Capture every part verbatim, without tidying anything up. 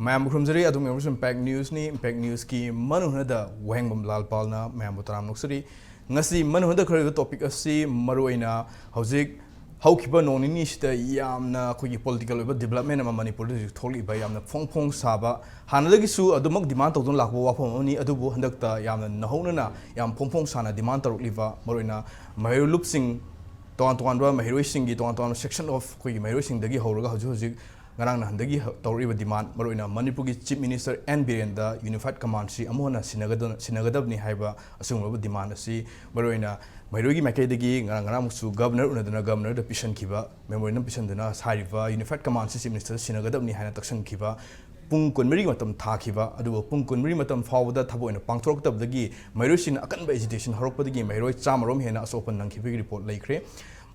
ꯃꯌꯥꯝꯕꯨ ꯈꯨꯔꯨꯝꯖꯔꯤ꯫ ꯑꯗꯨꯝ ꯌꯦꯡꯕꯁꯨ ꯏꯝꯄꯦꯛ ꯅ꯭ꯌꯨꯁꯅꯤ꯫ ꯏꯝꯄꯦꯛ ꯅ꯭ꯌꯨꯁꯀꯤ ꯃꯅꯨꯡꯗ ꯋꯥꯍꯦꯡꯕꯝ ꯂꯥꯜ ꯄꯥꯜꯅ ꯃꯌꯥꯝꯕꯨ ꯇꯔꯥꯝꯅ ꯑꯣꯛꯆꯔꯤ꯫ ꯉꯁꯤ ꯃꯅꯨꯡꯗ ꯈꯔ ꯇꯣꯄꯤꯛ ꯑꯁꯤ ꯃꯔꯨꯑꯣꯏꯅ ꯍꯧꯖꯤꯛ ꯍꯧꯈꯤꯕ ꯅꯣꯡ ꯅꯤꯅꯤꯁꯤꯗ ꯌꯥꯝꯅ ꯑꯩꯈꯣꯏꯒꯤ ꯄꯣꯂꯤꯇꯤꯀꯦꯜ ꯑꯣꯏꯕ ꯗꯤꯕꯂꯞꯃꯦꯟ ꯑꯃ ꯃꯅꯤꯄꯨꯔꯗ ꯍꯧꯖꯤꯛ ꯊꯣꯛꯂꯤꯕ ꯌꯥꯝꯅ ꯐꯣꯡ ꯐꯣꯡ ꯁꯥꯕ, ꯍꯥꯟꯅꯗꯒꯤꯁꯨ ꯑꯗꯨꯃꯛ ꯗꯤꯃꯥꯟ ꯇꯧꯗꯨꯅ ꯂꯥꯛꯄ ꯋꯥꯐꯝ ꯑꯃꯅꯤ꯫ ꯑꯗꯨꯕꯨ ꯍꯟꯗꯛꯇ ꯌꯥꯝꯅ ꯅꯧꯍꯧꯅꯅ ꯌꯥꯝ ꯐꯣꯡ ꯐꯣꯡ ꯁꯥꯅ ꯗꯤꯃꯥꯟ ꯇꯧꯔꯛꯂꯤꯕ ꯃꯔꯨꯑꯣꯏꯅ ꯃꯍꯩꯔꯣꯏ ꯂꯨꯞꯁꯤꯡ, ꯇꯣꯉꯥꯟ ꯇꯣꯉꯥꯟꯕ ꯃꯍꯩꯔꯣꯏꯁꯤꯡꯒꯤ ꯇꯣꯉꯥꯟ ꯇꯣꯉꯥꯟꯕ ꯁꯦꯛꯁꯟ ꯑꯣꯐ ꯑꯩꯈꯣꯏꯒꯤ ꯃꯍꯩꯔꯣꯏꯁꯤꯡꯗꯒꯤ ꯍꯧꯔꯒ ꯍꯧꯖꯤꯛ ꯍꯧꯖꯤꯛ ꯉꯔꯥꯡ ꯅꯍꯥꯟꯗꯒꯤ ꯍ-, ꯇꯧꯔꯛꯂꯤꯕ ꯗꯤꯃꯥꯟ, ꯃꯔꯨꯑꯣꯏꯅ ꯃꯅꯤꯄꯨꯔꯒꯤ ꯆꯤꯐ ꯃꯤꯅꯤꯁꯇꯔ ꯑꯦꯟ ꯕꯤꯔꯦꯟꯗ ꯌꯨꯅꯤꯐꯥꯏꯠ ꯀꯃꯥꯟꯁꯤ ꯑꯃꯨꯛ ꯍꯟꯅ ꯁꯤꯟꯅꯒꯗ-, ꯁꯤꯟꯅꯒꯗꯕꯅꯤ ꯍꯥꯏꯕ ꯑꯁꯤꯒꯨꯝꯂꯕ ꯗꯤꯃꯥꯟ ꯑꯁꯤ ꯃꯔꯨꯑꯣꯏꯅ ꯃꯍꯩꯔꯣꯏꯒꯤ ꯃꯥꯏꯀꯩꯗꯒꯤ ꯉꯔꯥꯡ, ꯉꯔꯥꯡꯃꯨꯛꯁꯨ ꯒꯕꯅꯔ ꯎꯅꯗꯨꯅ ꯒꯕꯅꯔꯗ ꯄꯤꯁꯤꯟꯈꯤꯕ, ꯃꯦꯃꯣꯔꯦꯟꯗꯝ ꯄꯤꯁꯤꯟꯗꯨꯅ ꯍꯥꯏꯔꯤꯕ ꯌꯨꯅꯤꯐꯥꯏꯠ ꯀꯃꯥꯟꯁꯤ ꯆꯤꯐ ꯃꯤꯅꯤꯁꯇꯔꯗ ꯁꯤꯟꯅꯒꯗꯕꯅꯤ ꯍꯥꯏꯅ ꯇꯛꯁꯤꯟꯈꯤꯕ ꯄꯨꯡ ꯀꯨꯟꯃꯔꯤ ꯃꯇꯝ ꯊꯥꯈꯤꯕ, ꯑꯗꯨꯕꯨ ꯄꯨꯡ ꯀꯨꯟꯃꯔꯤ ꯃꯇꯝ ꯐꯥꯎꯕꯗ ꯊꯕꯛ ꯑꯣꯏꯅ ꯄꯥꯡꯊꯣꯔꯛꯇꯕꯗꯒꯤ ꯃꯍꯩꯔꯣꯏꯁꯤꯡꯅ ꯑꯀꯟꯕ ꯑꯦꯖꯤꯇꯦꯁꯟ ꯍꯧꯔꯛꯄꯗꯒꯤ ꯃꯍꯩꯔꯣꯏ ꯆꯥꯝꯃꯔꯣꯝ ꯍꯦꯟꯅ ꯑꯁꯣꯛ ꯑꯄꯟ ꯅꯪꯈꯤꯕꯒꯤ ꯔꯤꯄꯣꯔꯠ ꯂꯩꯈ꯭ꯔꯦ꯫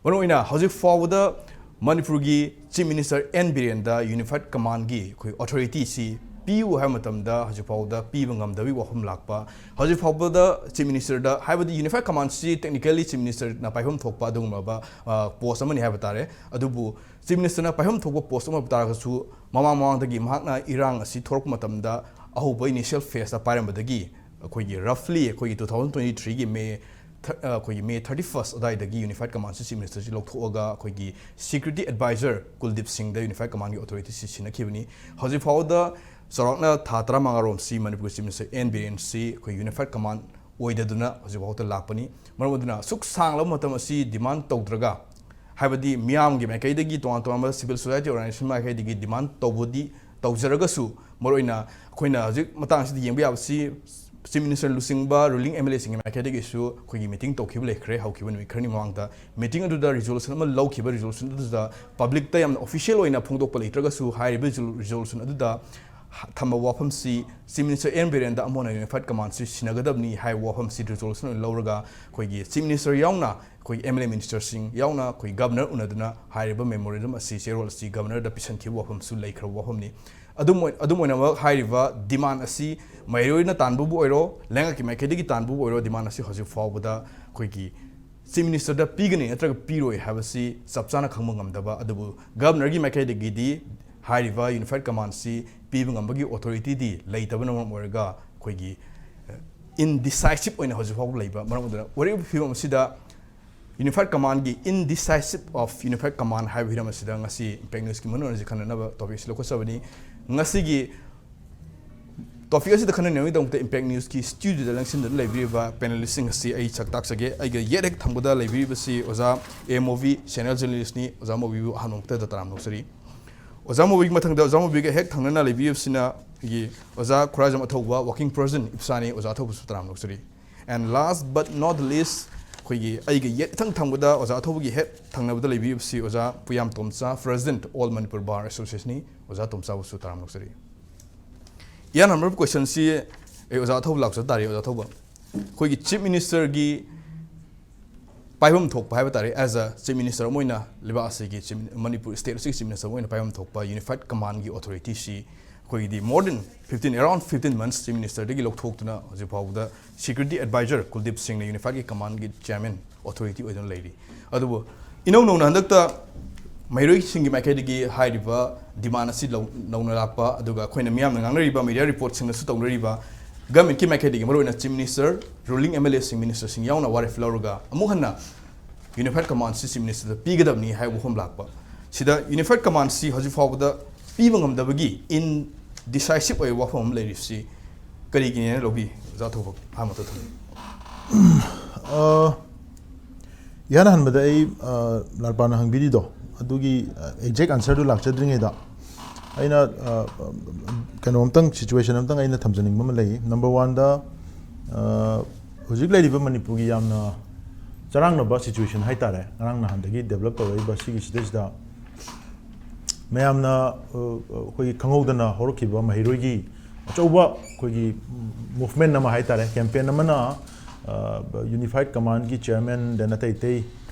ꯃꯔꯨꯑꯣꯏꯅ ꯍꯧꯖꯤꯛ ꯐꯥꯎꯕꯗ ꯃꯅꯤꯄꯨꯔꯒꯤ ꯆꯤꯐ ꯃꯤꯅꯤꯁꯇꯔ ꯑꯦꯟ ꯕꯤꯔꯦꯟꯗ ꯌꯨꯅꯤꯐꯥꯏꯠ ꯀꯃꯥꯟꯒꯤ ꯑꯩꯈꯣꯏ ꯑꯣꯊꯣꯔꯤꯇꯤꯁꯤ ꯄꯤꯌꯨ ꯍꯥꯏꯕ ꯃꯇꯝꯗ ꯍꯧꯖꯤꯛ ꯐꯥꯎꯕꯗ ꯄꯤꯕ ꯉꯝꯗꯕꯒꯤ ꯋꯥꯐꯝ ꯂꯥꯛꯄ, ꯍꯧꯖꯤꯛ ꯐꯥꯎꯕꯗ ꯆꯤꯐ ꯃꯤꯅꯤꯁꯇꯔꯗ, ꯍꯥꯏꯕꯗꯤ ꯌꯨꯅꯤꯐꯥꯏꯠ ꯀꯃꯥꯟꯁꯤ ꯇꯦꯛꯅꯤꯀꯦꯜꯂꯤ ꯆꯤꯐ ꯃꯤꯅꯤꯁꯇꯔꯅ ꯄꯥꯏꯐꯝ ꯊꯣꯛꯄ ꯑꯗꯨꯒꯨꯝꯂꯕ, ꯑ, ꯄꯣꯁ ꯑꯃꯅꯤ ꯍꯥꯏꯕ ꯇꯥꯔꯦ꯫ ꯑꯗꯨꯕꯨ ꯆꯤꯐ ꯃꯤꯅꯤꯁꯇꯔꯅ ꯄꯥꯏꯐꯝ ꯊꯣꯛꯄ ꯄꯣꯁ ꯑꯃ ꯑꯣꯏꯕ ꯇꯥꯔꯒꯁꯨ, ꯃꯃꯥꯡ ꯃꯃꯥꯡꯗꯒꯤ ꯃꯍꯥꯛꯅ ꯏꯔꯥꯡ ꯑꯁꯤ ꯊꯣꯔꯛꯄ ꯃꯇꯝꯗ ꯑꯍꯧꯕ ꯏꯅꯤꯁꯤꯌꯦꯜ ꯐꯦꯁꯇ ꯄꯥꯏꯔꯝꯕꯗꯒꯤ ꯑꯩꯈꯣꯏꯒꯤ ꯔꯐꯂꯤ ꯑꯩꯈꯣꯏꯒꯤ two thousand twenty threeꯒꯤ ꯃꯦ ꯊ-, ꯑ, ꯑꯩꯈꯣꯏꯒꯤ ꯃꯦ thirty first ꯑꯗꯨꯋꯥꯏꯗꯒꯤ ꯌꯨꯅꯤꯐꯥꯏꯠ ꯀꯃꯥꯟꯁꯤ ꯆꯤꯐ ꯃꯤꯅꯤꯁꯇꯔꯁꯤ ꯂꯧꯊꯣꯛꯑꯒ ꯑꯩꯈꯣꯏꯒꯤ ꯁꯦꯀ꯭ꯌꯨꯔꯤꯇꯤ ꯑꯦꯗꯚꯥꯏꯖꯔ ꯀꯨꯜꯗꯤꯞ ꯁꯤꯡꯗ ꯌꯨꯅꯤꯐꯥꯏꯠ ꯀꯃꯥꯟꯒꯤ ꯑꯣꯊꯣꯔꯤꯇꯤꯁꯤ ꯁꯤꯟꯅꯈꯤꯕꯅꯤ꯫ ꯍꯧꯖꯤꯛ ꯐꯥꯎꯕꯗ ꯆꯥꯎꯔꯥꯛꯅ ꯊꯥ ꯇꯔꯥꯃꯉꯥꯔꯣꯝꯁꯤ ꯃꯅꯤꯄꯨꯔꯒꯤ ꯆꯤꯐ ꯃꯤꯅꯤꯁꯇꯔ ꯑꯦꯟ ꯕꯤꯔꯦꯟꯁꯤ ꯑꯩꯈꯣꯏ ꯌꯨꯅꯤꯐꯥꯏꯠ ꯀꯃꯥꯟ ꯑꯣꯏꯗꯗꯨꯅ ꯍꯧꯖꯤꯛꯐꯥꯎꯗ ꯂꯥꯛꯄꯅꯤ꯫ ꯃꯔꯝ ꯑꯗꯨꯅ ꯑꯁꯨꯛ ꯁꯥꯡꯂꯕ ꯃꯇꯝ ꯑꯁꯤ ꯗꯤꯃꯥꯟ ꯇꯧꯗ꯭ꯔꯒ, ꯍꯥꯏꯕꯗꯤ ꯃꯤꯌꯥꯝꯒꯤ ꯃꯥꯏꯀꯩꯗꯒꯤ, ꯇꯣꯉꯥꯟ ꯇꯣꯉꯥꯟꯕ ꯁꯤꯚꯤꯜ ꯁꯣꯁꯥꯏꯇꯤ ꯑꯣꯔꯒꯅꯥꯏꯖꯦꯁꯟ ꯃꯥꯏꯀꯩꯗꯒꯤ ꯗꯤꯃꯥꯟ ꯇꯧꯕꯗꯤ ꯇꯧꯖꯔꯒꯁꯨ, ꯃꯔꯨꯑꯣꯏꯅ ꯑꯩꯈꯣꯏꯅ ꯍꯧꯖꯤꯛ ꯃꯇꯥꯡ ꯑꯁꯤꯗ ꯌꯦꯡꯕ ꯌꯥꯕꯁꯤ ꯆꯤꯐ ꯃꯤꯅꯤꯁꯇꯔ ꯂꯨꯆꯤꯡꯕ ꯔꯨꯂꯤꯡ ꯑꯦꯝ ꯑꯦꯜ ꯑꯦꯁꯤꯡꯒꯤ ꯃꯥꯏꯀꯩꯗꯒꯤꯁꯨ ꯑꯩꯈꯣꯏꯒꯤ ꯃꯤꯇꯤꯡ ꯇꯧꯈꯤꯕ ꯂꯩꯈ꯭ꯔꯦ ꯍꯧꯈꯤꯕ ꯅꯨꯃꯤꯠ ꯈꯔꯅꯤ ꯃꯃꯥꯡꯗ꯫ ꯃꯤꯇꯤꯡ ꯑꯗꯨꯗ ꯔꯤꯖꯣꯂꯨꯁꯟ ꯑꯃ ꯂꯧꯈꯤꯕ, ꯔꯤꯖꯣꯂꯨꯁꯟ ꯑꯗꯨꯗ ꯄꯕ꯭ꯂꯤꯛꯇ ꯌꯥꯝꯅ ꯑꯣꯐꯤꯁꯤꯌꯦꯜ ꯑꯣꯏꯅ ꯐꯣꯡꯗꯣꯛꯄ ꯂꯩꯇ꯭ꯔꯒꯁꯨ ꯍꯥꯏꯔꯤꯕ ꯔꯤꯖꯣꯂꯨꯁꯟ ꯑꯗꯨꯗ ꯊꯝꯕ ꯋꯥꯐꯝꯁꯤ ꯆꯤꯐ ꯃꯤꯅꯤꯁꯇꯔ ꯑꯦꯟ ꯕꯤꯔꯦꯟꯗ ꯑꯃꯨꯛ ꯍꯟꯅ ꯌꯨꯅꯤꯐꯥꯏꯠ ꯀꯃꯥꯟꯁꯤ ꯁꯤꯟꯅꯒꯗꯕꯅꯤ ꯍꯥꯏꯕ ꯋꯥꯐꯝꯁꯤ ꯔꯤꯖꯣꯂꯨꯁꯟ ꯑꯣꯏꯅ ꯂꯧꯔꯒ ꯑꯩꯈꯣꯏꯒꯤ ꯆꯤꯐ ꯃꯤꯅꯤꯁꯇꯔ ꯌꯥꯎꯅ ꯑꯩꯈꯣꯏꯒꯤ ꯑꯦꯝ ꯑꯦꯜ ꯑꯦ ꯃꯤꯅꯤꯁꯇꯔꯁꯤꯡ ꯌꯥꯎꯅ ꯑꯩꯈꯣꯏ ꯒꯕꯅꯔ ꯎꯅꯗꯨꯅ ꯍꯥꯏꯔꯤꯕ ꯃꯦꯃꯣꯔꯦꯟꯗꯝ ꯑꯁꯤ, ꯆꯦꯔꯣꯜ ꯑꯁꯤ ꯒꯕꯅꯔꯗ ꯄꯤꯁꯤꯟꯈꯤꯕ ꯋꯥꯐꯝꯁꯨ ꯂꯩꯈ꯭ꯔꯕ ꯋꯥꯐꯝꯅꯤ꯫ ꯑꯗꯨꯝ ꯑꯣꯏ-, ꯑꯗꯨꯝ ꯑꯣꯏꯅꯃꯛ ꯍꯥꯏꯔꯤꯕ ꯗꯤꯃꯥꯟ ꯑꯁꯤ ꯃꯍꯩꯔꯣꯏꯅ ꯇꯥꯟꯕꯕꯨ ꯑꯣꯏꯔꯣ, ꯂꯩꯉꯥꯛꯀꯤ ꯃꯥꯏꯀꯩꯗꯒꯤ ꯇꯥꯟꯕꯕꯨ ꯑꯣꯏꯔꯣ, ꯗꯤꯃꯥꯟ ꯑꯁꯤ ꯍꯧꯖꯤꯛ ꯐꯥꯎꯕꯗ ꯑꯩꯈꯣꯏꯒꯤ ꯆꯤꯐ ꯃꯤꯅꯤꯁꯇꯔꯗ ꯄꯤꯒꯅꯤ ꯅꯠꯇ꯭ꯔꯒ ꯄꯤꯔꯣꯏ ꯍꯥꯏꯕꯁꯤ ꯆꯞ ꯆꯥꯅ ꯈꯪꯕ ꯉꯝꯗꯕ, ꯑꯗꯨꯕꯨ ꯒꯕꯅꯔꯒꯤ ꯃꯥꯏꯀꯩꯗꯒꯤꯗꯤ ꯍꯥꯏꯔꯤꯕ ꯌꯨꯅꯤꯐꯥꯏꯠ ꯀꯃꯥꯟꯁꯤ ꯄꯤꯕ ꯉꯝꯕꯒꯤ ꯑꯣꯊꯣꯔꯤꯇꯤꯗꯤ ꯂꯩꯇꯕꯅ ꯃꯔꯝ ꯑꯣꯏꯔꯒ ꯑꯩꯈꯣꯏꯒꯤ ꯏꯟꯗꯤꯁꯥꯏꯁꯤꯞ ꯑꯣꯏꯅ ꯍꯧꯖꯤꯛ ꯐꯥꯎꯕ ꯂꯩꯕ ꯃꯔꯝ ꯑꯗꯨꯅ ꯑꯣꯏꯔꯤꯕ ꯐꯤꯕꯝ ꯑꯁꯤꯗ ꯌꯨꯅꯤꯐꯥꯏꯠ ꯀꯃꯥꯟꯒꯤ ꯏꯟꯗꯤꯁꯥꯏꯁꯤꯞ ꯑꯣꯐ ꯌꯨꯅꯤꯐꯥꯏꯠ ꯀꯃꯥꯟ ꯍꯥꯏꯕ ꯍꯤꯔꯝ ꯑꯁꯤꯗ ꯉꯁꯤ ꯏꯝꯄꯦꯛ ꯅ꯭ꯌꯨꯁꯀꯤ ꯃꯅꯨꯡ ꯑꯁꯤ ꯈꯟꯅꯅꯕ ꯇꯣꯄꯤꯛ ꯑꯁꯤ ꯂꯧꯈꯠꯆꯕꯅꯤ꯫ ꯉꯁꯤꯒꯤ ꯇꯣꯄꯤꯛ ꯑꯁꯤꯗ ꯈꯟꯅꯅꯕꯒꯤꯗꯃꯛꯇ ꯏꯝꯄꯦꯛ ꯅ꯭ꯌꯨꯁꯀꯤ ꯁ꯭ꯇꯨꯗꯤꯑꯣꯗ ꯂꯦꯡꯁꯤꯟꯗꯨꯅ ꯂꯩꯕꯤꯔꯤꯕ ꯄꯦꯅꯦꯂꯤꯁꯁꯤꯡ ꯑꯁꯤ ꯑꯩ ꯁꯛ ꯇꯥꯛꯆꯒꯦ꯫ ꯑꯩꯒ ꯌꯦꯠ ꯍꯦꯛ ꯊꯪꯕꯗ ꯂꯩꯕꯤꯔꯤꯕꯁꯤ ꯑꯣꯖꯥ ꯑꯦ ꯃꯣꯕꯤ, ꯁꯦꯅꯤꯌꯔ ꯖꯔꯅꯦꯂꯤꯁ꯭ꯠꯅꯤ꯫ ꯑꯣꯖꯥ ꯃꯣꯕꯤꯕꯨ ꯑꯍꯥꯟꯕ ꯃꯛꯇꯗ ꯇꯔꯥꯝꯅ ꯑꯣꯛꯆꯔꯤ꯫ ꯑꯣꯖꯥ ꯃꯣꯕꯤꯒꯤ ꯃꯊꯪꯗ ꯑꯣꯖꯥ ꯃꯣꯕꯤꯒ ꯍꯦꯛ ꯊꯪꯅꯅ ꯂꯩꯕꯤꯔꯤꯕꯁꯤꯅ ꯑꯩꯈꯣꯏꯒꯤ ꯑꯣꯖꯥ ꯈꯨꯔꯥꯏꯖꯝ ꯑꯊꯧꯕ, working president ꯏꯞꯁꯥꯅꯤ꯫ ꯑꯣꯖꯥ ꯑꯊꯧꯕꯁꯨ ꯇꯔꯥꯝꯅ ꯑꯣꯛꯆꯔꯤ꯫ And last but not the least, ꯑꯩꯈꯣꯏꯒꯤ ꯑꯩꯒ ꯌꯦꯠ ꯏꯊꯪ ꯊꯪꯕꯗ ꯑꯣꯖꯥ ꯑꯊꯧꯕꯒꯤ ꯍꯦꯛ ꯊꯪꯅꯕꯗ ꯂꯩꯕꯤꯔꯤꯕꯁꯤ ꯑꯣꯖꯥ ꯄꯨꯌꯥꯝ ꯇꯣꯝꯆꯥ, president All Manipur Bar Associationꯅꯤ꯫ ꯑꯣꯖꯥ ꯇꯣꯝꯆꯥꯕꯨꯁꯨ ꯇꯔꯥꯝꯅ ꯑꯣꯛꯆꯔꯤ꯫ ꯏꯍꯥꯟ ꯍꯥꯟꯕ questionꯁꯤ ꯑꯩ ꯑꯣꯖꯥ ꯑꯊꯧꯕ ꯂꯥꯛꯆ ꯇꯥꯔꯦ꯫ ꯑꯣꯖꯥ ꯑꯊꯧꯕ, ꯑꯩꯈꯣꯏꯒꯤ chief ministerꯒꯤ ꯄꯥꯏꯐꯝ ꯊꯣꯛꯄ ꯍꯥꯏꯕ ꯇꯥꯔꯦ, as a chief minister ꯑꯃ ꯑꯣꯏꯅ ꯂꯩꯕꯥꯛ ꯑꯁꯤꯒꯤ chief, ꯃꯅꯤꯄꯨꯔ state ꯑꯁꯤꯒꯤ chief minister ꯑꯃ ꯑꯣꯏꯅ ꯄꯥꯏꯐꯝ ꯊꯣꯛꯄ ꯌꯨꯅꯤꯐꯥꯏꯠ ꯀꯃꯥꯟꯒꯤ ꯑꯣꯊꯣꯔꯤꯇꯤꯁꯤ ꯑꯩꯈꯣꯏꯒꯤꯗꯤ more than fifteen, around fifteen months chief ministerꯗꯒꯤ ꯂꯧꯊꯣꯛꯇꯨꯅ ꯍꯧꯖꯤꯛ ꯐꯥꯎꯕꯗ security advisor ꯀꯨꯜꯗꯤꯞ ꯁꯤꯡꯅ ꯌꯨꯅꯤꯐꯥꯏꯠꯀꯤ ꯀꯃꯥꯟꯒꯤ chairman, authority ꯑꯣꯏꯗꯨꯅ ꯂꯩꯔꯤ꯫ ꯑꯗꯨꯕꯨ ꯏꯅꯧ ꯅꯧꯅ ꯍꯟꯗꯛꯇ ꯃꯍꯩꯔꯣꯏꯁꯤꯡꯒꯤ ꯃꯥꯏꯀꯩꯗꯒꯤ ꯍꯥꯏꯔꯤꯕ demand ꯑꯁꯤ ꯂꯧ-, ꯅꯧꯅ ꯂꯥꯛꯄ, ꯑꯗꯨꯒ ꯑꯩꯈꯣꯏꯅ ꯃꯤꯌꯥꯝꯅ ꯉꯥꯡꯅꯔꯤꯕ media reportꯁꯤꯡꯅꯁꯨ ꯇꯧꯅꯔꯤꯕ governmentꯀꯤ ꯃꯥꯏꯀꯩꯗꯒꯤ ꯃꯔꯨꯑꯣꯏꯅ chief minister, ruling MLAꯁꯤꯡ, ministerꯁꯤꯡ ꯌꯥꯎꯅ ꯋꯥꯔꯦꯞ ꯂꯧꯔꯒ ꯑꯃꯨꯛ ꯍꯟꯅ ꯌꯨꯅꯤꯐꯥꯏꯠ ꯀꯃꯥꯟꯁꯤ chief ministerꯗ ꯄꯤꯒꯗꯕꯅꯤ ꯍꯥꯏꯕ ꯋꯥꯐꯝ ꯂꯥꯛꯄ꯫ ꯁꯤꯗ ꯌꯨꯅꯤꯐꯥꯏꯠ ꯀꯃꯥꯟꯁꯤ ꯍꯧꯖꯤꯛ ꯐꯥꯎꯕꯗ ꯄꯤꯕ ꯉꯝꯗꯕꯒꯤ indecisive ꯑꯣꯏꯕ ꯋꯥꯐꯝ ꯑꯃ ꯂꯩꯔꯤꯕꯁꯤ ꯀꯔꯤꯒꯤꯅꯦꯅ ꯂꯧꯕꯤ? ꯑꯣꯖꯥ ꯊꯧꯕ ꯑꯍꯥꯟꯕꯗ ꯊꯝꯕꯤꯌꯨ꯫ ꯑ, ꯏꯍꯥꯟ ꯍꯥꯟꯕꯗ ꯑꯩ, ꯑ, ꯂꯥꯜꯄꯥꯅ ꯍꯪꯕꯤꯔꯤꯗꯣ ꯑꯗꯨꯒꯤ, ꯑ, exact answerꯗꯨ ꯂꯥꯛꯆꯗ꯭ꯔꯤꯉꯩꯗ ꯑꯩꯅ, ꯑ, ꯀꯩꯅꯣꯝꯇꯪ, situation ꯑꯝꯇꯪ ꯑꯩꯅ ꯊꯝꯖꯅꯤꯡꯕ ꯑꯃ ꯂꯩ꯫ Number oneꯗ, ꯑ, ꯍꯧꯖꯤꯛ ꯂꯩꯔꯤꯕ ꯃꯅꯤꯄꯨꯔꯒꯤ ꯌꯥꯝꯅ ꯆꯔꯥꯡꯅꯕ situation ꯍꯥꯏꯇꯥꯔꯦ, ꯉꯔꯥꯡ ꯅꯍꯥꯟꯗꯒꯤ develop ꯇꯧꯔꯛꯏꯕ ꯁꯤꯒꯤ ꯁꯤꯗꯩꯁꯤꯗ ꯃꯌꯥꯝꯅ, ꯑ, ꯑꯩꯈꯣꯏꯒꯤ ꯈꯪꯍꯧꯗꯅ ꯍꯧꯔꯛꯈꯤꯕ ꯃꯍꯩꯔꯣꯏꯒꯤ ꯑꯆꯧꯕ ꯑꯩꯈꯣꯏꯒꯤ movement ꯑꯃ ꯍꯥꯏꯇꯥꯔꯦ, campaign ꯑꯃꯅ, ꯑ, ꯌꯨꯅꯤꯐꯥꯏꯠ ꯀꯃꯥꯟꯒꯤ chairman, then ꯑꯇꯩ ꯑꯇꯩ,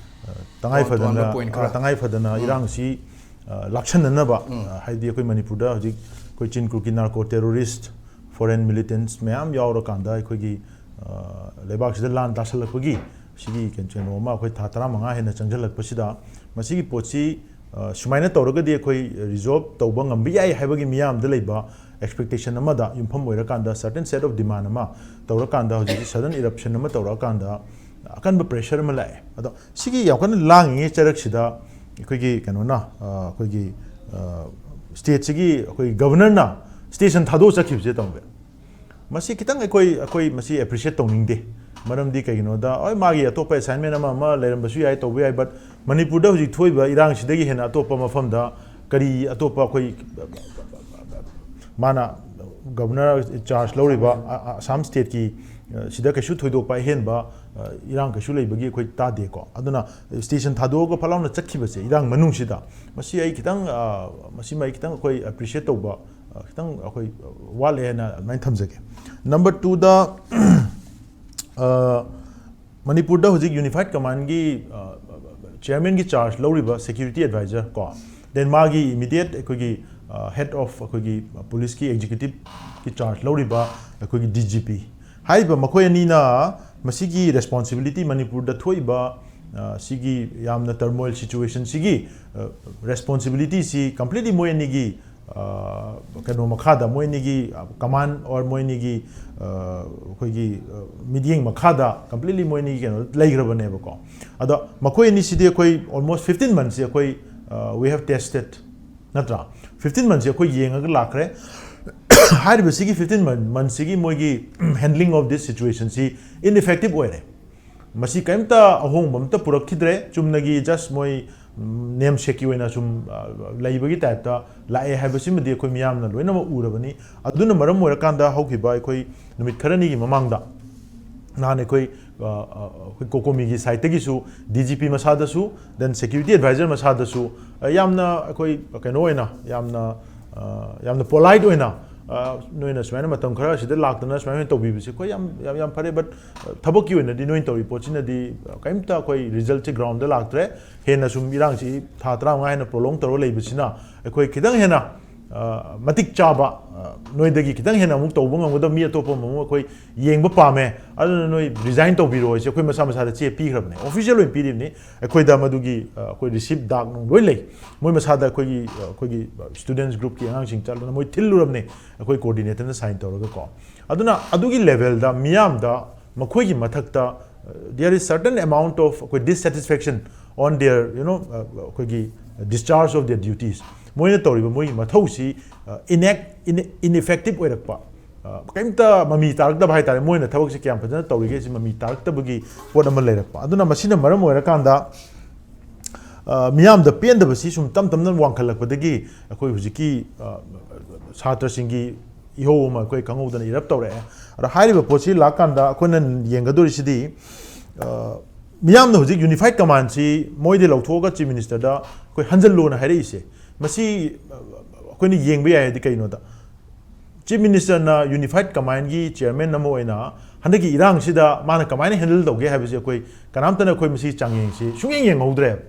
ꯑ, ꯇꯉꯥꯏ ꯇꯣꯉꯥꯟ ꯐꯗꯅ, ꯇꯣꯉꯥꯟꯕ point ꯈꯔ꯫ ꯑ, ꯇꯉꯥꯏ ꯐꯗꯅ ꯎꯝ꯫ ꯏꯔꯥꯡꯁꯤ, ꯑ, ꯂꯥꯛꯁꯟꯅꯅꯕ, ꯎꯝ꯫ ꯑ, ꯍꯥꯏꯗꯤ ꯑꯩꯈꯣꯏ ꯃꯅꯤꯄꯨꯔꯗ ꯍꯧꯖꯤꯛ ꯑꯩꯈꯣꯏ ꯆꯤꯟ ꯀꯨꯀꯤ narco terrorist, foreign militants ꯃꯌꯥꯝ ꯌꯥꯎꯔꯀꯥꯟꯗ ꯑꯩꯈꯣꯏꯒꯤ, ꯑ, ꯂꯩꯕꯥꯛꯁꯤꯗ ꯂꯥꯟ ꯇꯥꯁꯜꯂꯛꯄꯒꯤ ꯁꯤꯒꯤ ꯀꯩꯅꯣ, ꯀꯩꯅꯣ ꯑꯃ ꯑꯩꯈꯣꯏ ꯊꯥ ꯇꯔꯥꯃꯉꯥ ꯍꯦꯟꯅ ꯆꯪꯁꯤꯜꯂꯛꯄꯁꯤꯗ ꯃꯁꯤꯒꯤ ꯄꯣꯠꯁꯤ ꯑ, ꯁꯨꯃꯥꯏꯅ ꯇꯧꯔꯒꯗꯤ ꯑꯩꯈꯣꯏ ꯔꯤꯖꯣꯜꯕ ꯇꯧꯕ ꯉꯝꯕ ꯌꯥꯏ ꯍꯥꯏꯕꯒꯤ ꯃꯤꯌꯥꯝꯗ ꯂꯩꯕ ꯑꯦꯛꯁꯄꯦꯛꯇꯦꯁꯟ ꯑꯃꯗ ꯌꯨꯝꯐꯝ ꯑꯣꯏꯔꯀꯥꯟꯗ, ꯁꯔꯇꯟ ꯁꯦꯠ ꯑꯣꯐ ꯗꯤꯃꯥꯟ ꯑꯃ ꯇꯧꯔꯀꯥꯟꯗ, ꯍꯧꯖꯤꯛꯀꯤ ꯁꯗꯟ ꯏꯔꯞꯁꯟ ꯑꯃ ꯇꯧꯔꯛꯑꯀꯥꯟꯗ ꯑꯀꯟꯕ ꯄ꯭ꯔꯦꯁꯔ ꯑꯃ ꯂꯥꯛꯑꯦ꯫ ꯑꯗꯣ ꯁꯤꯒꯤ ꯌꯥꯝ ꯀꯟꯅ ꯂꯥꯡꯉꯤꯉꯩ ꯆꯔꯛꯁꯤꯗ ꯑꯩꯈꯣꯏꯒꯤ ꯀꯩꯅꯣꯅ, ꯑ, ꯑꯩꯈꯣꯏꯒꯤ, ꯑ, ꯁ꯭ꯇꯦꯠꯁꯤꯒꯤ ꯑꯩꯈꯣꯏꯒꯤ ꯒꯕꯔꯅꯔꯅ ꯁ꯭ꯇꯦꯁꯟ ꯊꯥꯗꯣꯛꯑ ꯆꯠꯈꯤꯕꯁꯦ ꯇꯧꯋꯦ꯫ ꯃꯁꯤ ꯈꯤꯇꯪ ꯑꯩꯈꯣꯏ, ꯑꯩꯈꯣꯏ ꯃꯁꯤ ꯑꯦꯄ꯭ꯔꯤꯁꯤꯌꯦꯠ ꯇꯧꯅꯤꯡꯗꯦ꯫ ꯃꯔꯝꯗꯤ ꯀꯩꯒꯤꯅꯣꯗ, ꯍꯣꯏ, ꯃꯥꯒꯤ ꯑꯇꯣꯞꯄ ꯑꯦꯁꯥꯏꯟꯃꯦꯟ ꯑꯃ ꯑꯃ ꯂꯩꯔꯝꯕꯁꯨ ꯌꯥꯏ, ꯇꯧꯕ ꯌꯥꯏ, but ꯃꯅꯤꯄꯨꯔꯗ ꯍꯧꯖꯤꯛ ꯊꯣꯛꯏꯕ ꯏꯔꯥꯡꯁꯤꯗꯒꯤ ꯍꯦꯟꯅ ꯑꯇꯣꯞꯄ ꯃꯐꯝꯗ ꯀꯔꯤ ꯑꯇꯣꯞꯄ ꯑꯩꯈꯣꯏ, ꯃꯥꯅ ꯒꯕꯔꯅꯔ ꯆꯥꯔꯖ ꯂꯧꯔꯤꯕ ꯑ-, ꯑ-, ꯑꯁꯥꯝ ꯁ꯭ꯇꯦꯠꯀꯤ, ꯑ, ꯁꯤꯗ ꯀꯩꯁꯨ ꯊꯣꯏꯗꯣꯛꯄ ꯑꯍꯦꯟꯕ, ꯑ, ꯏꯔꯥꯡ ꯀꯩꯁꯨ ꯂꯩꯕꯒꯤ ꯑꯩꯈꯣꯏ ꯇꯥꯗꯦꯀꯣ꯫ ꯑꯗꯨꯅ ꯁ꯭ꯇꯦꯁꯟ ꯊꯥꯗꯣꯛꯑꯒ ꯐꯠ ꯂꯥꯎꯅ ꯆꯠꯈꯤꯕꯁꯦ ꯏꯔꯥꯡ ꯃꯅꯨꯡꯁꯤꯗ, ꯃꯁꯤ ꯑꯩ ꯈꯤꯇꯪ, ꯑ, ꯃꯁꯤꯃ ꯑꯩ ꯈꯤꯇꯪ ꯑꯩꯈꯣꯏ ꯑꯦꯄ꯭ꯔꯤꯁꯤꯌꯦꯠ ꯇꯧꯕ, ꯑ, ꯈꯤꯇꯪ ꯑꯩꯈꯣꯏ ꯋꯥꯠꯂꯦ ꯍꯥꯏꯅ ꯑꯗꯨꯃꯥꯏꯅ ꯊꯝꯖꯒꯦ꯫ ꯅꯝꯕꯔ ꯇꯨꯗ, ꯑ, ꯃꯅꯤꯄꯨꯔꯗ ꯍꯧꯖꯤꯛ ꯌꯨꯅꯤꯐꯥꯏꯠ ꯀꯃꯥꯟꯒꯤ, ꯑ, ꯆꯤꯌꯔꯃꯦꯟꯒꯤ ꯆꯥꯔꯖ ꯂꯧꯔꯤꯕ ꯁꯦꯀ꯭ꯌꯨꯔꯤꯇꯤ ꯑꯦꯗꯚꯥꯏꯖꯔ ꯀꯣ, then ꯃꯥꯒꯤ ꯏꯃꯤꯗꯤꯌꯦꯠ ꯑꯩꯈꯣꯏꯒꯤ, ꯑ, ꯍꯦꯗ ꯑꯣꯐ ꯑꯩꯈꯣꯏꯒꯤ ꯄꯨꯂꯤꯁꯀꯤ ꯑꯦꯛꯖꯤꯀ꯭ꯌꯨꯇꯤꯞꯀꯤ ꯆꯥꯔꯖ ꯂꯧꯔꯤꯕ ꯑꯩꯈꯣꯏꯒꯤ ꯗꯤ ꯖꯤ ꯄꯤ, ꯍꯥꯏꯔꯤꯕ ꯃꯈꯣꯏ ꯑꯅꯤꯅ ꯃꯁꯤꯒꯤ ꯔꯦꯁꯄꯣꯟꯁꯤꯕꯤꯂꯤꯇꯤ, ꯃꯅꯤꯄꯨꯔꯗ ꯊꯣꯛꯏꯕ, ꯑ, ꯁꯤꯒꯤ ꯌꯥꯝꯅ ꯇꯔꯃꯣꯏꯜ ꯁꯤꯆꯨꯋꯦꯁꯟꯁꯤꯒꯤ, ꯑ, ꯔꯦꯁꯄꯣꯟꯁꯤꯕꯤꯂꯤꯇꯤꯁꯤ ꯀꯝꯄ꯭ꯂꯤꯠꯂꯤ ꯃꯣꯏ ꯑꯅꯤꯒꯤ, ꯑ, ꯀꯩꯅꯣ ꯃꯈꯥꯗ, ꯃꯣꯏ ꯑꯅꯤꯒꯤ, ꯑ, ꯀꯃꯥꯟ ꯑꯣꯔ ꯃꯣꯏ ꯑꯅꯤꯒꯤ, ꯑ, ꯑꯩꯈꯣꯏꯒꯤ, ꯑ, ꯃꯤꯠꯌꯦꯡ ꯃꯈꯥꯗ ꯀꯝꯄ꯭ꯂꯤꯠꯂꯤ ꯃꯣꯏ ꯑꯅꯤꯒꯤ ꯀꯩꯅꯣ ꯂꯩꯈ꯭ꯔꯕꯅꯦꯕꯀꯣ꯫ ꯑꯗꯣ ꯃꯈꯣꯏ ꯑꯅꯤꯁꯤꯗꯤ ꯑꯩꯈꯣꯏ ꯑꯣꯜꯃꯣꯁ ꯐꯤꯐꯇꯤꯟ ꯃꯟꯊꯁꯁꯦ ꯑꯩꯈꯣꯏ, ꯑ, we have tested, ꯅꯠꯇ꯭ꯔꯥ? ꯐꯤꯐꯇꯤꯟ ꯃꯟꯊꯁꯁꯦ ꯑꯩꯈꯣꯏ ꯌꯦꯡꯉꯒ ꯂꯥꯛꯈ꯭ꯔꯦ꯫ ꯍꯥꯏꯔꯤꯕꯁꯤꯒꯤ ꯐꯤꯐꯇꯤꯟ ꯃꯟꯊꯁꯁꯤꯒꯤ ꯃꯣꯏꯒꯤ handling of this situationꯁꯤ ineffective ꯑꯣꯏꯔꯦ꯫ ꯃꯁꯤ ꯀꯔꯤꯝꯇ ꯑꯍꯣꯡꯕ ꯑꯝꯇ ꯄꯨꯔꯛꯈꯤꯗ꯭ꯔꯦ꯫ ꯆꯨꯝꯅꯒꯤ just ꯃꯣꯏ, ꯎꯝ, ꯅꯦꯝꯁꯦꯛꯀꯤ ꯑꯣꯏꯅ ꯁꯨꯝ, ꯑ, ꯂꯩꯕꯒꯤ ꯇꯥꯏꯞꯇ ꯂꯥꯛꯑꯦ ꯍꯥꯏꯕꯁꯤꯃꯗꯤ ꯑꯩꯈꯣꯏ ꯃꯤꯌꯥꯝꯅ ꯂꯣꯏꯅꯃꯛ ꯎꯔꯕꯅꯤ꯫ ꯑꯗꯨꯅ ꯃꯔꯝ ꯑꯣꯏꯔꯀꯥꯟꯗ ꯍꯧꯈꯤꯕ ꯑꯩꯈꯣꯏ ꯅꯨꯃꯤꯠ ꯈꯔꯅꯤꯒꯤ ꯃꯃꯥꯡꯗ ꯅꯍꯥꯟ ꯑꯩꯈꯣꯏ, ꯑ, ꯑ, ꯑꯩꯈꯣꯏ ꯀꯣꯀꯣꯃꯤꯒꯤ ꯁꯥꯏꯠꯇꯒꯤꯁꯨ ꯗꯤ ꯖꯤ ꯄꯤ ꯃꯁꯥꯗꯁꯨ, then ꯁꯦꯀ꯭ꯌꯨꯔꯤꯇꯤ ꯑꯦꯗꯚꯥꯏꯖꯔ ꯃꯁꯥꯗꯁꯨ, ꯑ, ꯌꯥꯝꯅ ꯑꯩꯈꯣꯏ ꯀꯩꯅꯣ ꯑꯣꯏꯅ, ꯌꯥꯝꯅ, ꯑ, ꯌꯥꯝꯅ ꯄꯣꯂꯥꯏꯠ ꯑꯣꯏꯅ, ꯑ, ꯅꯣꯏꯅ ꯁꯨꯃꯥꯏꯅ ꯃꯇꯝ ꯈꯔ ꯑꯁꯤꯗ ꯂꯥꯛꯇꯅ ꯁꯨꯃꯥꯏꯅ ꯇꯧꯕꯤꯕꯁꯦ ꯑꯩꯈꯣꯏ ꯌꯥꯝ, ꯌꯥꯝ, ꯌꯥꯝ ꯐꯔꯦ, but, ꯑ, ꯊꯕꯛꯀꯤ ꯑꯣꯏꯅꯗꯤ ꯅꯣꯏꯅ ꯇꯧꯔꯤ ꯄꯣꯠꯁꯤꯅꯗꯤ, ꯑ, ꯀꯔꯤꯝꯇ ꯑꯩꯈꯣꯏ ꯔꯤꯖꯜꯠꯁꯦ ꯒ꯭ꯔꯥꯎꯟꯗ ꯂꯥꯛꯇ꯭ꯔꯦ꯫ ꯍꯦꯟꯅ ꯁꯨꯝ ꯏꯔꯥꯡꯁꯤ ꯊꯥ ꯇꯔꯥꯃꯉꯥ ꯍꯦꯟꯅ ꯄ꯭ꯔꯣꯂꯣꯡ ꯇꯧꯔꯒ ꯂꯩꯕꯁꯤꯅ ꯑꯩꯈꯣꯏ ꯈꯤꯇꯪ ꯍꯦꯟꯅ ꯑ, ꯃꯇꯤꯛ ꯆꯥꯕ, ꯑ, ꯅꯣꯏꯗꯒꯤ ꯈꯤꯇꯪ ꯍꯦꯟꯅ ꯑꯃꯨꯛ ꯇꯧꯕ ꯉꯝꯒꯗꯕ ꯃꯤ ꯑꯇꯣꯞꯄ ꯑꯃꯃꯨꯛ ꯑꯩꯈꯣꯏ ꯌꯦꯡꯕ ꯄꯥꯝꯃꯦ, ꯑꯗꯨꯅ ꯅꯣꯏ resign ꯇꯧꯕꯤꯔꯣ ꯍꯥꯏꯁꯦ ꯑꯩꯈꯣꯏ ꯃꯁꯥ ꯃꯁꯥꯗ ꯆꯦ ꯄꯤꯈ꯭ꯔꯕꯅꯦ, official ꯑꯣꯏꯅ ꯄꯤꯔꯤꯕꯅꯤ꯫ ꯑꯩꯈꯣꯏꯗ ꯃꯗꯨꯒꯤ, ꯑ, ꯑꯩꯈꯣꯏ receipt ꯗꯥꯛ ꯅꯨꯡ ꯂꯣꯏ ꯂꯩ꯫ ꯃꯣꯏ ꯃꯁꯥꯗ ꯑꯩꯈꯣꯏꯒꯤ, ꯑ, ꯑꯩꯈꯣꯏꯒꯤ students group ꯀꯤ ꯑꯉꯥꯡꯁꯤꯡ ꯆꯠꯂꯒ ꯃꯣꯏ ꯊꯤꯜꯂꯨꯔꯕꯅꯦ, ꯑꯩꯈꯣꯏ coordinator ꯅ sign ꯇꯧꯔꯒꯀꯣ꯫ ꯑꯗꯨꯅ ꯑꯗꯨꯒꯤ level ꯗ ꯃꯤꯌꯥꯝꯗ ꯃꯈꯣꯏꯒꯤ ꯃꯊꯛꯇ, uh, there is certain amount of ꯑꯩꯈꯣꯏ dissatisfaction on their, you know, uh, ꯑꯩꯈꯣꯏꯒꯤ discharge of their duties꯫ ꯃꯣꯏꯅ ꯇꯧꯔꯤꯕ ꯃꯣꯏꯒꯤ ꯃꯊꯧꯁꯤ, uh, inact-, in-, ineffective ꯑꯣꯏꯔꯛꯄ, uh, ꯀꯔꯤꯝꯇ ꯃꯃꯤ ꯇꯥꯔꯛꯇꯕ ꯍꯥꯏꯇꯥꯔꯦ꯫ ꯃꯣꯏꯅ ꯊꯕꯛꯁꯤ ꯀꯌꯥꯝ ꯐꯖꯅ ꯇꯧꯔꯤꯒꯦ ꯁꯤ ꯃꯃꯤ ꯇꯥꯔꯛꯇꯕꯒꯤ ꯄꯣꯠ ꯑꯃ ꯂꯩꯔꯛꯄ꯫ ꯑꯗꯨꯅ ꯃꯁꯤꯅ ꯃꯔꯝ ꯑꯣꯏꯔꯀꯥꯟꯗ, uh, ꯃꯤꯌꯥꯝꯗ ꯄꯦꯟꯗꯕꯁꯤ ꯁꯨꯝ ꯇꯞ ꯇꯞꯅ ꯋꯥꯡꯈꯠꯂꯛꯄꯗꯒꯤ ꯑꯩꯈꯣꯏ ꯍꯧꯖꯤꯛꯀꯤ, uh, ꯁꯥꯇ꯭ꯔꯁꯤꯡꯒꯤ ꯏꯍꯧ ꯑꯃ ꯑꯩꯈꯣꯏ ꯈꯪꯍꯧꯗꯅ erupt ꯇꯧꯔꯛꯑꯦ꯫ ꯑꯗꯣ ꯍꯥꯏꯔꯤꯕ ꯄꯣꯠꯁꯤ ꯂꯥꯛꯀꯥꯟꯗ ꯑꯩꯈꯣꯏꯅ ꯌꯦꯡꯒꯗꯧꯔꯤꯁꯤꯗꯤ, ꯑ, ꯃꯤꯌꯥꯝꯅ ꯍꯧꯖꯤꯛ unified command ꯁꯤ ꯃꯣꯏꯗꯤ ꯂꯧꯊꯣꯛꯑꯒ Chief Minister ꯗ ꯑꯩꯈꯣꯏ ꯍꯟꯖꯜꯂꯣꯅ ꯍꯥꯏꯔꯛꯏꯁꯦ, ꯃꯁꯤ, ꯑ, ꯑꯩꯈꯣꯏꯅ ꯌꯦꯡꯕ ꯌꯥꯏ ꯍꯥꯏꯗꯤ ꯀꯩꯅꯣꯗ, Chief Minister ꯅ unified command ꯒꯤ chairman ꯑꯃ ꯑꯣꯏꯅ ꯍꯟꯗꯛꯀꯤ ꯏꯔꯥꯡꯁꯤꯗ ꯃꯥꯅ ꯀꯃꯥꯏꯅ handle ꯇꯧꯒꯦ ꯍꯥꯏꯕꯁꯤ ꯑꯩꯈꯣꯏ ꯀꯅꯥꯝꯇꯅ ꯑꯩꯈꯣꯏ ꯃꯁꯤ ꯆꯥꯡꯌꯦꯡꯁꯤ ꯁꯨꯡꯌꯦꯡ ꯌꯦꯡꯍꯧꯗ꯭ꯔꯦꯕ꯫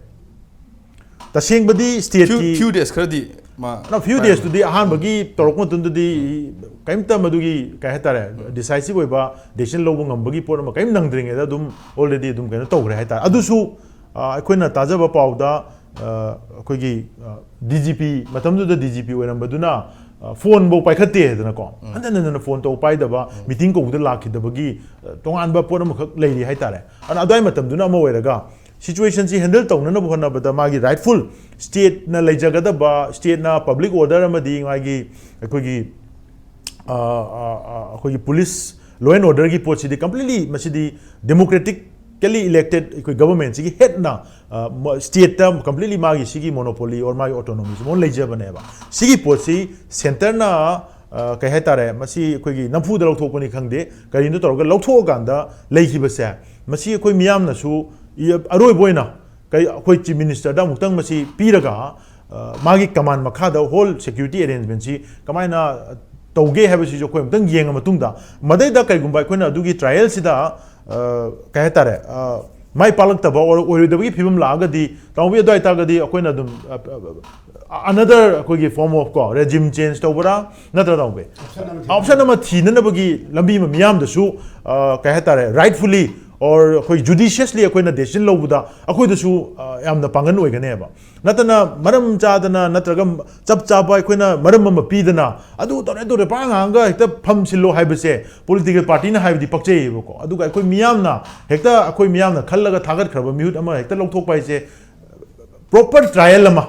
ꯇꯁꯦꯡꯕꯗꯤ state ꯀꯤ few days ꯈꯔꯗꯤ ꯃꯥ few days ꯇꯨꯗꯤ ꯑꯍꯥꯟꯕꯒꯤ ꯇꯧꯔꯛꯄ ꯃꯇꯝꯗꯗꯤ ꯀꯔꯤꯝꯇ ꯃꯗꯨꯒꯤ, ꯀꯩ ꯍꯥꯏꯇꯥꯔꯦ, decisive ꯑꯣꯏꯕ decision ꯂꯧꯕ ꯉꯝꯕꯒꯤ ꯄꯣꯠ ꯑꯃ ꯀꯔꯤꯝ ꯅꯪꯗ꯭ꯔꯤꯉꯩꯗ ꯑꯗꯨꯝ already ꯑꯗꯨꯝ ꯀꯩꯅꯣ ꯇꯧꯈ꯭ꯔꯦ ꯍꯥꯏꯇꯥꯔꯦ꯫ ꯑꯗꯨꯁꯨ, ꯑ, ꯑꯩꯈꯣꯏꯅ ꯇꯥꯖꯕ ꯄꯥꯎꯗ, ꯑ, ꯑꯩꯈꯣꯏꯒꯤ, ꯑ, D G P, ꯃꯇꯝꯗꯨꯗ D G P ꯑꯣꯏꯔꯝꯕꯗꯨꯅ, ꯑ, phone ꯐꯧ ꯄꯥꯏꯈꯠꯇꯦ ꯍꯥꯏꯗꯅꯀꯣ꯫ ꯎꯝ꯫ ꯍꯟꯖꯟ ꯍꯟꯖꯟꯅ phone ꯇꯧꯕ ꯄꯥꯏꯗꯕ, ꯎꯝ꯫ Meeting ꯀꯧꯕꯗ ꯂꯥꯛꯈꯤꯗꯕꯒꯤ, ꯑ, ꯇꯣꯉꯥꯟꯕ ꯄꯣꯠ ꯑꯃꯈꯛ ꯂꯩꯔꯤ ꯍꯥꯏꯇꯥꯔꯦ꯫ ꯑꯗꯨꯅ ꯑꯗꯨꯋꯥꯏ ꯃꯇꯝꯗꯨꯅ ꯑꯃ ꯑꯣꯏꯔꯒ, situation ꯁꯤ handle ꯇꯧꯅꯅꯕ ꯍꯣꯠꯅꯕꯗ ꯃꯥꯒꯤ rightful state ꯅ ꯂꯩꯖꯒꯗꯕ, state ꯅ public order ꯑꯃꯗꯤ ꯃꯥꯒꯤ ꯑꯩꯈꯣꯏꯒꯤ, ꯑ, ꯑ, ꯑ, ꯑꯩꯈꯣꯏꯒꯤ police law and order ꯒꯤ ꯄꯣꯠꯁꯤꯗꯤ completely ꯃꯁꯤꯗꯤ democratically elected ꯑꯩꯈꯣꯏ government ꯁꯤꯒꯤ head ꯅ, ꯑ, ꯃ-, state ꯇ completely ꯃꯥꯒꯤ ꯁꯤꯒꯤ monopoly or ꯃꯥꯒꯤ autonomy ꯁꯤ ꯃꯉꯣꯟꯗ ꯂꯩꯖꯕꯅꯦꯕ꯫ ꯁꯤꯒꯤ ꯄꯣꯠꯁꯤ centre ꯅ, ꯑ, ꯀꯩ ꯍꯥꯏꯇꯥꯔꯦ, ꯃꯁꯤ ꯑꯩꯈꯣꯏꯒꯤ ꯅꯝꯐꯨꯗ ꯂꯧꯊꯣꯛꯄꯅꯤ ꯈꯪꯗꯦ, ꯀꯔꯤꯅꯣ ꯇꯧꯔꯒ ꯂꯧꯊꯣꯛꯑꯀꯥꯟꯗ ꯂꯩꯈꯤꯕꯁꯦ, ꯃꯁꯤ ꯑꯩꯈꯣꯏ ꯃꯤꯌꯥꯝꯅꯁꯨ ꯏ-, ꯑꯔꯣꯏꯕ ꯑꯣꯏꯅ ꯀꯩ, ꯑꯩꯈꯣꯏ Chief Minister ꯗ ꯑꯃꯨꯛꯇꯪ ꯃꯁꯤ ꯄꯤꯔꯒ, ꯑ, ꯃꯥꯒꯤ command ꯃꯈꯥꯗ whole security arrangement ꯁꯤ ꯀꯃꯥꯏꯅ ꯇꯧꯒꯦ ꯍꯥꯏꯕꯁꯤꯁꯨ ꯑꯩꯈꯣꯏ ꯑꯃꯨꯛꯇꯪ ꯌꯦꯡꯉ ꯃꯇꯨꯡꯗ, ꯃꯗꯩꯗ ꯀꯩꯒꯨꯝꯕ ꯑꯩꯈꯣꯏꯅ ꯑꯗꯨꯒꯤ trial ꯁꯤꯗ, ꯑ, ꯀꯩ ꯍꯥꯏꯇꯥꯔꯦ, ꯑ, ꯃꯥꯏ ꯄꯥꯛꯂꯛꯇꯕ or ꯑꯣꯏꯔꯣꯏꯗꯕꯒꯤ ꯐꯤꯕꯝ ꯂꯥꯛꯑꯒꯗꯤ, ꯇꯥꯎꯕꯤ, ꯑꯗꯨ ꯑꯣꯏꯇꯥꯔꯒꯗꯤ ꯑꯩꯈꯣꯏꯅ ꯑꯗꯨꯝ another ꯑꯩꯈꯣꯏꯒꯤ form of ꯀꯣ regime change ꯇꯧꯕ꯭ꯔꯥ, ꯅꯠꯇ꯭ꯔ ꯇꯥꯎꯕꯤ? Option ꯑꯃ ꯊꯤꯅꯅꯕꯒꯤ ꯂꯝꯕꯤ ꯑꯃ ꯃꯤꯌꯥꯝꯗꯁꯨ ꯑ, ꯀꯩ ꯍꯥꯏꯇꯥꯔꯦ, rightfully or ꯑꯩꯈꯣꯏ judiciously ꯑꯩꯈꯣꯏꯅ decision ꯂꯧꯕꯗ ꯑꯩꯈꯣꯏꯗꯁꯨ ꯑ, ꯌꯥꯝꯅ ꯄꯥꯡꯒꯜ ꯑꯣꯏꯒꯅꯦꯕ꯫ ꯅꯠꯇꯅ ꯃꯔꯝ ꯆꯥꯗꯅ ꯅꯠꯇ꯭ꯔꯒ ꯆꯞ ꯆꯥꯕ ꯑꯩꯈꯣꯏꯅ ꯃꯔꯝ ꯑꯃ ꯄꯤꯗꯅ ꯑꯗꯨ ꯇꯧꯔꯦ ꯇꯧꯔꯦ ꯄꯥ ꯉꯥꯡꯉꯒ ꯍꯦꯛꯇ ꯐꯝ ꯁꯤꯜꯂꯣ ꯍꯥꯏꯕꯁꯦ political partyꯅ ꯍꯥꯏꯕꯗꯤ ꯄꯛꯆꯩꯌꯦꯕꯀꯣ꯫ ꯑꯗꯨꯒ ꯑꯩꯈꯣꯏ ꯃꯤꯌꯥꯝꯅ ꯍꯦꯛꯇ ꯑꯩꯈꯣꯏ ꯃꯤꯌꯥꯝꯅ ꯈꯜꯂꯒ ꯊꯥꯒꯠꯈ꯭ꯔꯕ ꯃꯤꯍꯨꯠ ꯑꯃ ꯍꯦꯛꯇ ꯂꯧꯊꯣꯛꯄ ꯍꯥꯏꯁꯦ proper trial ꯑꯃ,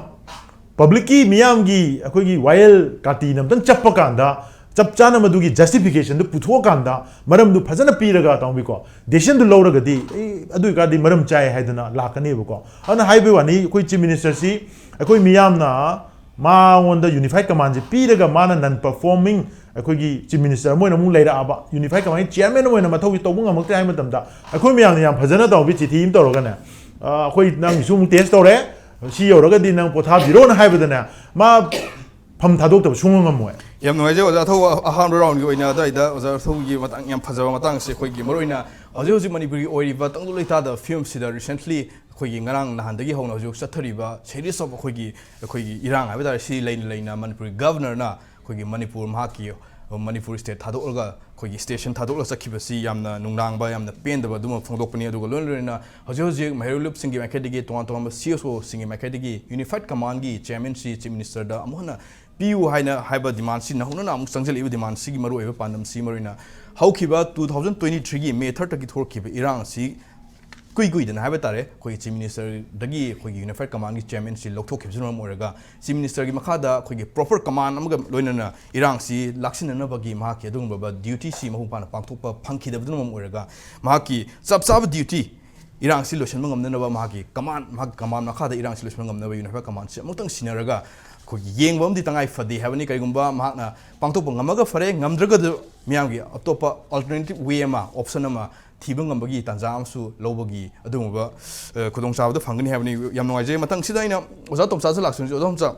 publicꯀꯤ ꯃꯤꯌꯥꯝꯒꯤ ꯑꯩꯈꯣꯏꯒꯤ ꯋꯥꯌꯦꯜ ꯀꯥꯇꯤꯅ ꯑꯝꯇꯪ ꯆꯞꯄ ꯀꯥꯟꯗ ꯆꯞ ꯆꯥꯅ ꯃꯗꯨꯒꯤ justificationꯗꯨ ꯄꯨꯊꯣꯛꯑꯀꯥꯟꯗ ꯃꯔꯝꯗꯨ ꯐꯖꯅ ꯄꯤꯔꯒ ꯇꯥꯎꯕꯤꯀꯣ decisionꯗꯨ ꯂꯧꯔꯒꯗꯤ ꯑꯦ, ꯑꯗꯨ ꯑꯣꯏꯇꯥꯔꯗꯤ ꯃꯔꯝ ꯆꯥꯏ ꯍꯥꯏꯗꯅ ꯂꯥꯛꯀꯅꯦꯕꯀꯣ꯫ ꯑꯗꯨꯅ ꯍꯥꯏꯕꯒꯤ ꯋꯥꯅꯤ, ꯑꯩꯈꯣꯏ Chief Ministerꯁꯤ ꯑꯩꯈꯣꯏ ꯃꯤꯌꯥꯝꯅ ꯃꯉꯣꯟꯗ unified commandꯁꯤ ꯄꯤꯔꯒ ꯃꯥꯅ non performing ꯑꯩꯈꯣꯏꯒꯤ Chief Minister ꯑꯃ ꯑꯣꯏꯅ ꯑꯃꯨꯛ ꯂꯩꯔꯛꯑꯕ, unified commandꯒꯤ chairman ꯑꯃ ꯑꯣꯏꯅ ꯃꯊꯧꯁꯤ ꯇꯧꯕ ꯉꯝꯃꯛꯇ꯭ꯔꯦ ꯍꯥꯏꯕ ꯃꯇꯝꯗ ꯑꯩꯈꯣꯏ ꯃꯌꯥꯝꯅ ꯌꯥꯝ ꯐꯖꯅ ꯇꯧꯕꯤ ꯆꯤꯊꯤ ꯑꯃ ꯇꯧꯔꯒꯅꯦ, ꯑ, ꯑꯩꯈꯣꯏ ꯅꯪꯒꯤꯁꯨ ꯑꯃꯨꯛ test ꯇꯧꯔꯦ, ꯁꯤ ꯌꯧꯔꯒꯗꯤ ꯅꯪ ꯄꯣꯊꯥꯕꯤꯔꯣꯅ ꯍꯥꯏꯕꯗꯅꯦ, ꯃꯥ ꯐꯝ ꯊꯥꯗꯣꯛꯇꯕ ꯁꯨꯡꯉꯝ ꯉꯝꯃꯣꯏ꯫ ꯌꯥꯝ ꯅꯨꯡꯉꯥꯏꯖꯩ ꯑꯣꯖꯥ꯫ ꯑꯊꯧꯕ ꯑꯍꯥꯟꯕ roundꯒꯤ ꯑꯣꯏꯅ ꯑꯗꯨꯋꯥꯏꯗ ꯑꯣꯖꯥ ꯑꯊꯧꯕꯒꯤ ꯃꯇꯥꯡ, ꯌꯥꯝ ꯐꯖꯕ ꯃꯇꯥꯡꯁꯦ ꯑꯩꯈꯣꯏꯒꯤ ꯃꯔꯨꯑꯣꯏꯅ ꯍꯧꯖꯤꯛ ꯍꯧꯖꯤꯛ ꯃꯅꯤꯄꯨꯔꯒꯤ ꯑꯣꯏꯔꯤꯕ ꯇꯪꯗꯨ ꯂꯩꯇꯥꯗꯕ ꯐꯤꯕꯝꯁꯤꯗ recently ꯑꯩꯈꯣꯏꯒꯤ ꯉꯔꯥꯡ ꯅꯍꯥꯟꯗꯒꯤ ꯍꯧꯅ ꯍꯧꯖꯤꯛ ꯆꯠꯊꯔꯤꯕ series of ꯑꯩꯈꯣꯏꯒꯤ, ꯑꯩꯈꯣꯏꯒꯤ ꯏꯔꯥꯡ ꯍꯥꯏꯕ ꯇꯥꯔꯦ, ꯁꯤ ꯂꯩꯅ ꯂꯩꯅ ꯃꯅꯤꯄꯨꯔꯒꯤ Governorꯅ ꯑꯩꯈꯣꯏꯒꯤ ꯃꯅꯤꯄꯨꯔ ꯃꯍꯥꯛꯀꯤ ꯃꯅꯤꯄꯨꯔ state ꯊꯥꯗꯣꯛꯂꯒ ꯑꯩꯈꯣꯏꯒꯤ station ꯊꯥꯗꯣꯛꯂꯒ ꯆꯠꯈꯤꯕꯁꯤ ꯌꯥꯝꯅ ꯅꯨꯡꯅꯥꯡꯕ, ꯌꯥꯝꯅ ꯄꯦꯟꯗꯕ ꯑꯗꯨꯃ ꯐꯣꯡꯗꯣꯛꯄꯅꯤ꯫ ꯑꯗꯨꯒ ꯂꯣꯏꯅ ꯂꯣꯏꯅꯅ ꯍꯧꯖꯤꯛ ꯍꯧꯖꯤꯛ ꯃꯍꯩꯔꯣꯏ ꯂꯨꯞꯁꯤꯡꯒꯤ ꯃꯥꯏꯀꯩꯗꯒꯤ, ꯇꯣꯉꯥꯟ ꯇꯣꯉꯥꯟꯕ CSOꯁꯤꯡꯒꯤ ꯃꯥꯏꯀꯩꯗꯒꯤ unified commandꯒꯤ chairmanꯁꯤ Chief Ministerꯗ ꯑꯃꯨꯛ ꯍꯟꯅ ꯄꯤꯌꯨ ꯍꯥꯏꯅ ꯍꯥꯏꯕ demandꯁꯤ ꯅꯧꯍꯧꯅꯅ ꯑꯃꯨꯛ ꯆꯪꯁꯤꯜꯂꯛꯏꯕ demandꯁꯤꯒꯤ ꯃꯔꯨꯑꯣꯏꯕ ꯄꯥꯟꯗꯝꯁꯤ ꯃꯔꯨꯑꯣꯏꯅ ꯍꯧꯈꯤꯕ two thousand twenty threeꯒꯤ May thirdꯇꯒꯤ ꯊꯣꯛꯈꯤꯕ ꯏꯔꯥꯡ ꯑꯁꯤ ꯀꯨꯏ ꯀꯨꯏꯗꯅ ꯍꯥꯏꯕ ꯇꯥꯔꯦ, ꯑꯩꯈꯣꯏꯒꯤ Chief Ministerꯗꯒꯤ ꯑꯩꯈꯣꯏꯒꯤ unified commandꯒꯤ chairmanꯁꯤ ꯂꯧꯊꯣꯛꯈꯤꯕꯁꯤꯅ ꯃꯔꯝ ꯑꯣꯏꯔꯒ Chief Ministerꯒꯤ ꯃꯈꯥꯗ ꯑꯩꯈꯣꯏꯒꯤ proper command ꯑꯃꯒ ꯂꯣꯏꯅꯅ ꯏꯔꯥꯡꯁꯤ ꯂꯥꯛꯁꯤꯟꯅꯅꯕꯒꯤ ꯃꯍꯥꯛꯀꯤ ꯑꯗꯨꯒꯨꯝꯂꯕ dutyꯁꯤ ꯃꯄꯨꯡ ꯐꯥꯅ ꯄꯥꯡꯊꯣꯛꯄ ꯐꯪꯈꯤꯗꯕꯗꯨꯅ ꯃꯔꯝ ꯑꯣꯏꯔꯒ ꯃꯍꯥꯛꯀꯤ ꯆꯞ ꯆꯥꯕ duty ꯏꯔꯥꯡꯁꯤ ꯂꯣꯏꯁꯤꯟꯕ ꯉꯝꯅꯅꯕ ꯃꯍꯥꯛꯀꯤ command, ꯃꯍꯥꯛꯀꯤ command ꯃꯈꯥꯗ ꯏꯔꯥꯡꯁꯤ ꯂꯣꯏꯁꯤꯟꯕ ꯉꯝꯅꯕ unified commandꯁꯤ ꯑꯃꯨꯛꯇꯪ ꯁꯤꯟꯅꯔꯒ ꯑꯩꯈꯣꯏꯒꯤ ꯌꯦꯡꯕ ꯑꯃꯗꯤ ꯇꯉꯥꯏ ꯐꯗꯦ ꯍꯥꯏꯕꯅꯤ꯫ ꯀꯔꯤꯒꯨꯝꯕ ꯃꯍꯥꯛꯅ ꯄꯥꯡꯊꯣꯛꯄ ꯉꯝꯃꯒ ꯐꯔꯦ, ꯉꯝꯗ꯭ꯔꯒꯁꯨ ꯃꯤꯌꯥꯝꯒꯤ ꯑꯇꯣꯞꯄ alternative way ꯑꯃ, option ꯑꯃ ꯊꯤꯕ ꯉꯝꯕꯒꯤ ꯇꯥꯟꯖꯥ ꯑꯃꯁꯨ ꯂꯧꯕꯒꯤ ꯑꯗꯨꯒꯨꯝꯕ, ꯑ, ꯈꯨꯗꯣꯡꯆꯥꯕꯗꯨ ꯐꯪꯒꯅꯤ ꯍꯥꯏꯕꯅꯤ꯫ ꯌꯥꯝ ꯅꯨꯡꯉꯥꯏꯖꯩ꯫ ꯃꯊꯪꯁꯤꯗ ꯑꯩꯅ ꯑꯣꯖꯥ ꯇꯣꯝꯆꯥꯗꯁꯨ ꯂꯥꯛꯆꯅꯤꯡꯉꯤ꯫ ꯑꯣꯖꯥ ꯇꯣꯝꯆꯥ,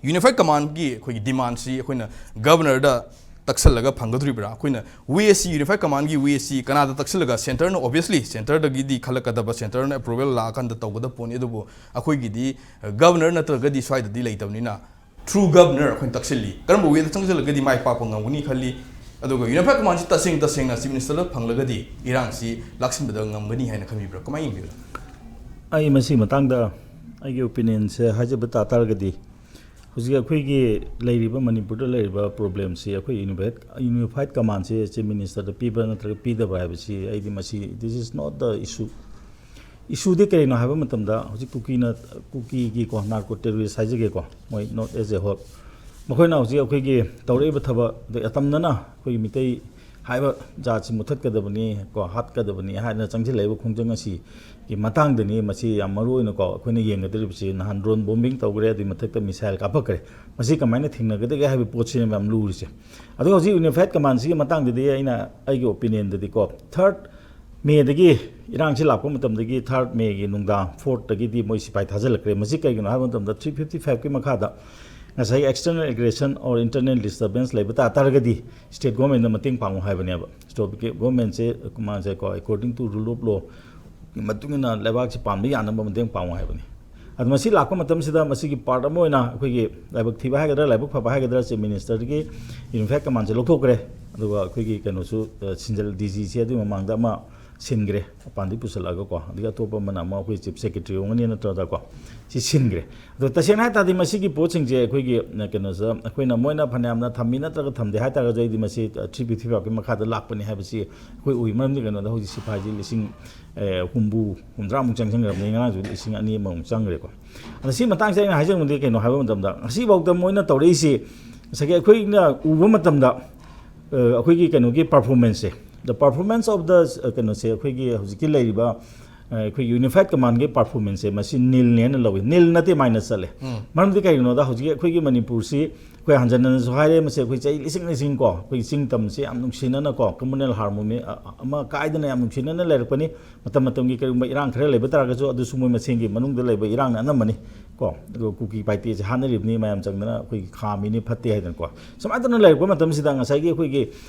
unified commandꯒꯤ ꯑꯩꯈꯣꯏꯒꯤ demandꯁꯤ ꯑꯩꯈꯣꯏꯅ Governorꯗ ꯇꯛꯁꯜꯂꯒ ꯐꯪꯒꯗꯣꯔꯤꯕ꯭ꯔꯥ? ꯑꯩꯈꯣꯏꯅ ꯋꯦ ꯑꯁꯤ, ꯌꯨꯅꯤꯐꯥꯏꯠ ꯀꯃꯥꯟꯒꯤ ꯋꯦ ꯑꯁꯤ ꯀꯅꯥꯗ ꯇꯛꯁꯤꯜꯂꯒ? ꯁꯦꯟꯇꯔꯅ, ꯑꯣꯕꯤꯌꯁꯂꯤ ꯁꯦꯟꯇꯔꯗꯒꯤꯗꯤ ꯈꯜꯂꯛꯀꯗꯕ, ꯁꯦꯟꯇꯔꯅ ꯑꯦꯄ꯭ꯔꯨꯕꯦꯜ ꯂꯥꯛꯑꯀꯥꯟꯗ ꯇꯧꯒꯗꯕ ꯄꯣꯠꯅꯤ꯫ ꯑꯗꯨꯕꯨ ꯑꯩꯈꯣꯏꯒꯤꯗꯤ ꯒꯕꯅꯔ ꯅꯠꯇ꯭ꯔꯒꯗꯤ ꯁ꯭ꯋꯥꯏꯗꯗꯤ ꯂꯩꯇꯕꯅꯤꯅ, ꯊ꯭ꯔꯨ ꯒꯕꯅꯔ ꯑꯩꯈꯣꯏꯅ ꯇꯛꯁꯤꯜꯂꯤ꯫ ꯀꯔꯝꯕ ꯋꯦꯗ ꯆꯪꯁꯤꯜꯂꯒꯗꯤ ꯃꯥꯏ ꯄꯥꯛꯄ ꯉꯝꯒꯅꯤ ꯈꯜꯂꯤ? ꯑꯗꯨꯒ ꯌꯨꯅꯤꯐꯥꯏꯠ ꯀꯃꯥꯟꯁꯤ ꯇꯁꯦꯡ ꯇꯁꯦꯡꯅ ꯆꯤꯐ ꯃꯤꯅꯤꯁꯇꯔꯗ ꯐꯪꯂꯒꯗꯤ ꯏꯔꯥꯡꯁꯤ ꯂꯥꯛꯁꯤꯟꯕꯗ ꯉꯝꯒꯅꯤ ꯍꯥꯏꯅ ꯈꯟꯕꯤꯕ꯭ꯔꯥ? ꯀꯃꯥꯏꯅ ꯌꯦꯡꯕꯤꯕ꯭ꯔꯥ? ꯑꯩ ꯃꯁꯤ ꯃꯇꯥꯡꯗ ꯑꯩꯒꯤ ꯑꯣꯄꯤꯅꯤꯌꯟꯁꯦ ꯍꯥꯏꯖꯕ ꯇꯥ ꯇꯥꯔꯒꯗꯤ, ꯍꯧꯖꯤꯛ ꯑꯩꯈꯣꯏꯒꯤ ꯂꯩꯔꯤꯕ, ꯃꯅꯤꯄꯨꯔꯗ ꯂꯩꯔꯤꯕ ꯄ꯭ꯔꯣꯕ꯭ꯂꯦꯝꯁꯤ ꯑꯩꯈꯣꯏ ꯌꯨꯅꯤꯐꯥꯏꯠ, ꯌꯨꯅꯤꯐꯥꯏꯠ ꯀꯃꯥꯟꯁꯦ ꯆꯤꯐ ꯃꯤꯅꯤꯁꯇꯔꯗ ꯄꯤꯕ꯭ꯔꯥ ꯅꯠꯇ꯭ꯔꯒ ꯄꯤꯗꯕ꯭ꯔꯥ ꯍꯥꯏꯕꯁꯤ, ꯑꯩꯗꯤ ꯃꯁꯤ, this is not the issue. ꯏꯁꯨꯗꯤ ꯀꯔꯤꯅꯣ ꯍꯥꯏꯕ ꯃꯇꯝꯗ, ꯍꯧꯖꯤꯛ ꯀꯨꯀꯤꯅ, ꯀꯨꯀꯤꯒꯤꯀꯣ, ꯅꯥꯔꯀꯣ ꯇꯦꯔꯣꯔꯤꯁ ꯍꯥꯏꯖꯒꯦꯀꯣ, ꯃꯣꯏ ꯅꯣꯔꯠ ꯑꯦꯁ ꯑꯦ ꯍꯣꯜ, ꯃꯈꯣꯏꯅ ꯍꯧꯖꯤꯛ ꯑꯩꯈꯣꯏꯒꯤ ꯇꯧꯔꯛꯏꯕ ꯊꯕꯛ, ꯑꯗꯩ ꯑꯇꯝꯅꯅ ꯑꯩꯈꯣꯏꯒꯤ ꯃꯤꯇꯩ ꯍꯥꯏꯕ ꯖꯥꯠꯁꯤ ꯃꯨꯊꯠꯀꯗꯕꯅꯤ ꯀꯣ, ꯍꯥꯠꯀꯗꯕꯅꯤ ꯍꯥꯏꯅ ꯆꯪꯁꯤꯜꯂꯛꯏꯕ ꯈꯣꯡꯖꯪ ꯑꯁꯤꯒꯤ ꯃꯇꯥꯡꯗꯅꯤ꯫ ꯃꯁꯤ ꯌꯥꯝ ꯃꯔꯨ ꯑꯣꯏꯅꯀꯣ ꯑꯩꯈꯣꯏꯅ ꯌꯦꯡꯒꯗꯧꯔꯤꯕꯁꯤ꯫ ꯅꯍꯥꯟ ꯗ꯭ꯔꯣꯟ ꯕꯣꯝꯕꯤꯡ ꯇꯧꯈ꯭ꯔꯦ, ꯑꯗꯨꯒꯤ ꯃꯊꯛꯇ ꯃꯤꯁꯥꯏꯜ ꯀꯥꯞꯄꯛꯈ꯭ꯔꯦ꯫ ꯃꯁꯤ ꯀꯃꯥꯏꯅ ꯊꯦꯡꯅꯒꯗꯒꯦ ꯍꯥꯏꯕ ꯄꯣꯠꯁꯤꯅꯦꯕ ꯌꯥꯝ ꯂꯨꯔꯤꯁꯦ꯫ ꯑꯗꯨꯒ ꯍꯧꯖꯤꯛ ꯌꯨꯅꯤꯐꯥꯏꯠ ꯀꯃꯥꯟꯁꯤꯒꯤ ꯃꯇꯥꯡꯗꯗꯤ ꯑꯩꯅ, ꯑꯩꯒꯤ ꯑꯣꯄꯤꯅꯤꯌꯟꯗꯗꯤꯀꯣ, ꯊꯥꯔꯠ ꯃꯦꯗꯒꯤ, ꯏꯔꯥꯡꯁꯤ ꯂꯥꯛꯄ ꯃꯇꯝꯗꯒꯤ ꯊꯥꯔꯠ ꯃꯦꯒꯤ ꯅꯨꯡꯗꯥꯡ ꯐꯣꯔꯠꯇꯒꯤꯗꯤ ꯃꯣꯏ ꯁꯤꯐꯥꯏ ꯊꯥꯖꯤꯜꯂꯛꯈ꯭ꯔꯦ꯫ ꯃꯁꯤ ꯀꯩꯒꯤꯅꯣ ꯍꯥꯏꯕ ꯃꯇꯝꯗ, ꯊ꯭ꯔꯤ ꯐꯤꯐꯇꯤ ꯐꯥꯏꯚꯀꯤ ꯃꯈꯥꯗ ꯉꯁꯥꯏꯒꯤ external aggression or internal disturbance ꯂꯩꯕ ꯇꯥ ꯇꯥꯔꯒꯗꯤ ꯁ꯭ꯇꯦꯠ ꯒꯣꯔꯃꯦꯟꯗ ꯃꯇꯦꯡ ꯄꯥꯡꯉꯨ ꯍꯥꯏꯕꯅꯦꯕ꯫ ꯁ꯭ꯇꯦꯠ ꯒꯣꯔꯃꯦꯟꯁꯦ ꯃꯥꯁꯦ ꯀꯣ, according to rule of law ꯒꯤ ꯃꯇꯨꯡ ꯏꯟꯅ ꯂꯩꯕꯥꯛꯁꯤ ꯄꯥꯟꯕ ꯌꯥꯅꯕ ꯃꯇꯦꯡ ꯄꯥꯡꯉꯨ ꯍꯥꯏꯕꯅꯤ꯫ ꯑꯗꯨ ꯃꯁꯤ ꯂꯥꯛꯄ ꯃꯇꯝꯁꯤꯗ ꯃꯁꯤꯒꯤ ꯄꯥꯔꯠ ꯑꯃ ꯑꯣꯏꯅ ꯑꯩꯈꯣꯏꯒꯤ ꯂꯥꯏꯕꯛ ꯊꯤꯕ ꯍꯥꯏꯒꯗ꯭ꯔꯥ, ꯂꯥꯏꯕꯛ ꯐꯕ ꯍꯥꯏꯒꯗ꯭ꯔꯥ, ꯆꯤꯐ ꯃꯤꯅꯤꯁꯇꯔꯒꯤ ꯌꯨꯅꯤꯐꯥꯏꯠ ꯀꯃꯥꯟꯁꯦ ꯂꯧꯊꯣꯛꯈ꯭ꯔꯦ꯫ ꯑꯗꯨꯒ ꯑꯩꯈꯣꯏꯒꯤ ꯀꯩꯅꯣꯁꯨ, ꯑ, ꯁꯤꯟꯖꯜ, ꯗꯤ ꯖꯤꯁꯦ ꯑꯗꯨꯒꯤ ꯃꯃꯥꯡꯗ ꯑꯃ ꯁꯤꯟꯈ꯭ꯔꯦ, ꯃꯄꯥꯟꯗꯒꯤ ꯄꯨꯁꯜꯂꯛꯑꯒꯀꯣ꯫ ꯑꯗꯒꯤ ꯑꯇꯣꯞꯄ ꯑꯃꯅ ꯑꯃ ꯑꯩꯈꯣꯏ ꯆꯤꯐ ꯁꯦꯀ꯭ꯔꯦꯇꯔꯤ ꯑꯣꯏꯔꯝꯒꯅꯤ ꯅꯠꯇ꯭ꯔꯗꯀꯣ, ꯁꯤ ꯁꯤꯟꯈ꯭ꯔꯦ꯫ ꯑꯗꯣ ꯇꯁꯦꯡꯅ ꯍꯥꯏ ꯇꯥꯔꯗꯤ ꯃꯁꯤꯒꯤ ꯄꯣꯠꯁꯤꯡꯁꯦ ꯑꯩꯈꯣꯏꯒꯤ, ꯑ, ꯀꯩꯅꯣꯁꯤꯗ ꯑꯩꯈꯣꯏꯅ, ꯃꯣꯏꯅ ꯐꯅꯌꯥꯝꯅ ꯊꯝꯃꯤ ꯅꯠꯇ꯭ꯔꯒ ꯊꯝꯗꯦ ꯍꯥꯏ ꯇꯥꯔꯒꯁꯨ, ꯑꯩꯗꯤ ꯃꯁꯤ, ꯑ, ꯊ꯭ꯔꯤ ꯐꯤꯐꯇꯤ ꯐꯥꯏꯚꯀꯤ ꯃꯈꯥꯗ ꯂꯥꯛꯄꯅꯤ ꯍꯥꯏꯕꯁꯤ ꯑꯩꯈꯣꯏ ꯎꯏ꯫ ꯃꯔꯝꯗꯤ ꯀꯩꯅꯣꯗ ꯍꯧꯖꯤꯛ ꯁꯤꯐꯥꯏꯁꯤ ꯂꯤꯁꯤꯡ, ꯑ, ꯍꯨꯝꯐꯨ, ꯍꯨꯝꯗ꯭ꯔꯥꯃꯨꯛ ꯆꯪꯁꯤꯟꯈ꯭ꯔꯕꯅꯤ, ꯉꯔꯥꯡꯁꯨ ꯂꯤꯁꯤꯡ ꯑꯅꯤ ꯑꯃꯃꯨꯛ ꯆꯪꯈ꯭ꯔꯦꯀꯣ꯫ ꯑꯗꯣ ꯁꯤ ꯃꯇꯥꯡꯁꯤꯗ ꯑꯩꯅ ꯍꯥꯏꯖꯅꯤꯡꯕꯗꯤ ꯀꯩꯅꯣ ꯍꯥꯏꯕ ꯃꯇꯝꯗ, ꯉꯁꯤꯐꯥꯎꯗ ꯃꯣꯏꯅ ꯇꯧꯔꯛꯏꯁꯤ, ꯉꯁꯥꯏꯒꯤ ꯑꯩꯈꯣꯏꯅ ꯎꯕ ꯃꯇꯝꯗ, ꯑ, ꯑꯩꯈꯣꯏꯒꯤ ꯀꯩꯅꯣꯒꯤ ꯄꯔꯐꯣꯔꯃꯦꯟꯁꯁꯦ, the performance of the, ꯑ, ꯀꯩꯅꯣꯁꯦ, ꯑꯩꯈꯣꯏꯒꯤ ꯍꯧꯖꯤꯛꯀꯤ ꯂꯩꯔꯤꯕ, ꯑ, ꯑꯩꯈꯣꯏ ꯌꯨꯅꯤꯐꯥꯏꯠ ꯀꯃꯥꯟꯒꯤ ꯄꯔꯐꯣꯔꯃꯦꯟꯁꯁꯦ, ꯃꯁꯤ ꯅꯤꯜꯅꯦꯅ ꯂꯧꯏ꯫ ꯅꯤꯜ ꯅꯠꯇꯦ, ꯃꯥꯏꯅꯁ ꯆꯠꯂꯦ꯫ ꯃꯔꯝꯗꯤ ꯀꯩꯒꯤꯅꯣꯗ, ꯍꯧꯖꯤꯛꯀꯤ ꯑꯩꯈꯣꯏꯒꯤ ꯃꯅꯤꯄꯨꯔꯁꯤ ꯑꯩꯈꯣꯏ ꯍꯟꯖꯟ ꯍꯟꯖꯟꯅꯁꯨ ꯍꯥꯏꯔꯦ, ꯃꯁꯤ ꯑꯩꯈꯣꯏ ꯆꯍꯤ ꯂꯤꯁꯤꯡ ꯂꯤꯁꯤꯡ ꯀꯣ, ꯑꯩꯈꯣꯏꯒꯤ ꯆꯤꯡ ꯇꯝꯁꯦ ꯌꯥꯝ ꯅꯨꯡꯁꯤꯅꯅ ꯀꯣ, communal harmony, ꯑ, ꯑ, ꯑꯃ ꯀꯥꯏꯗꯅ ꯌꯥꯝ ꯅꯨꯡꯁꯤꯅꯅ ꯂꯩꯔꯛꯄꯅꯤ꯫ ꯃꯇꯝ ꯃꯇꯝꯒꯤ ꯀꯔꯤꯒꯨꯝꯕ ꯏꯔꯥꯡ ꯈꯔ ꯂꯩꯕ ꯇꯥꯔꯒꯁꯨ, ꯑꯗꯨꯁꯨ ꯃꯣꯏ ꯃꯁꯦꯟꯒꯤ ꯃꯅꯨꯡꯗ ꯂꯩꯕ ꯏꯔꯥꯡꯅ ꯑꯅꯝꯕꯅꯤ꯫ ꯀꯣ, ꯑꯗꯨꯒ ꯀꯨꯀꯤ ꯄꯥꯏꯇꯦꯁꯦ ꯍꯥꯠꯅꯔꯤꯕꯅꯤ, ꯃꯌꯥꯝ ꯆꯪꯗꯅ ꯑꯩꯈꯣꯏꯒꯤ ꯈꯥꯝꯃꯤꯅꯤ, ꯐꯠꯇꯦ ꯍꯥꯏꯗꯅꯀꯣ꯫ ꯁꯨꯃꯥꯏꯅ ꯇꯧꯅ ꯂꯩꯔꯛꯄ ꯃꯇꯝꯁꯤꯗ ꯉꯁꯥꯏꯒꯤ ꯑꯩꯈꯣꯏꯒꯤ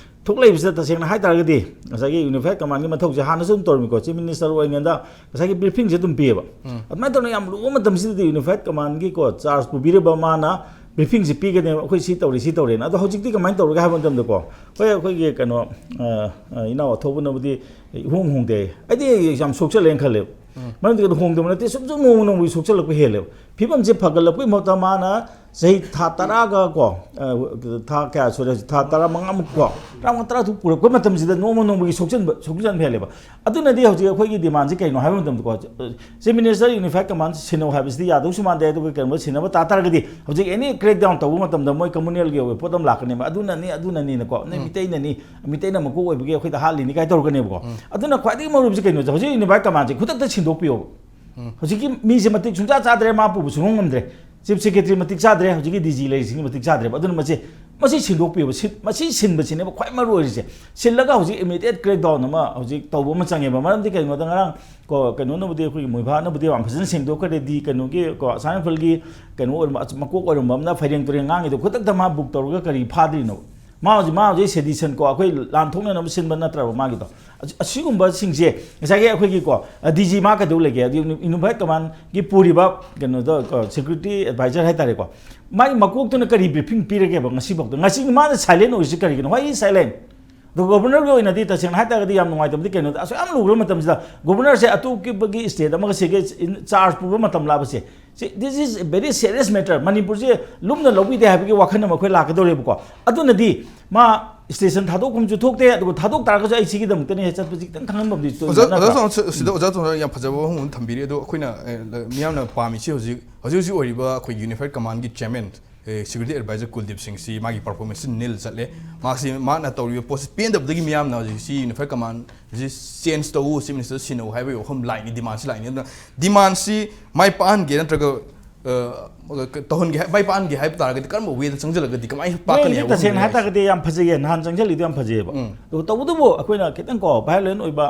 ꯊꯣꯛꯂꯛꯏꯕꯁꯤꯗ ꯇꯁꯦꯡꯅ ꯍꯥꯏ ꯇꯥꯔꯒꯗꯤ ꯉꯁꯥꯏꯒꯤ ꯌꯨꯅꯤꯐꯥꯏꯠ ꯀꯃꯥꯟꯒꯤ ꯃꯊꯧꯁꯦ ꯍꯥꯟꯅꯁꯨ ꯑꯗꯨꯝ ꯇꯧꯔꯝꯃꯤꯀꯣ, ꯆꯤꯐ ꯃꯤꯅꯤꯁꯇꯔ ꯑꯣꯏꯔꯤꯉꯩꯗ ꯉꯁꯥꯏꯒꯤ ꯕ꯭ꯔꯤꯐꯤꯡꯁꯦ ꯑꯗꯨꯝ ꯄꯤꯌꯦꯕ꯫ ꯑꯗꯨꯃꯥꯏꯅ ꯇꯧꯅ ꯌꯥꯝ ꯂꯨꯕ ꯃꯇꯝꯁꯤꯗꯗꯤ ꯌꯨꯅꯤꯐꯥꯏꯠ ꯀꯃꯥꯟꯒꯤꯀꯣ ꯆꯥꯔꯖ ꯄꯨꯕꯤꯔꯤꯕ ꯃꯥꯅ ꯕ꯭ꯔꯤꯐꯤꯡꯁꯦ ꯄꯤꯒꯅꯦꯕ, ꯑꯩꯈꯣꯏ ꯁꯤ ꯇꯧꯔꯤ, ꯁꯤ ꯇꯧꯔꯦꯅ꯫ ꯑꯗꯣ ꯍꯧꯖꯤꯛꯇꯤ ꯀꯃꯥꯏꯅ ꯇꯧꯔꯒꯦ ꯍꯥꯏꯕ ꯃꯇꯝꯗꯀꯣ, ꯍꯣꯏ, ꯑꯩꯈꯣꯏꯒꯤ ꯀꯩꯅꯣ, ꯑ, ꯑ, ꯏꯅꯥꯎ ꯑꯊꯧꯕꯅꯕꯨꯗꯤ ꯏꯍꯣꯡ ꯍꯣꯡꯗꯦ꯫ ꯑꯩꯗꯤ ꯌꯥꯝ ꯁꯣꯛꯆꯜꯂꯦꯅ ꯈꯜꯂꯦꯕ꯫ ꯃꯔꯝꯗꯤ ꯀꯩꯅꯣ, ꯍꯣꯡꯗꯕ ꯅꯠꯇꯦ, ꯁꯨꯝ ꯁꯨꯝ ꯅꯣꯡꯃ ꯅꯣꯡꯃꯒꯤ ꯁꯣꯛꯆꯜꯂꯛꯄ ꯍꯦꯜꯂꯦꯕ꯫ ꯐꯤꯕꯝꯁꯦ ꯐꯒꯠꯂꯛꯄꯒꯤ ꯃꯍꯨꯠꯇ ꯃꯥꯅ ꯆꯍꯤ ꯊꯥ ꯇꯔꯥꯒ ꯀꯣ, ꯑ, ꯊꯥ ꯀꯌꯥ ꯁꯨꯔꯦ ꯍꯧꯖꯤꯛ? ꯊꯥ ꯇꯔꯥꯃꯉꯥꯃꯨꯛ ꯀꯣ, ꯇꯔꯥꯃꯉꯥ, ꯇꯔꯥ ꯇꯔꯨꯛ ꯄꯨꯔꯛꯄ ꯃꯇꯝꯁꯤꯗ ꯅꯣꯡꯃ ꯅꯣꯡꯃꯒꯤ ꯁꯣꯛꯆꯟꯕ, ꯁꯣꯛꯆꯟꯕ ꯍꯦꯜꯂꯦꯕ꯫ ꯑꯗꯨꯅꯗꯤ ꯍꯧꯖꯤꯛ ꯑꯩꯈꯣꯏꯒꯤ ꯗꯤꯃꯥꯟꯁꯤ ꯀꯩꯅꯣ ꯍꯥꯏꯕ ꯃꯇꯝꯗꯀꯣ, ꯆꯤꯐ ꯃꯤꯅꯤꯁꯇꯔ ꯌꯨꯅꯤꯐꯥꯏꯠ ꯀꯃꯥꯟ ꯁꯤꯟꯅꯧ ꯍꯥꯏꯕꯁꯤꯗꯤ ꯌꯥꯗꯧꯁꯨ ꯃꯥꯟꯗꯦ꯫ ꯑꯗꯨꯒ ꯀꯩꯅꯣ ꯁꯤꯟꯅꯕ ꯇꯥ ꯇꯥꯔꯒꯗꯤ ꯍꯧꯖꯤꯛ ꯑꯦꯅꯤ ꯀ꯭ꯔꯦꯛ ꯗꯥꯎꯟ ꯇꯧꯕ ꯃꯇꯝꯗ ꯃꯣꯏ ꯀꯝꯃꯨꯅꯦꯜꯒꯤ ꯑꯣꯏꯕ ꯄꯣꯠ ꯑꯃ ꯂꯥꯛꯀꯅꯦꯕ, "ꯑꯗꯨꯅꯅꯤ, ꯑꯗꯨꯅꯅꯤꯅꯀꯣ, ꯅꯣꯏ ꯃꯤꯇꯩꯅꯅꯤ, ꯃꯤꯇꯩꯅ ꯃꯀꯣꯛ ꯑꯣꯏꯕꯒꯤ ꯑꯩꯈꯣꯏꯗ ꯍꯥꯠꯂꯤꯅꯤ" ꯀꯥꯏ ꯇꯧꯔꯛꯀꯅꯦꯕꯀꯣ꯫ ꯑꯗꯨꯅ ꯈ꯭ꯋꯥꯏꯗꯒꯤ ꯃꯔꯨꯑꯣꯏꯕꯁꯤ ꯀꯩꯅꯣꯁꯦ, ꯍꯧꯖꯤꯛ ꯌꯨꯅꯤꯐꯥꯏꯠ ꯀꯃꯥꯟꯁꯦ ꯈꯨꯗꯛꯇ ꯁꯤꯟꯗꯣꯛꯄꯤꯌꯣꯕ꯫ ꯍꯧꯖꯤꯛꯀꯤ ꯃꯤꯁꯦ ꯃꯇꯤꯛ ꯁꯨꯡꯆꯥ ꯆꯥꯗ꯭ꯔꯦ, ꯃꯥ ꯄꯨꯕ ꯁꯨꯡꯉꯝ ꯉꯝꯗ꯭ꯔꯦ, ꯆꯤꯐ ꯁꯦꯀ꯭ꯔꯦꯇꯔꯤ ꯃꯇꯤꯛ ꯆꯥꯗ꯭ꯔꯦ, ꯍꯧꯖꯤꯛꯀꯤ ꯗꯤ ꯖꯤ ꯂꯩꯔꯤꯁꯤꯡꯁꯤ ꯃꯇꯤꯛ ꯆꯥꯗ꯭ꯔꯦꯕ꯫ ꯑꯗꯨꯅ ꯃꯁꯤ, ꯃꯁꯤ ꯁꯤꯟꯗꯣꯛꯄꯤꯌꯣꯕ꯫ ꯁꯤ, ꯃꯁꯤ ꯁꯤꯟꯕꯁꯤꯅꯦꯕ ꯈ꯭ꯋꯥꯏ ꯃꯔꯨ ꯑꯣꯏꯔꯤꯁꯦ꯫ ꯁꯤꯜꯂꯒ ꯍꯧꯖꯤꯛ ꯏꯃꯤꯗꯤꯌꯦꯠ ꯀ꯭ꯔꯦꯛ ꯗꯥꯎꯟ ꯑꯃ ꯍꯧꯖꯤꯛ ꯇꯧꯕ ꯑꯃ ꯆꯪꯉꯦꯕ꯫ ꯃꯔꯝꯗꯤ ꯀꯩꯒꯤꯅꯣꯗ ꯉꯔꯥꯡ ꯀꯣ, ꯀꯩꯅꯣꯅꯕꯨꯗꯤ, ꯑꯩꯈꯣꯏꯒꯤ ꯃꯣꯏꯕꯥꯅꯕꯨꯗꯤ ꯌꯥꯝ ꯐꯖꯅ ꯁꯦꯡꯗꯣꯛꯈ꯭ꯔꯦ꯫ ꯗꯤ ꯀꯩꯅꯣꯒꯤ ꯀꯣ, ꯑꯁꯥꯝ ꯔꯥꯏꯐꯜꯒꯤ ꯀꯩꯅꯣ ꯑꯣꯏꯔꯝꯕ, ꯑꯆ-, ꯃꯀꯣꯛ ꯑꯣꯏꯔꯝꯕ ꯑꯃꯅ ꯐꯩꯔꯦꯡ ꯇꯨꯔꯦꯡ ꯉꯥꯡꯉꯤꯗꯣ ꯈꯨꯗꯛꯇ ꯃꯥ ꯕꯨꯛ ꯇꯧꯔꯒ ꯀꯔꯤ ꯐꯥꯗ꯭ꯔꯤꯅꯣ? ꯃꯥ ꯍꯧꯖꯤꯛ, ꯃꯥ ꯍꯧꯖꯤꯛ ꯁꯦꯗꯤꯁꯟ ꯀꯣ, ꯑꯩꯈꯣꯏ ꯂꯥꯟ ꯊꯣꯛꯅꯅꯕ ꯁꯤꯟꯕ ꯅꯠꯇ꯭ꯔꯕ ꯃꯥꯒꯤꯗꯣ? ꯑꯁꯤ-, ꯑꯁꯤꯒꯨꯝꯕꯁꯤꯡꯁꯦ ꯉꯁꯥꯏꯒꯤ ꯑꯩꯈꯣꯏꯒꯤ ꯀꯣ, ꯗꯤ ꯖꯤ ꯃꯥ ꯀꯩꯗꯧ ꯂꯩꯒꯦ? ꯑꯗꯨ ꯌꯨꯅꯤ-, ꯌꯨꯅꯤꯐꯥꯏꯠ ꯀꯃꯥꯟꯒꯤ ꯄꯨꯔꯤꯕ ꯀꯩꯅꯣꯗꯣ ꯀꯣ, ꯁꯦꯀ꯭ꯌꯨꯔꯤꯇꯤ ꯑꯦꯗꯚꯥꯏꯖꯔ ꯍꯥꯏꯇꯥꯔꯦꯀꯣ, ꯃꯥꯒꯤ ꯃꯀꯣꯛꯇꯨꯅ ꯀꯔꯤ ꯕ꯭ꯔꯤꯐꯤꯡ ꯄꯤꯔꯒꯦꯕ ꯉꯁꯤꯐꯥꯎꯗ? ꯉꯁꯤ ꯃꯥꯅ ꯁꯥꯏꯂꯦꯟ ꯑꯣꯏꯔꯤꯁꯤ ꯀꯔꯤꯒꯤꯅꯣ? Why is silent? ꯑꯗꯣ ꯒꯣꯕꯔꯅꯔꯒꯤ ꯑꯣꯏꯅꯗꯤ ꯇꯁꯦꯡꯅ ꯍꯥꯏꯇꯥꯔꯒꯗꯤ ꯌꯥꯝ ꯅꯨꯡꯉꯥꯏꯇꯕꯗꯤ ꯀꯩꯅꯣꯗ, ꯑꯁꯨꯛ ꯌꯥꯝ ꯂꯨꯈ꯭ꯔꯕ ꯃꯇꯝꯁꯤꯗ ꯒꯣꯕꯔꯅꯔꯁꯦ ꯑꯇꯣꯞꯄꯒꯤ ꯁ꯭ꯇꯦꯠ ꯑꯃꯒ ꯁꯤꯒꯦ ꯆꯥꯔꯖ ꯄꯨꯕ ꯃꯇꯝ ꯂꯥꯛꯄꯁꯦ, ꯁꯤ, this is a very serious matter, ꯃꯅꯤꯄꯨꯔꯁꯦ ꯂꯨꯝꯅ ꯂꯧꯕꯤꯗꯦ ꯍꯥꯏꯕꯒꯤ ꯋꯥꯈꯜ ꯑꯃ ꯑꯩꯈꯣꯏ ꯂꯥꯛꯀꯗꯧꯔꯦꯕꯀꯣ꯫ ꯑꯗꯨꯅꯗꯤ ꯃꯥ ꯁ꯭ꯇꯦꯁꯟ ꯊꯥꯗꯣꯛꯐꯝꯁꯨ ꯊꯣꯛꯇꯦ, ꯑꯗꯨꯒ ꯊꯥꯗꯣꯛ ꯇꯥꯔꯒꯁꯨ ꯑꯩ ꯁꯤꯒꯤꯗꯃꯛꯇꯅꯦ ꯆꯠꯄꯁꯤ ꯈꯤꯇꯪ ꯈꯪꯍꯟꯕ ꯑꯃꯗꯤ ꯑꯣꯏꯅ ꯑꯣꯖꯥ, ꯑꯣꯖꯥ ꯅꯠꯇ꯭ꯔꯥ? ꯆꯥꯎ-, ꯁꯤꯗ ꯑꯣꯖꯥ ꯆꯥꯎ ꯌꯥꯝ ꯐꯖꯕ ꯋꯥꯐꯝ ꯑꯃ ꯊꯝꯕꯤꯔꯤ꯫ ꯑꯗꯣ ꯑꯩꯈꯣꯏꯅ, ꯑꯦ, ꯂ-, ꯃꯤꯌꯥꯝꯅ ꯄꯥꯝꯃꯤꯁꯤ ꯍꯧꯖꯤꯛ, ꯍꯧꯖꯤꯛ ꯍꯧꯖꯤꯛ ꯑꯣꯏꯔꯤꯕ ꯑꯩꯈꯣꯏ ꯌꯨꯅꯤꯐꯥꯏꯠ ꯀꯃꯥꯟꯒꯤ ꯆꯤꯌꯔꯃꯦꯟ, ꯑꯦ, ꯁꯦꯀ꯭ꯌꯨꯔꯤꯇꯤ ꯑꯦꯗꯚꯥꯏꯖꯔ ꯀꯨꯜꯗꯤꯞ ꯁꯤꯡꯁꯤ ꯃꯥꯒꯤ ꯄꯔꯐꯣꯔꯃꯦꯟꯁꯁꯤ ꯅꯤꯜ ꯆꯠꯂꯦ꯫ ꯃꯥꯁꯤ, ꯃꯥꯅ ꯇꯧꯔꯤꯕ ꯄꯣꯠꯁꯤ ꯄꯦꯟꯗꯕꯗꯒꯤ ꯃꯤꯌꯥꯝꯅ ꯍꯧꯖꯤꯛꯁꯤ ꯌꯨꯅꯤꯐꯥꯏꯠ ꯀꯃꯥꯟꯁꯤ ꯆꯦꯟꯖ ꯇꯧ, ꯆꯤꯐ ꯃꯤꯅꯤꯁꯇꯔ ꯁꯤꯟꯅꯧ ꯍꯥꯏꯕꯒꯤ ꯋꯥꯐꯝ ꯂꯥꯛꯏꯅꯤ, ꯗꯤꯃꯥꯟꯁꯤ ꯂꯥꯛꯏꯅꯤ꯫ ꯑꯗꯨꯅ ꯗꯤꯃꯥꯟꯁꯤ ꯃꯥꯏ ꯄꯥꯛꯍꯟꯒꯦ ꯅꯠꯇ꯭ꯔꯒ, ꯑ, ꯇꯧꯍꯟꯒꯦ ꯍꯥꯏ-, ꯃꯥꯏ ꯄꯥꯛꯍꯟꯒꯦ ꯍꯥꯏꯕ ꯇꯥꯔꯒꯗꯤ ꯀꯔꯝꯕ ꯋꯦꯗ ꯆꯪꯁꯤꯜꯂꯒꯗꯤ ꯀꯃꯥꯏꯅ ꯄꯥꯛꯀꯅꯤ ꯃꯣꯏꯒꯤꯗꯤ ꯍꯥꯏꯕ ꯇꯁꯦꯡꯅ ꯋꯥꯐꯝꯗꯨꯅꯤ ꯍꯥꯏ ꯍꯥꯏꯁꯦ꯫ ꯇꯥꯔꯒꯗꯤ ꯌꯥꯝ ꯐꯖꯩꯌꯦ, ꯅꯍꯥꯟ ꯆꯪꯁꯤꯜꯂꯤꯗꯣ ꯌꯥꯝ ꯐꯖꯩꯌꯦꯕ꯫ ꯎꯝ꯫ ꯑꯗꯨꯒ ꯇꯧꯕꯇꯕꯨ ꯑꯩꯈꯣꯏꯅ ꯈꯤꯇꯪ ꯀꯣ, ꯚꯥꯏꯑꯣꯂꯦꯟ ꯑꯣꯏꯕ,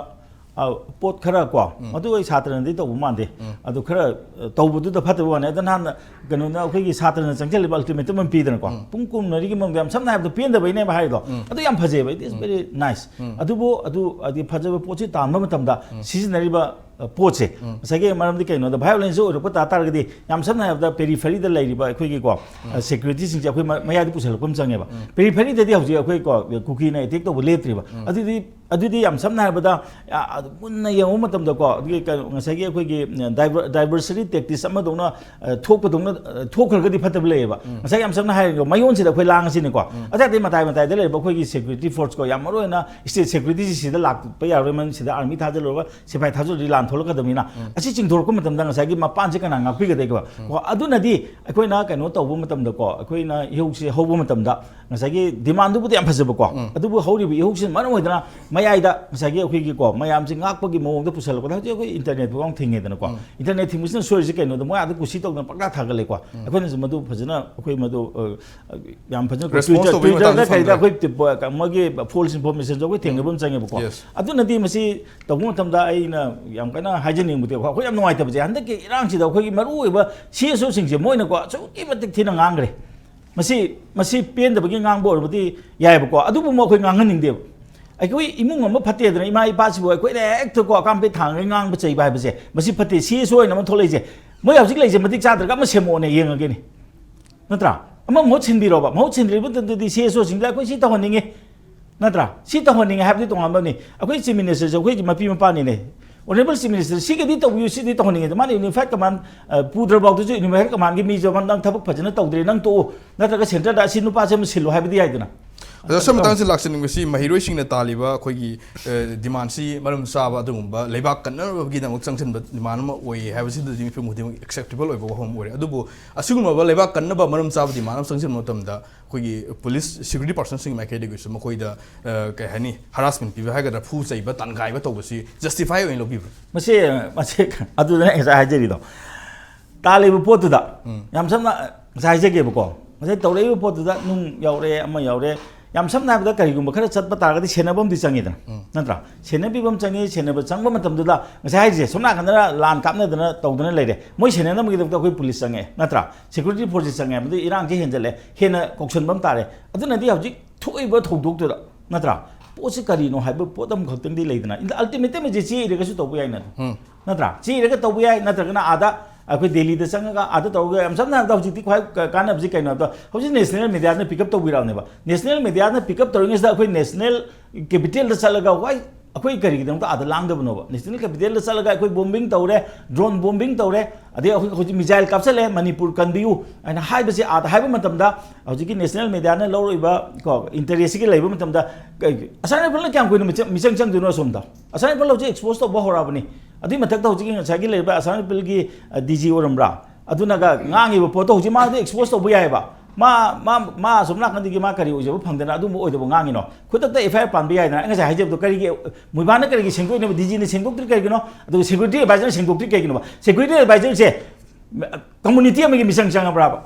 ꯑ, ꯄꯣꯠ ꯈꯔ ꯀꯣ, ꯃꯗꯨ ꯑꯩ ꯁꯥꯇ꯭ꯔꯅꯗꯤ ꯇꯧꯕ ꯃꯥꯟꯗꯦ꯫ ꯑꯗꯨ ꯈꯔ, ꯑ, ꯇꯧꯕꯗꯨꯗ ꯐꯠꯇꯕ ꯋꯥꯅꯤ꯫ ꯑꯗ ꯅꯍꯥꯟ ꯀꯩꯅꯣꯅ ꯑꯩꯈꯣꯏꯒꯤ ꯁꯥꯇ꯭ꯔꯅ ꯆꯪꯁꯤꯜꯂꯤꯕ ultimatum ꯑꯃ ꯄꯤꯗꯅꯀꯣ, ꯄꯨꯡ ꯀꯨꯟꯃꯔꯤꯒꯤ ꯃꯅꯨꯡꯗ, ꯌꯥꯝ ꯁꯝꯅ ꯍꯥꯏꯔꯕꯗ ꯄꯦꯟꯗꯕꯩꯅꯦꯕ ꯍꯥꯏꯗꯣ꯫ ꯑꯗꯨ ꯌꯥꯝ ꯐꯖꯩꯕ, it is very nice꯫ ꯑꯗꯨꯕꯨ ꯑꯗꯨ ꯍꯥꯏꯗꯤ ꯐꯖꯕ ꯄꯣꯠꯁꯤ ꯇꯥꯟꯕ ꯃꯇꯝꯗ ꯁꯤꯖꯤꯟꯅꯔꯤꯕ, ꯑ, ꯄꯣꯠꯁꯦ, ꯉꯁꯥꯏꯒꯤ ꯃꯔꯝꯗꯤ ꯀꯩꯅꯣꯗ violence ꯑꯣꯏꯔꯛꯄ ꯇꯥ ꯇꯥꯔꯒꯗꯤ, ꯌꯥꯝ ꯁꯝꯅ ꯍꯥꯏꯔꯕꯗ peripheryꯗ ꯂꯩꯔꯤꯕ ꯑꯩꯈꯣꯏꯒꯤꯀꯣ, ꯑ, securityꯁꯤꯡꯁꯦ ꯑꯩꯈꯣꯏ ꯃ-, ꯃꯌꯥꯏꯗ ꯄꯨꯁꯜꯂꯛꯄ ꯑꯃ ꯆꯪꯉꯦꯕ꯫ Peripheryꯗꯗꯤ ꯍꯧꯖꯤꯛ ꯑꯩꯈꯣꯏ ꯀꯣ, ꯀꯨꯀꯤꯅ attack ꯇꯧꯕ ꯂꯦꯞꯇ꯭ꯔꯤꯕ꯫ ꯑꯗꯨꯗꯤ ꯑꯗꯨꯗꯤ ꯌꯥꯝ ꯁꯝꯅ ꯍꯥꯏꯔꯕꯗ, ꯑ, ꯑ, ꯃꯨꯟꯅ ꯌꯦꯡꯉꯨꯕ ꯃꯇꯝꯗꯀꯣ, ꯑꯗꯨꯒꯤ ꯀꯩꯅꯣ, ꯉꯁꯥꯏꯒꯤ ꯑꯩꯈꯣꯏꯒꯤ, ꯎꯝ, diver-, diversionary tactics ꯑꯃꯗꯧꯅ, ꯑ, ꯊꯣꯛꯄꯗꯧꯅ, ꯑ, ꯊꯣꯛꯈ꯭ꯔꯒꯗꯤ ꯐꯠꯇꯕ ꯂꯩꯌꯦꯕ꯫ ꯉꯁꯥꯏ ꯌꯥꯝ ꯁꯝꯅ ꯍꯥꯏꯔꯒ ꯃꯌꯣꯟꯁꯤꯗ ꯑꯩꯈꯣꯏ ꯂꯥꯡꯉꯁꯤꯅꯦꯀꯣ꯫ ꯑꯗꯨ ꯅꯠꯇꯦ, ꯃꯇꯥꯏ ꯃꯇꯥꯏꯗ ꯂꯩꯔꯤꯕ ꯑꯩꯈꯣꯏꯒꯤ security force ꯀꯣ, ꯌꯥꯝ ꯃꯔꯨ ꯑꯣꯏꯅ state securityꯁꯤ ꯁꯤꯗ ꯂꯥꯛꯄ ꯌꯥꯔꯣꯏ, ꯃꯔꯝ ꯁꯤꯗ army ꯊꯥꯖꯤꯜꯂꯨꯔꯒ ꯁꯤꯐꯥꯏ ꯊꯥꯖꯤꯜꯂꯨꯔꯗꯤ ꯂꯥꯟ ꯊꯣꯛꯂꯛꯀꯗꯕꯅꯤꯅ꯫ ꯑꯁꯤ ꯆꯤꯡꯊꯣꯔꯛꯄ ꯃꯇꯝꯗ ꯉꯁꯥꯏꯒꯤ ꯃꯄꯥꯟꯁꯦ ꯀꯅꯥ ꯉꯥꯛꯄꯤꯒꯗꯒꯦꯕ? ꯀꯣ, ꯑꯗꯨꯅꯗꯤ ꯑꯩꯈꯣꯏꯅ ꯀꯩꯅꯣ ꯇꯧꯕ ꯃꯇꯝꯗꯀꯣ, ꯑꯩꯈꯣꯏꯅ ꯏꯍꯧꯁꯦ ꯍꯧꯕ ꯃꯇꯝꯗ ꯉꯁꯥꯏꯒꯤ demandꯗꯨꯕꯨꯗꯤ ꯌꯥꯝ ꯐꯖꯕꯀꯣ, ꯑꯗꯨꯕꯨ ꯍꯧꯔꯤꯕ ꯏꯍꯧꯁꯤꯅ ꯃꯔꯝ ꯑꯣꯏꯗꯅ ꯃꯌꯥꯏꯗ ꯉꯁꯥꯏꯒꯤ ꯑꯩꯈꯣꯏꯒꯤꯀꯣ, ꯃꯌꯥꯝꯁꯦ ꯉꯥꯛꯄꯒꯤ ꯃꯑꯣꯡꯗ ꯄꯨꯁꯜꯂꯛꯄꯗ ꯍꯧꯖꯤꯛ ꯑꯩꯈꯣꯏ internet ꯐꯥꯎ ꯊꯤꯡꯉꯦꯗꯅꯀꯣ꯫ Internet ꯊꯤꯡꯕꯁꯤꯅ ꯁꯣꯏꯔꯤꯁꯦ ꯀꯩꯅꯣꯗ, ꯃꯣꯏ ꯑꯥꯗ ꯀꯨꯁꯤ ꯇꯧꯗꯅ ꯄꯪꯇꯥ ꯊꯥꯒꯠꯂꯦꯀꯣ꯫ ꯑꯩꯈꯣꯏꯅꯁꯨ ꯃꯗꯨ ꯐꯖꯅ, ꯑꯩꯈꯣꯏ ꯃꯗꯨ, ꯑ, ꯌꯥꯝ ꯐꯖꯅ Response Twitter, ꯇꯧꯕꯒꯤ Twitterꯗ ꯃꯇꯥꯡꯁꯨ ꯀꯩꯗ ꯐꯪꯗ꯭ꯔꯦ꯫ ꯑꯩꯈꯣꯏ ꯇꯤꯞ-, ꯃꯣꯏꯒꯤ false information ꯑꯩꯈꯣꯏ ꯊꯦꯡꯅꯕ ꯑꯃ ꯆꯪꯉꯦꯕꯀꯣ꯫ Yes꯫ ꯑꯗꯨꯅꯗꯤ ꯃꯁꯤ ꯇꯧꯕ ꯃꯇꯝꯗ ꯑꯩꯅ ꯌꯥꯝ ꯀꯟꯅ ꯍꯥꯏꯖꯅꯤꯡꯕꯗꯤ, ꯑꯩꯈꯣꯏ ꯌꯥꯝ ꯅꯨꯡꯉꯥꯏꯇꯕꯁꯦ, ꯍꯟꯗꯛꯀꯤ ꯏꯔꯥꯡꯁꯤꯗ ꯑꯩꯈꯣꯏꯒꯤ ꯃꯔꯨꯑꯣꯏꯕ CSOꯁꯤꯡꯁꯦ ꯃꯣꯏꯅꯀꯣ ꯑꯁꯨꯛꯀꯤ ꯃꯇꯤꯛ ꯊꯤꯅ ꯉꯥꯡꯈ꯭ꯔꯦ꯫ ꯃꯁꯤ, ꯃꯁꯤ ꯄꯦꯟꯗꯕꯒꯤ ꯉꯥꯡꯕ ꯑꯣꯏꯔꯕꯗꯤ ꯌꯥꯏꯑꯕꯀꯣ, ꯑꯗꯨꯕꯨ ꯑꯃꯨꯛ ꯑꯩꯈꯣꯏ ꯉꯥꯡꯍꯟꯅꯤꯡꯗꯦꯕ꯫ ꯑꯩꯈꯣꯏ ꯏꯃꯨꯡ ꯑꯃ ꯐꯠꯇꯦꯗꯅ, ꯏꯃꯥ ꯏꯄꯥꯁꯤꯕꯨ ꯑꯩꯈꯣꯏꯅ ꯍꯦꯛꯇꯀꯣ ꯑꯀꯥꯝꯄꯩ ꯊꯥꯡꯉꯒ ꯉꯥꯡꯕ ꯆꯩꯕ ꯍꯥꯏꯕꯁꯦ, ꯃꯁꯤ ꯐꯠꯇꯦ꯫ CSO ꯑꯣꯏꯅ ꯑꯃ ꯊꯣꯛꯂꯛꯏꯁꯦ, ꯃꯣꯏ ꯍꯧꯖꯤꯛ ꯂꯩꯁꯦ ꯃꯇꯤꯛ ꯆꯥꯗ꯭ꯔꯒ ꯑꯃ ꯁꯦꯝꯃꯛꯑꯣꯅꯦ, ꯌꯦꯡꯉꯒꯦꯅꯦ꯫ ꯅꯠꯇ꯭ꯔꯥ? ꯑꯃ ꯃꯍꯨꯠ ꯁꯤꯟꯕꯤꯔꯣꯕ꯫ ꯃꯍꯨꯠ ꯁꯤꯟꯗ꯭ꯔꯤꯕ ꯃꯇꯝꯗꯗꯤ CSOꯁꯤꯡꯗ ꯑꯩꯈꯣꯏ ꯁꯤ ꯇꯧꯍꯟꯅꯤꯡꯉꯤ, ꯅꯠꯇ꯭ꯔꯥ? ꯁꯤ ꯇꯧꯍꯟꯅꯤꯡꯉꯤ ꯍꯥꯏꯕꯗꯤ ꯇꯣꯉꯥꯟꯕꯅꯤ꯫ ꯑꯩꯈꯣꯏ Chief Ministerꯁꯦ ꯑꯩꯈꯣꯏꯒꯤ ꯃꯄꯤ ꯃꯄꯥꯅꯤꯅꯦ꯫ Honourable Chief Minister, ꯁꯤꯒꯗꯤ ꯇꯧꯕꯤꯌꯨ, ꯁꯤꯗꯤ ꯇꯧꯍꯟꯅꯤꯡꯉꯦ꯫ ꯃꯥꯅ unified command, ꯑ, ꯄꯨꯗ꯭ꯔꯐꯥꯎꯗꯁꯨ unified commandꯒꯤ ꯃꯤꯁꯨ ꯑꯃ, "ꯅꯪ ꯊꯕꯛ ꯐꯖꯅ ꯇꯧꯗ꯭ꯔꯦ, ꯅꯪ ꯇꯣꯛꯎ, ꯅꯠꯇ꯭ꯔꯒ centreꯗ ꯑꯁꯤ ꯅꯨꯄꯥꯁꯦ ꯑꯃ ꯁꯤꯜꯂꯨ" ꯍꯥꯏꯕꯗꯤ ꯌꯥꯏꯗꯅ꯫ ꯑꯗꯣ ꯁꯤ ꯃꯇꯥꯡꯁꯤ ꯂꯥꯛꯆꯅꯤꯡꯕꯁꯤ, ꯃꯍꯩꯔꯣꯏꯁꯤꯡꯅ ꯇꯥꯜꯂꯤꯕ ꯑꯩꯈꯣꯏꯒꯤ, ꯑ, demandꯁꯤ ꯃꯔꯝ ꯆꯥꯕ, ꯑꯗꯨꯒꯨꯝꯕ ꯂꯩꯕꯥꯛ ꯀꯟꯅꯕꯒꯤꯗꯃꯛ ꯆꯪꯁꯤꯟꯕ demand ꯑꯃ ꯑꯣꯏ ꯍꯥꯏꯕꯁꯤꯗꯗꯤ ꯃꯤꯄꯨꯝ ꯈꯨꯗꯤꯡꯃꯛ acceptable ꯑꯣꯏꯕ ꯋꯥꯐꯝ ꯑꯣꯏꯔꯦ꯫ ꯑꯗꯨꯕꯨ ꯑꯁꯤꯒꯨꯝꯂꯕ ꯂꯩꯕꯥꯛ ꯀꯟꯅꯕ ꯃꯔꯝ ꯆꯥꯕ demand ꯑꯃ ꯆꯪꯁꯤꯟꯕ ꯃꯇꯝꯗ, ꯑꯩꯈꯣꯏꯒꯤ police security personꯁꯤꯡꯒꯤ ꯃꯥꯏꯀꯩꯗꯒꯤꯁꯨ ꯃꯈꯣꯏꯗ, ꯑ, ꯀꯩ ꯍꯥꯏꯅꯤ, harassment ꯄꯤꯕ ꯍꯥꯏꯒꯗ꯭ꯔꯥ, ꯐꯨ ꯆꯩꯕ, ꯇꯥꯟꯒꯥꯏꯕ ꯇꯧꯕꯁꯤ justify ꯑꯣꯏꯅ ꯂꯧꯕꯤꯕ꯭ꯔꯥ? ꯃꯁꯤ, ꯃꯁꯤ ꯑꯗꯨꯗꯅ ꯑꯩ ꯉꯁꯥꯏ ꯍꯥꯏꯖꯔꯤꯗꯣ, ꯇꯥꯜꯂꯤꯕ ꯄꯣꯠꯇꯨꯗ, ꯎꯝ꯫ ꯌꯥꯝ ꯁꯝꯅ ꯉꯁꯥꯏ ꯍꯥꯏꯖꯒꯦꯕꯀꯣ, ꯉꯁꯥꯏ ꯇꯧꯔꯛꯏꯕ ꯄꯣꯠꯇꯨꯗ ꯅꯨꯡ ꯌꯥꯎꯔꯦ, ꯑꯃ ꯌꯥꯎꯔꯦ, ꯌꯥꯝ ꯁꯝꯅ ꯍꯥꯏꯔꯕꯗ ꯀꯔꯤꯒꯨꯝꯕ ꯈꯔ ꯆꯠꯄ ꯇꯥꯔꯒꯗꯤ ꯁꯦꯟꯅꯕ ꯑꯃꯗꯤ ꯆꯪꯉꯤꯗꯅ, ꯅꯠꯇ꯭ꯔꯥ? ꯁꯦꯟꯅꯕꯤꯕ ꯑꯃ ꯆꯪꯉꯤ. ꯁꯦꯟꯅꯕ ꯆꯪꯕ ꯃꯇꯝꯗꯨꯗ ꯉꯁꯥꯏ ꯍꯥꯏꯔꯤꯁꯦ, ꯁꯣꯝ ꯅꯥꯀꯟꯗꯅ ꯂꯥꯟ ꯀꯥꯞꯅꯗꯅ ꯇꯧꯗꯅ ꯂꯩꯔꯦ, ꯃꯣꯏ ꯁꯦꯟꯅꯅꯕꯒꯤꯗꯃꯛꯇ ꯑꯩꯈꯣꯏ ꯄꯨꯂꯤꯁ ꯆꯪꯉꯦ, ꯅꯠꯇ꯭ꯔꯥ? ꯁꯦꯀ꯭ꯌꯨꯔꯤꯇꯤ ꯐꯣꯔꯁꯁꯤ ꯆꯪꯉꯦ, ꯃꯗꯨ ꯏꯔꯥꯡꯁꯤ ꯍꯦꯟꯖꯜꯂꯦ, ꯍꯦꯟꯅ ꯀꯧꯁꯟꯕ ꯑꯃ ꯇꯥꯔꯦ. ꯑꯗꯨꯅꯗꯤ ꯍꯧꯖꯤꯛ ꯊꯣꯛꯏꯕ ꯊꯧꯗꯣꯛꯇꯨꯗ, ꯅꯠꯇ꯭ꯔꯥ? ꯄꯣꯠꯁꯤ ꯀꯔꯤꯅꯣ ꯍꯥꯏꯕ ꯄꯣꯠ ꯑꯃꯈꯛꯇꯪꯗꯤ ꯂꯩꯗꯅ, ꯑꯜꯇꯤꯃꯦꯇꯝ ꯍꯥꯏꯁꯦ ꯆꯦ ꯏꯔꯒꯁꯨ ꯇꯧꯕ ꯌꯥꯏꯅ, ꯅꯠꯇ꯭ꯔꯥ? ꯆꯦ ꯏꯔꯒ ꯇꯧꯕ ꯌꯥꯏ, ꯅꯠꯇ꯭ꯔꯒꯅ ꯑꯥꯗ ꯑꯩꯈꯣꯏ ꯗꯦꯜꯂꯤꯗ ꯆꯪꯉꯒ ꯑꯥꯗ ꯇꯧꯔꯒ, ꯌꯥꯝ ꯁꯝꯅ ꯍꯥꯏꯔꯕꯗ ꯍꯧꯖꯤꯛꯇꯤ ꯈ꯭ꯋꯥꯏ ꯀ-, ꯀꯥꯟꯅꯕꯁꯤ ꯀꯩꯅꯣ ꯍꯥꯏꯕꯗ, ꯍꯧꯖꯤꯛ ꯅꯦꯁꯅꯦꯜ ꯃꯦꯗꯤꯌꯥꯅ ꯄꯤꯛ ꯑꯞ ꯇꯧꯕꯤꯔꯛꯑꯕꯅꯦꯕ. ꯅꯦꯁꯅꯦꯜ ꯃꯦꯗꯤꯌꯥꯅ ꯄꯤꯛ ꯑꯞ ꯇꯧꯔꯤꯉꯩꯁꯤꯗ ꯑꯩꯈꯣꯏ ꯅꯦꯁꯅꯦꯜ ꯀꯦꯄꯤꯇꯦꯜꯗ ꯆꯠꯂꯒ, why ꯑꯩꯈꯣꯏ ꯀꯔꯤꯒꯤꯗꯃꯛꯇ ꯑꯥꯗ ꯂꯥꯡꯗꯕꯅꯣꯕ? ꯅꯦꯁꯅꯦꯜ ꯀꯦꯄꯤꯇꯦꯜꯗ ꯆꯠꯂꯒ ꯑꯩꯈꯣꯏ ꯕꯣꯝꯕꯤꯡ ꯇꯧꯔꯦ, ꯗ꯭ꯔꯣꯟ ꯕꯣꯝꯕꯤꯡ ꯇꯧꯔꯦ, ꯑꯗꯩ ꯑꯩꯈꯣꯏ ꯍꯧꯖꯤꯛ ꯃꯤꯖꯥꯏꯜ ꯀꯥꯞꯁꯜꯂꯦ, ꯃꯅꯤꯄꯨꯔ ꯀꯟꯕꯤꯌꯨ ꯍꯥꯏꯅ ꯍꯥꯏꯕꯁꯦ ꯑꯥꯗ ꯍꯥꯏꯕ ꯃꯇꯝꯗ, ꯍꯧꯖꯤꯛꯀꯤ ꯅꯦꯁꯅꯦꯜ ꯃꯦꯗꯤꯌꯥꯅ ꯂꯧꯔꯛꯏꯕ ꯀꯣ, ꯏꯟꯇꯔꯦꯁꯁꯤꯒꯤ ꯂꯩꯕ ꯃꯇꯝꯗ, ꯀꯩ-, ꯑꯁꯥꯝ ꯔꯥꯏꯐꯜꯅ ꯀꯌꯥꯝ ꯀꯨꯏꯅ ꯃꯤꯆꯪ, ꯃꯤꯆꯪ ꯆꯪꯗꯣꯏꯅꯣ ꯑꯁꯣꯝꯗ? ꯑꯁꯥꯝ ꯔꯥꯏꯐꯜ ꯍꯧꯖꯤꯛ ꯑꯦꯛꯁꯄꯣꯖ ꯇꯧꯕ ꯍꯧꯔꯛꯑꯕꯅꯤ. ꯑꯗꯨꯏ ꯃꯊꯛꯇ ꯍꯧꯖꯤꯛꯀꯤ ꯉꯁꯥꯏꯒꯤ ꯂꯩꯔꯤꯕ ꯑꯁꯥꯝ ꯔꯥꯏꯐꯜꯒꯤ, ꯑ, ꯗꯤ ꯖꯤ ꯑꯣꯏꯔꯝꯕ꯭ꯔꯥ? ꯑꯗꯨꯅꯒ ꯉꯥꯡꯉꯤꯕ ꯄꯣꯠꯇꯣ ꯍꯧꯖꯤꯛ ꯃꯥꯗꯤ ꯑꯦꯛꯁꯄꯣꯖ ꯇꯧꯕ ꯌꯥꯏꯑꯕ. ꯃꯥ, ꯃꯥ, ꯃꯥ ꯑꯁꯣꯝ ꯅꯥꯀꯟꯗꯒꯤ ꯃꯥ ꯀꯔꯤ ꯑꯣꯏꯖꯕ ꯐꯪꯗꯅ ꯑꯗꯨꯝꯕ ꯑꯣꯏꯗꯕ ꯉꯥꯡꯉꯤꯅꯣ? ꯈꯨꯗꯛꯇ ꯑꯦꯐ ꯑꯥꯏ ꯑꯥꯔ ꯄꯥꯟꯕ ꯌꯥꯏꯗꯅ. ꯑꯩ ꯉꯁꯥꯏ ꯍꯥꯏꯖꯕꯗꯣ, ꯀꯔꯤꯒꯤ ꯃꯣꯏꯕꯥꯅ ꯀꯔꯤꯒꯤ ꯁꯦꯡꯗꯣꯛꯏꯅꯣꯕ? ꯗꯤ ꯖꯤꯅ ꯁꯦꯡꯗꯣꯛꯇ꯭ꯔꯤ ꯀꯩꯒꯤꯅꯣ? ꯑꯗꯨꯒ ꯁꯦꯀ꯭ꯌꯨꯔꯤꯇꯤ ꯑꯦꯗꯚꯥꯏꯖꯔꯅ ꯁꯦꯡꯗꯣꯛꯇ꯭ꯔꯤ ꯀꯩꯒꯤꯅꯣꯕ? ꯁꯦꯀ꯭ꯌꯨꯔꯤꯇꯤ ꯑꯦꯗꯚꯥꯏꯖꯔꯁꯦ ꯀꯝꯃꯨꯅꯤꯇꯤ ꯑꯃꯒꯤ ꯃꯤꯆꯪ ꯆꯪꯉꯕ꯭ꯔꯥꯕ?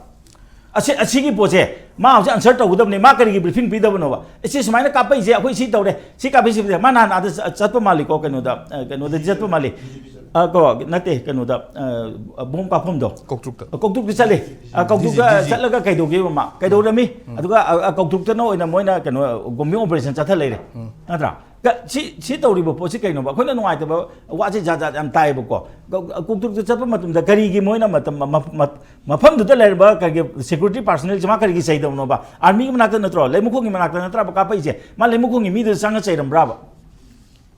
ꯑꯁꯤ, ꯑꯁꯤꯒꯤ ꯄꯣꯠꯁꯦ ꯃꯥ ꯍꯧꯖꯤꯛ ꯑꯟꯁꯔ ꯇꯧꯒꯗꯕꯅꯤ. ꯃꯥ ꯀꯔꯤꯒꯤ ꯕ꯭ꯔꯤꯐꯤꯡ ꯄꯤꯗꯕꯅꯣꯕ? ꯑꯦ, ꯁꯤ ꯁꯨꯃꯥꯏꯅ ꯀꯥꯞꯄꯛꯏꯁꯦ, ꯑꯩꯈꯣꯏ ꯁꯤ ꯇꯧꯔꯦ, ꯁꯤ ꯀꯥꯞꯄꯛꯏꯁꯦ, ꯃꯥ ꯅꯍꯥꯟ ꯑꯥꯗ ꯆ-, ꯆꯠꯄ ꯃꯥꯜꯂꯤꯀꯣ, ꯀꯩꯅꯣꯗ, ꯑ, ꯀꯩꯅꯣꯗꯗꯤ ꯆꯠꯄ ꯃꯥꯜꯂꯤ. ꯑ, ꯀꯣ, ꯅꯠꯇꯦ, ꯀꯩꯅꯣꯗ, ꯑ, ꯕꯣꯝ ꯀꯥꯞꯐꯝꯗꯣ. ꯀꯧꯇ꯭ꯔꯨꯛꯇ. ꯑ, ꯀꯧꯇ꯭ꯔꯨꯛꯇ ꯆꯠꯂꯤ. ꯑ, ꯀꯧꯇ꯭ꯔꯨꯛꯇ ꯗꯤ ꯖꯤ, ꯗꯤ ꯖꯤ. ꯆꯠꯂꯒ ꯀꯩꯗꯧꯒꯦꯕ ꯃꯥ? ꯀꯩꯗꯧꯔꯝꯃꯤ? ꯎꯝ. ꯑꯗꯨꯒ, ꯑ, ꯑ, ꯀꯧꯇ꯭ꯔꯨꯛꯇꯅ ꯑꯣꯏꯅ ꯃꯣꯏꯅ ꯀꯩꯅꯣ, ꯕꯣꯝꯕꯤꯡ ꯑꯣꯄꯔꯦꯁꯟ ꯆꯠꯊ ꯂꯩꯔꯦ. ꯎꯝ. ꯅꯠꯇ꯭ꯔꯥ? ꯀ-, ꯁꯤ, ꯁꯤ ꯇꯧꯔꯤꯕ ꯄꯣꯠꯁꯤ ꯀꯩꯅꯣꯕ? ꯑꯩꯈꯣꯏꯅ ꯅꯨꯡꯉꯥꯏꯇꯕ ꯋꯥꯁꯦ ꯖꯥꯠ ꯖꯥꯠ ꯌꯥꯝ ꯇꯥꯏꯌꯦꯕꯀꯣ. ꯀ-, ꯀ-, ꯀꯣꯛꯇꯨꯛꯇ ꯆꯠꯄ ꯃꯇꯝꯗ ꯀꯔꯤꯒꯤ ꯃꯣꯏꯅ ꯃꯇꯝ, ꯃ-, ꯃ-, ꯃ-, ꯃꯐꯝꯗꯨꯗ ꯂꯩꯔꯤꯕ ꯀꯔꯤꯒꯤ ꯁꯦꯀ꯭ꯌꯨꯔꯤꯇꯤ ꯄꯥꯔꯁꯣꯅꯦꯜꯁꯦ ꯃꯥ ꯀꯔꯤꯒꯤ ꯆꯩꯗꯕꯅꯣꯕ? ꯑꯥꯔꯃꯤꯒꯤ ꯃꯅꯥꯛꯇ ꯅꯠꯇ꯭ꯔꯣ, ꯂꯩꯃꯈꯣꯡꯒꯤ ꯃꯅꯥꯛꯇ ꯅꯠꯇ꯭ꯔꯕ ꯀꯥꯞꯄꯛꯏꯁꯦ? ꯃꯥ ꯂꯩꯃꯈꯣꯡꯒꯤ ꯃꯤꯗꯨꯗ ꯆꯪꯉ ꯆꯩꯔꯝꯕ꯭ꯔꯥꯕ?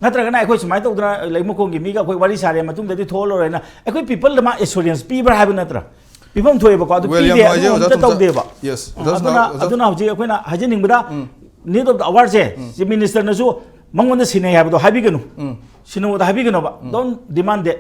ꯅꯠꯇ꯭ꯔꯒꯅ ꯑꯩꯈꯣꯏ ꯁꯨꯃꯥꯏꯅ ꯇꯧꯗꯅ ꯂꯩꯃꯈꯣꯡꯒꯤ ꯃꯤꯒ ꯑꯩꯈꯣꯏ ꯋꯥꯔꯤ ꯁꯥꯔꯦ, ꯃꯇꯨꯡꯗꯗꯤ ꯊꯣꯛꯍꯜꯂꯔꯣꯏꯅ ꯑꯩꯈꯣꯏ ꯄꯤꯄꯜꯗ ꯃꯥ ꯑꯦꯁꯨꯔꯦꯟꯁ ꯄꯤꯕ꯭ꯔꯥ ꯍꯥꯏꯕ ꯅꯠꯇ꯭ꯔꯥ? ꯄꯤꯐꯝ ꯊꯣꯛꯑꯦꯕꯀꯣ, ꯑꯗꯨ Well, ꯌꯥꯝ ꯄꯤꯗꯦ, ꯅꯨꯡꯉꯥꯏꯖꯩ, ꯑꯗꯨ ꯑꯣꯖꯥ ꯑꯝꯇ ꯊꯣꯝꯆꯥ꯫ ꯇꯧꯗꯦꯕ. Yes, ꯑ, ꯑꯣꯖꯥ ꯑꯗꯨꯅ, ꯁꯅꯥ-, ꯑꯣꯖꯥ ꯑꯗꯨꯅ ꯍꯧꯖꯤꯛ ꯑꯩꯈꯣꯏꯅ ꯍꯥꯏꯖꯅꯤꯡꯕꯗ, ꯎꯝ. Need of the hour ꯁꯦ, ꯎꯝ. ꯆꯤꯐ ꯃꯤꯅꯤꯁꯇꯔꯅꯁꯨ ꯃꯉꯣꯟꯗ ꯁꯤꯟꯅꯩ ꯍꯥꯏꯕꯗꯣ ꯍꯥꯏꯕꯤꯒꯅꯨ. ꯎꯝ. ꯁꯤꯟꯅꯧꯗ ꯍꯥꯏꯕꯤꯒꯅꯣꯕ. ꯎꯝ. Don't demand that.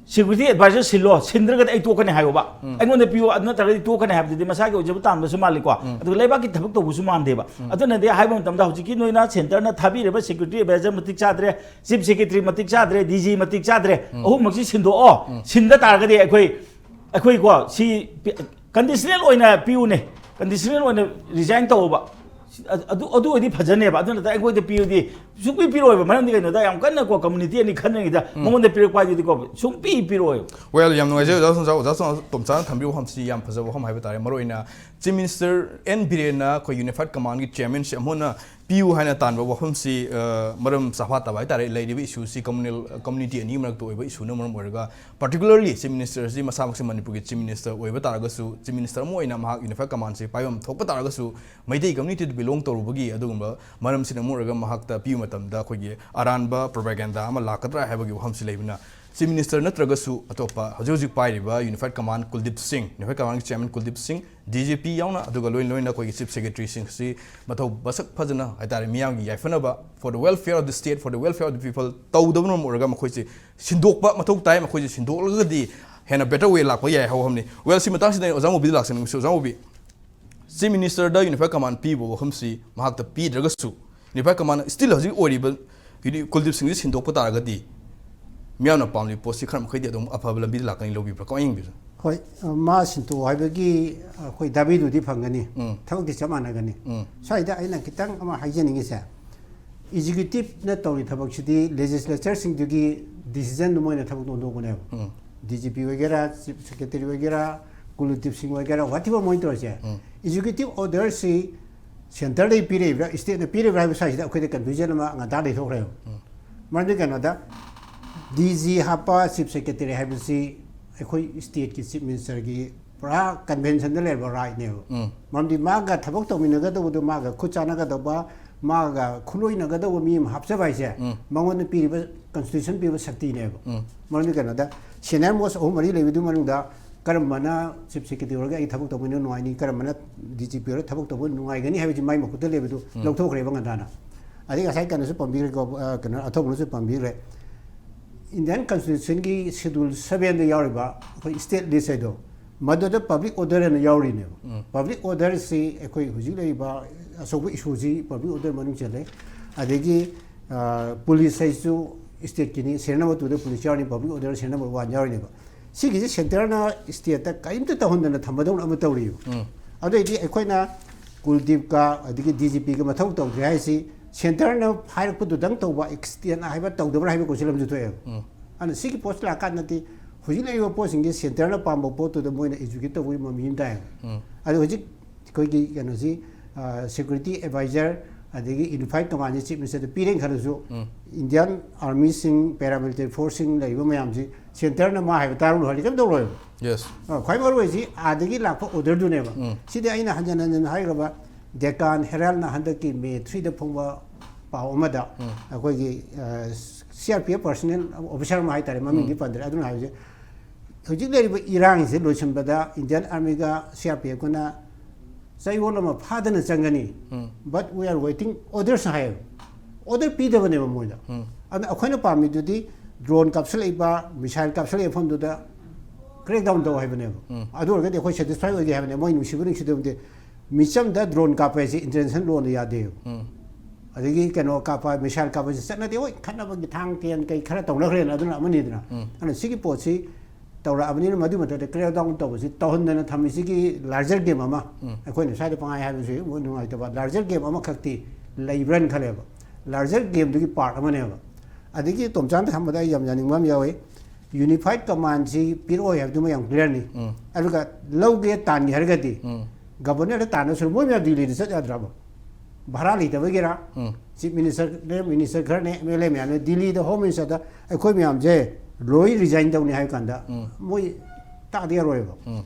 Security adviser ꯁꯤꯜꯂꯣ, ꯁꯤꯟꯗ꯭ꯔꯒꯗꯤ ꯑꯩ ꯇꯣꯛꯀꯅꯤ ꯍꯥꯏꯌꯣꯕ. ꯎꯝ. ꯑꯩꯉꯣꯟꯗ ꯄꯤꯌꯣ, ꯑꯗꯨ ꯅꯠꯇ꯭ꯔꯒꯗꯤ ꯇꯣꯛꯀꯅꯤ ꯍꯥꯏꯕꯗꯨꯗꯤ ꯃꯁꯥꯒꯤ ꯑꯣꯏꯖꯕ ꯇꯥꯟꯕꯁꯨ ꯃꯥꯜꯂꯤꯀꯣ. ꯎꯝ. ꯑꯗꯨꯒ ꯂꯩꯕꯥꯛꯀꯤ ꯊꯕꯛ ꯇꯧꯕꯁꯨ ꯃꯥꯟꯗꯦꯕ. ꯎꯝ. ꯑꯗꯨꯅꯗꯤ ꯍꯥꯏꯕ ꯃꯇꯝꯗ ꯍꯧꯖꯤꯛꯀꯤ ꯅꯣꯏꯅ ꯁꯦꯟꯇꯔꯅ ꯊꯥꯕꯤꯔꯤꯕ ꯁꯦꯀ꯭ꯌꯨꯔꯤꯇꯤ ꯑꯦꯗꯚꯥꯏꯖꯔ ꯃꯇꯤꯛ ꯆꯥꯗ꯭ꯔꯦ, ꯆꯤꯐ ꯁꯦꯀ꯭ꯔꯦꯇꯔꯤ ꯃꯇꯤꯛ ꯆꯥꯗ꯭ꯔꯦ, ꯗꯤ ꯖꯤ ꯃꯇꯤꯛ ꯆꯥꯗ꯭ꯔꯦ, ꯎꯝ. ꯑꯍꯨꯝꯃꯛꯁꯤ ꯁꯤꯟꯗꯣꯛꯑꯣ. ꯎꯝ. ꯁꯤꯟꯗ ꯇꯥꯔꯒꯗꯤ ꯑꯩꯈꯣꯏ, ꯑꯩꯈꯣꯏꯀꯣ, ꯁꯤ ꯄꯤ-, ꯀꯟꯗꯤꯁꯅꯦꯜ ꯑꯣꯏꯅ ꯄꯤꯌꯨꯅꯦ, ꯀꯟꯗꯤꯁꯅꯦꯜ ꯑꯣꯏꯅ ꯔꯤꯖꯥꯏꯟ ꯇꯧꯑꯣꯕ. ꯑꯗꯨ ꯑꯗꯨ ꯑꯣꯏꯗꯤ ꯐꯖꯅꯦꯕ꯫ ꯑꯗꯨ ꯅꯠꯇ ꯑꯩꯈꯣꯏꯗ ꯄꯤꯔꯗꯤ ꯁꯨꯡꯄꯤ ꯄꯤꯔꯣꯏꯕ꯫ ꯃꯔꯝꯗꯤ ꯀꯩꯅꯣꯗ, ꯌꯥꯝ ꯀꯟꯅ ꯀꯣ ꯀꯝꯃꯨꯅꯤꯇꯤ ꯑꯅꯤ ꯈꯟꯅꯉꯩꯗ ꯃꯉꯣꯟꯗ ꯄꯤꯔꯛꯄ ꯍꯥꯏꯗꯨꯗꯤꯀꯣ ꯁꯨꯡꯄꯤ ꯄꯤꯔꯣꯏꯕ꯫ Well, ꯌꯥꯝ ꯅꯨꯡꯉꯥꯏꯖꯩ ꯑꯣꯖꯥ ꯁꯣꯝꯆꯥ, ꯑꯣꯖꯥ ꯁꯣꯝ-, ꯇꯣꯝꯆꯥꯅ ꯊꯝꯕꯤꯕ ꯋꯥꯐꯝꯁꯤ ꯌꯥꯝ ꯐꯖꯕ ꯋꯥꯐꯝ ꯍꯥꯏꯕ ꯇꯥꯔꯦ꯫ ꯃꯔꯨꯑꯣꯏꯅ Chief Minister N ꯕꯤꯔꯦꯟꯅ ꯑꯩꯈꯣꯏ Unified Commandꯒꯤ chairmanship ꯑꯃ ꯑꯣꯏꯅ ꯄꯤꯌꯨ ꯍꯥꯏꯅ ꯇꯥꯟꯕ ꯋꯥꯐꯝꯁꯤ, ꯑ, ꯃꯔꯝ ꯆꯥꯐꯥꯠꯇꯕ ꯍꯥꯏ ꯇꯥꯔꯦ꯫ ꯂꯩꯔꯤꯕ issueꯁꯤ communal, community ꯑꯅꯤꯒꯤ ꯃꯔꯛꯇ ꯑꯣꯏꯕ issueꯅ ꯃꯔꯝ ꯑꯣꯏꯔꯒ, particularly Chief Ministerꯁꯤ ꯃꯁꯥꯃꯛꯁꯤ ꯃꯅꯤꯄꯨꯔꯒꯤ Chief Minister ꯑꯣꯏꯕ ꯇꯥꯔꯒꯁꯨ, Chief Minister ꯑꯃ ꯑꯣꯏꯅ ꯃꯍꯥꯛ Unified Commandꯁꯤ ꯄꯥꯏꯐꯝ ꯊꯣꯛꯄ ꯇꯥꯔꯒꯁꯨ, ꯃꯩꯇꯩ communityꯗ belong ꯇꯧꯔꯨꯕꯒꯤ ꯑꯗꯨꯒꯨꯝꯕ ꯃꯔꯝꯁꯤꯅ ꯃꯔꯝ ꯑꯣꯏꯔꯒ ꯃꯍꯥꯛꯇ ꯄꯤꯕ ꯃꯇꯝꯗ ꯑꯩꯈꯣꯏꯒꯤ ꯑꯔꯥꯟꯕ propaganda ꯑꯃ ꯂꯥꯛꯀꯗ꯭ꯔꯥ ꯍꯥꯏꯕꯒꯤ ꯋꯥꯐꯝꯁꯤ ꯂꯩꯕꯅ, Chief Minister ꯅꯠꯇ꯭ꯔꯒꯁꯨ ꯑꯇꯣꯞꯄ ꯍꯧꯖꯤꯛ ꯍꯧꯖꯤꯛ ꯄꯥꯏꯔꯤꯕ Unified Command ꯀꯨꯜꯗꯤꯞ ꯁꯤꯡ, Unified Commandꯒꯤ chairman ꯀꯨꯜꯗꯤꯞ ꯁꯤꯡ, D G P ꯌꯥꯎꯅ, ꯑꯗꯨꯒ ꯂꯣꯏꯅ ꯂꯣꯏꯅ ꯑꯩꯈꯣꯏꯒꯤ Chief Secretaryꯁꯤꯡꯁꯤ ꯃꯊꯧ ꯃꯁꯛ ꯐꯖꯅ ꯍꯥꯏ ꯇꯥꯔꯦ, ꯃꯤꯌꯥꯝꯒꯤ ꯌꯥꯏꯐꯅꯕ, for the welfare of the state, for the welfare of the people ꯇꯧꯗꯕꯅ ꯃꯔꯝ ꯑꯣꯏꯔꯒ ꯃꯈꯣꯏꯁꯦ ꯁꯤꯟꯗꯣꯛꯄ ꯃꯊꯧ ꯇꯥꯏ꯫ ꯃꯈꯣꯏꯁꯦ ꯁꯤꯟꯗꯣꯛꯂꯒꯗꯤ ꯍꯦꯟꯅ better way ꯂꯥꯛꯄ ꯌꯥꯏ ꯍꯥꯏꯕ ꯋꯥꯐꯝꯅꯤ꯫ Well, ꯁꯤ ꯃꯇꯥꯡꯁꯤꯗ ꯑꯩꯅ ꯑꯣꯖꯥ ꯃꯣꯕꯤꯗ ꯂꯥꯛꯆꯅꯤꯡꯕꯁꯤ, ꯑꯣꯖꯥ ꯃꯣꯕꯤ, Chief Ministerꯗ Unified Command ꯄꯤꯕ ꯋꯥꯐꯝꯁꯤ ꯃꯍꯥꯛꯇ ꯄꯤꯗ꯭ꯔꯒꯁꯨ, Unified Command still ꯍꯧꯖꯤꯛ ꯑꯣꯏꯔꯤꯕ ꯀꯨꯜꯗꯤꯞ ꯁꯤꯡꯁꯤ ꯁꯤꯟꯗꯣꯛꯄ ꯇꯥꯔꯒꯗꯤ ꯃꯤꯌꯥꯝꯅ ꯄꯥꯝꯂꯤꯕ ꯄꯣꯠꯁꯤ ꯈꯔ ꯃꯈꯩꯗꯤ ꯑꯗꯨꯝ ꯑꯐꯕ ꯂꯝꯕꯤꯗ ꯂꯥꯛꯀꯅꯤ ꯂꯧꯕꯤꯕ꯭ꯔꯥ? ꯀꯃꯥꯏꯅ ꯌꯦꯡꯕꯤꯕ꯭ꯔꯥ? ꯍꯣꯏ, ꯑ, ꯃꯥ ꯁꯤꯟꯇꯣꯛ ꯍꯥꯏꯕꯒꯤ ꯑꯩꯈꯣꯏ ꯗꯥꯕꯤꯗꯨꯗꯤ ꯐꯪꯒꯅꯤ꯫ ꯎꯝ꯫ ꯊꯕꯛꯇꯤ ꯆꯞ ꯃꯥꯟꯅꯒꯅꯤ꯫ ꯎꯝ꯫ ꯁ꯭ꯋꯥꯏꯗ ꯑꯩꯅ ꯈꯤꯇꯪ ꯑꯃ ꯍꯥꯏꯖꯅꯤꯡꯉꯤꯁꯦ, Executiveꯅ ꯇꯧꯔꯤ ꯊꯕꯛꯁꯤꯗꯤ Legislatureꯁꯤꯡꯗꯨꯒꯤ decisionꯗꯨ ꯃꯣꯏꯅ ꯊꯕꯛꯇꯣ ꯑꯣꯟꯊꯣꯛꯄꯅꯦꯕ꯫ ꯎꯝ꯫ D G P ꯑꯣꯏꯒꯦꯔꯥ, Chief Secretary ꯑꯣꯏꯒꯦꯔꯥ, ꯀꯨꯜꯗꯤꯞ ꯁꯤꯡ ꯑꯣꯏꯒꯦꯔꯥ, whatever ꯃꯣꯏꯅ ꯇꯧꯔꯤꯁꯦ, ꯎꯝ꯫ Executive Orderꯁꯤ centreꯗꯒꯤ ꯄꯤꯔꯛꯏꯕ꯭ꯔꯥ, stateꯅ ꯄꯤꯔꯤꯕ꯭ꯔꯥ ꯍꯥꯏꯕ ꯁ꯭ꯋꯥꯏꯁꯤꯗ ꯑꯩꯈꯣꯏꯗ confusion ꯑꯃ ꯉꯟꯇꯥ ꯂꯩꯊꯣꯛꯈ꯭ꯔꯦꯕ꯫ ꯃꯔꯝꯗꯤ ꯀꯩꯅꯣꯗ, D G ꯍꯥꯞꯄ Chief Secretary ꯍꯥꯏꯕꯁꯤ ꯑꯩꯈꯣꯏ stateꯀꯤ Chief Ministerꯒꯤ ꯄꯨꯔꯥ conventionꯗ ꯂꯩꯔꯕ rightꯅꯦꯕ꯫ ꯎꯝ꯫ ꯃꯔꯝꯗꯤ ꯃꯥꯒ ꯊꯕꯛ ꯇꯧꯃꯤꯟꯅꯒꯗꯧꯕꯗꯣ, ꯃꯥꯒ ꯈꯨꯠ ꯆꯥꯟꯅꯒꯗꯧꯕ, ꯃꯥꯒ ꯈꯨꯂꯣꯏꯅꯒꯗꯧꯕ ꯃꯤ ꯑꯃ ꯍꯥꯞꯆꯕ ꯍꯥꯏꯁꯦ, ꯎꯝ꯫ ꯃꯉꯣꯟꯗ ꯄꯤꯔꯤꯕ, constitution ꯄꯤꯔꯤꯕ ꯁꯛꯇꯤꯅꯦꯕ꯫ ꯎꯝ꯫ ꯃꯔꯝꯗꯤ ꯀꯩꯅꯣꯗ, senior most ꯑꯍꯨꯝ ꯃꯔꯤ ꯂꯩꯕꯗꯨ ꯃꯅꯨꯡꯗ ꯀꯔꯝꯕꯅ Chief Secretary ꯑꯣꯏꯔꯒ ꯑꯩ ꯊꯕꯛ ꯇꯧꯕ ꯅꯨꯡꯉꯥꯏꯅꯤ, ꯀꯔꯝꯕꯅ D G P ꯑꯣꯏꯔꯒ ꯊꯕꯛ ꯇꯧꯕ ꯅꯨꯡꯉꯥꯏꯒꯅꯤ ꯍꯥꯏꯕꯁꯤ ꯃꯥꯏ ꯃꯈꯨꯠꯇ ꯂꯩꯕꯗꯨ ꯂꯧꯊꯣꯛꯈ꯭ꯔꯦꯕ ꯉꯟꯇꯥꯅ꯫ ꯑꯗꯩ ꯉꯁꯥꯏ ꯀꯩꯅꯣꯁꯨ ꯄꯟꯕꯤꯈ꯭ꯔꯦꯀꯣ, ꯑ, ꯀꯩꯅꯣ, ꯑꯊꯧꯕꯅꯁꯨ ꯄꯟꯕꯤꯈ꯭ꯔꯦ꯫ Indian Constitutionꯒꯤ Schedule sevenꯗ ꯌꯥꯎꯔꯤꯕ ꯑꯩꯈꯣꯏ state list ꯍꯥꯏꯗꯣ, ꯃꯗꯨꯗ public order ꯍꯥꯏꯅ ꯌꯥꯎꯔꯤꯅꯦꯕ꯫ ꯎꯝ꯫ Public orderꯁꯤ ꯑꯩꯈꯣꯏ ꯍꯧꯖꯤꯛ ꯂꯩꯔꯤꯕ ꯑꯆꯧꯕ issueꯁꯤ public order ꯃꯅꯨꯡ ꯆꯜꯂꯦ꯫ ꯑꯗꯒꯤ, ꯑ, police ꯍꯥꯏꯁꯤꯁꯨ stateꯀꯤꯅꯤ, serial number twoꯗ police ꯌꯥꯎꯔꯤꯅꯤ, public order serial number one ꯌꯥꯎꯔꯤꯅꯦꯕ꯫ ꯁꯤꯒꯤꯁꯤ centreꯅ stateꯇ ꯀꯔꯤꯝꯇ ꯇꯧꯍꯟꯗꯅ ꯊꯝꯕꯗꯧꯅ ꯑꯃ ꯇꯧꯔꯤꯕ꯫ ꯎꯝ꯫ ꯑꯗꯨꯑꯣꯏꯗꯤ ꯑꯩꯈꯣꯏꯅ ꯀꯨꯜꯗꯤꯞꯀ ꯑꯗꯒꯤ ꯗꯤ ꯖꯤ ꯄꯤꯒ ꯃꯊꯧ ꯇꯧꯗ꯭ꯔꯦ ꯍꯥꯏꯁꯤ ꯁꯦꯟꯇꯔꯅ ꯍꯥꯏꯔꯛꯄꯗꯨꯗꯪ ꯇꯧꯕ, ꯑꯦꯛꯁꯇꯦꯟ ꯍꯥꯏꯕ ꯇꯧꯗꯕ꯭ꯔꯥ ꯍꯥꯏꯕ ꯀꯣꯏꯁꯟ ꯑꯃꯁꯨ ꯊꯣꯛꯑꯦꯕ꯫ ꯑꯗꯨꯅ ꯁꯤꯒꯤ ꯄꯣꯠꯁꯤ ꯂꯥꯛꯀꯥꯟꯗꯗꯤ ꯍꯧꯖꯤꯛ ꯂꯩꯔꯤꯕ ꯄꯣꯠꯁꯤꯡꯁꯦ ꯁꯦꯟꯇꯔꯅ ꯄꯥꯝꯕ ꯄꯣꯠꯇꯨꯗ ꯃꯣꯏꯅ ꯑꯦꯛꯖꯤꯀ꯭ꯌꯨꯠ ꯇꯧꯕꯒꯤ ꯃꯃꯤ ꯑꯃ ꯇꯥꯏꯌꯦꯕ꯫ ꯑꯗꯣ ꯍꯧꯖꯤꯛ ꯑꯩꯈꯣꯏꯒꯤ ꯀꯩꯅꯣꯁꯤ, ꯁꯦꯀ꯭ꯌꯨꯔꯤꯇꯤ ꯑꯦꯗꯚꯥꯏꯖꯔ ꯑꯗꯒꯤ ꯌꯨꯅꯤꯐꯥꯏꯠ ꯀꯃꯥꯟꯁꯦ ꯆꯤꯐ ꯃꯤꯅꯤꯁꯇꯔꯗ ꯄꯤꯔꯦꯅ ꯈꯜꯂꯁꯨ, ꯏꯟꯗꯤꯌꯥꯟ ꯑꯥꯔꯃꯤꯁꯤꯡ, ꯄꯦꯔꯥꯃꯤꯂꯤꯇꯔꯤ ꯐꯣꯔꯁꯁꯤꯡ ꯂꯩꯔꯤꯕ ꯃꯌꯥꯝꯁꯤ ꯁꯦꯟꯇꯔꯅ ꯃꯥ ꯍꯥꯏꯕ ꯇꯥꯔꯨꯅꯨ ꯍꯥꯏꯔꯗꯤ ꯀꯩꯝ ꯇꯧꯔꯣꯏꯕ꯫ ꯌꯦꯁ꯫ ꯑ, ꯈ꯭ꯋꯥꯏ ꯃꯔꯨ ꯑꯣꯏꯁꯤ ꯑꯥꯗꯒꯤ ꯂꯥꯛꯄ ꯑꯣꯔꯗꯔꯗꯨꯅꯦꯕ꯫ ꯁꯤꯗꯤ ꯑꯩꯅ ꯍꯟꯖꯟ ꯍꯟꯖꯟ ꯍꯥꯏꯈ꯭ꯔꯕ, ꯗꯦꯀꯥꯟ ꯍꯦꯔꯥꯜꯅ ꯍꯟꯗꯛꯀꯤ ꯃꯦ ꯊ꯭ꯔꯤꯗ ꯐꯣꯡꯕ ꯄꯥꯎ ꯑꯃꯗ ꯑꯩꯈꯣꯏꯒꯤ C R P F personal officer ꯑꯃ ꯍꯥꯏꯇꯥꯔꯦ, ꯃꯃꯤꯡꯗꯤ ꯄꯟꯗ꯭ꯔꯦ, ꯑꯗꯨꯅ ꯍꯥꯏꯕꯁꯦ ꯍꯧꯖꯤꯛ ꯂꯩꯔꯤꯕ ꯏꯔꯥꯡꯁꯦ ꯂꯣꯏꯁꯤꯟꯕꯗ ꯏꯟꯗꯤꯌꯥꯟ ꯑꯥꯔꯃꯤꯒ ꯁꯤ ꯑꯥꯔ ꯄꯤ ꯑꯦꯐꯀꯅ ꯆꯌꯣꯜ ꯑꯃ ꯐꯥꯗꯅ ꯆꯪꯒꯅꯤ, but we are waiting orders ꯍꯥꯏꯌꯦꯕ꯫ ꯑꯣꯔꯗꯔ ꯄꯤꯗꯕꯅꯦꯕ ꯃꯣꯏꯗ꯫ ꯑꯗꯨꯅ ꯑꯩꯈꯣꯏꯅ ꯄꯥꯝꯃꯤꯗꯨꯗꯤ ꯗ꯭ꯔꯣꯟ ꯀꯥꯞꯁꯤꯜꯂꯛꯏꯕ, ꯃꯤꯁꯥꯏꯜ ꯀꯥꯞꯁꯤꯜꯂꯛꯏꯕ ꯃꯐꯝꯗꯨꯗ ꯀ꯭ꯔꯦꯛ ꯗꯥꯎꯟ ꯇꯧ ꯍꯥꯏꯕꯅꯦꯕ꯫ ꯑꯗꯨ ꯑꯣꯏꯔꯒꯗꯤ ꯑꯩꯈꯣꯏ ꯁꯦꯇꯤꯁꯐꯥꯏ ꯑꯣꯏꯒꯦ ꯍꯥꯏꯕꯅꯦ, ꯃꯣꯏ ꯅꯨꯡꯁꯤꯕ ꯅꯨꯡꯁꯤꯗꯕꯗꯤ꯫ ꯃꯤꯆꯝꯗ ꯗ꯭ꯔꯣꯟ ꯀꯥꯞꯄ ꯍꯥꯏꯁꯦ ꯏꯟꯇꯔꯅꯦꯁꯅꯦꯜ ꯂꯣꯅ ꯌꯥꯗꯦꯕ꯫ ꯑꯗꯒꯤ ꯀꯩꯅꯣ ꯀꯥꯞꯄ, ꯃꯤꯁꯥꯏꯜ ꯀꯥꯞꯄꯁꯦ ꯆꯠꯅꯗꯦ꯫ ꯍꯣꯏ, ꯈꯠꯅꯕꯒꯤ ꯊꯥꯡ ꯇꯦꯟ ꯀꯩ ꯈꯔ ꯇꯧꯅꯈ꯭ꯔꯦꯅ, ꯑꯗꯨꯅ ꯑꯃꯅꯤꯗꯅ꯫ ꯑꯗꯨꯅ ꯁꯤꯒꯤ ꯄꯣꯠꯁꯤ ꯇꯧꯔꯛꯑꯕꯅꯤꯅ ꯃꯗꯨꯒꯤ ꯃꯊꯛꯇ ꯀ꯭ꯔꯦꯛ ꯗꯥꯎꯟ ꯇꯧꯕꯁꯤ ꯇꯧꯍꯟꯗꯅ ꯊꯝꯃꯤꯁꯤꯒꯤ ꯂꯥꯔꯖꯔ ꯒꯦꯝ ꯑꯃ, ꯑꯩꯈꯣꯏꯅ ꯁ꯭ꯋꯥꯏꯗ ꯄꯪꯍꯥꯏ ꯍꯥꯏꯕꯁꯤ ꯑꯃꯨꯛ ꯅꯨꯡꯉꯥꯏꯇꯕ, ꯂꯥꯔꯖꯔ ꯒꯦꯝ ꯑꯃꯈꯛꯇꯤ ꯂꯩꯕ꯭ꯔꯅ ꯈꯜꯂꯦꯕ꯫ ꯂꯥꯔꯖꯔ ꯒꯦꯝꯗꯨꯒꯤ ꯄꯥꯔꯠ ꯑꯃꯅꯦꯕ꯫ ꯑꯗꯒꯤ ꯇꯣꯝꯆꯥꯟꯗ ꯊꯝꯕꯗ ꯑꯩ ꯌꯥꯝ ꯌꯥꯅꯤꯡꯕ ꯑꯃ ꯌꯥꯎꯏ, ꯌꯨꯅꯤꯐꯥꯏꯠ ꯀꯃꯥꯟꯁꯤ ꯄꯤꯔꯛꯑꯣꯏ ꯍꯥꯏꯕꯗꯨꯃ ꯌꯥꯝ ꯀ꯭ꯂꯤꯌꯥꯔꯅꯤ꯫ ꯑꯗꯨꯒ ꯂꯧꯒꯦ ꯇꯥꯟꯒꯦ ꯍꯥꯏꯔꯒꯗꯤ ꯒꯕꯔꯅꯔꯗ ꯇꯥꯟꯅꯁꯨ ꯃꯣꯏ ꯃꯌꯥꯝ ꯗꯤꯜꯂꯤꯗ ꯆꯠ ꯌꯥꯗ꯭ꯔꯕ? ꯚꯔꯥ ꯂꯩꯇꯕꯒꯤꯔꯥ? ꯆꯤꯐ ꯃꯤꯅꯤꯁꯇꯔꯅꯦ, ꯃꯤꯅꯤꯁꯇꯔ ꯈꯔꯅꯦ, ꯑꯦꯝ ꯑꯦꯜ ꯑꯦ ꯃꯌꯥꯝꯅꯦ, ꯗꯤꯜꯂꯤꯗ ꯍꯣꯝ ꯃꯤꯅꯤꯁꯇꯔꯗ ꯑꯩꯈꯣꯏ ꯃꯌꯥꯝꯁꯦ ꯂꯣꯏ ꯔꯤꯖꯥꯏꯟ ꯇꯧꯅꯤ ꯍꯥꯏꯕ ꯀꯥꯟꯗ ꯃꯣꯏ ꯇꯥꯗ ꯌꯥꯔꯣꯏꯕ꯫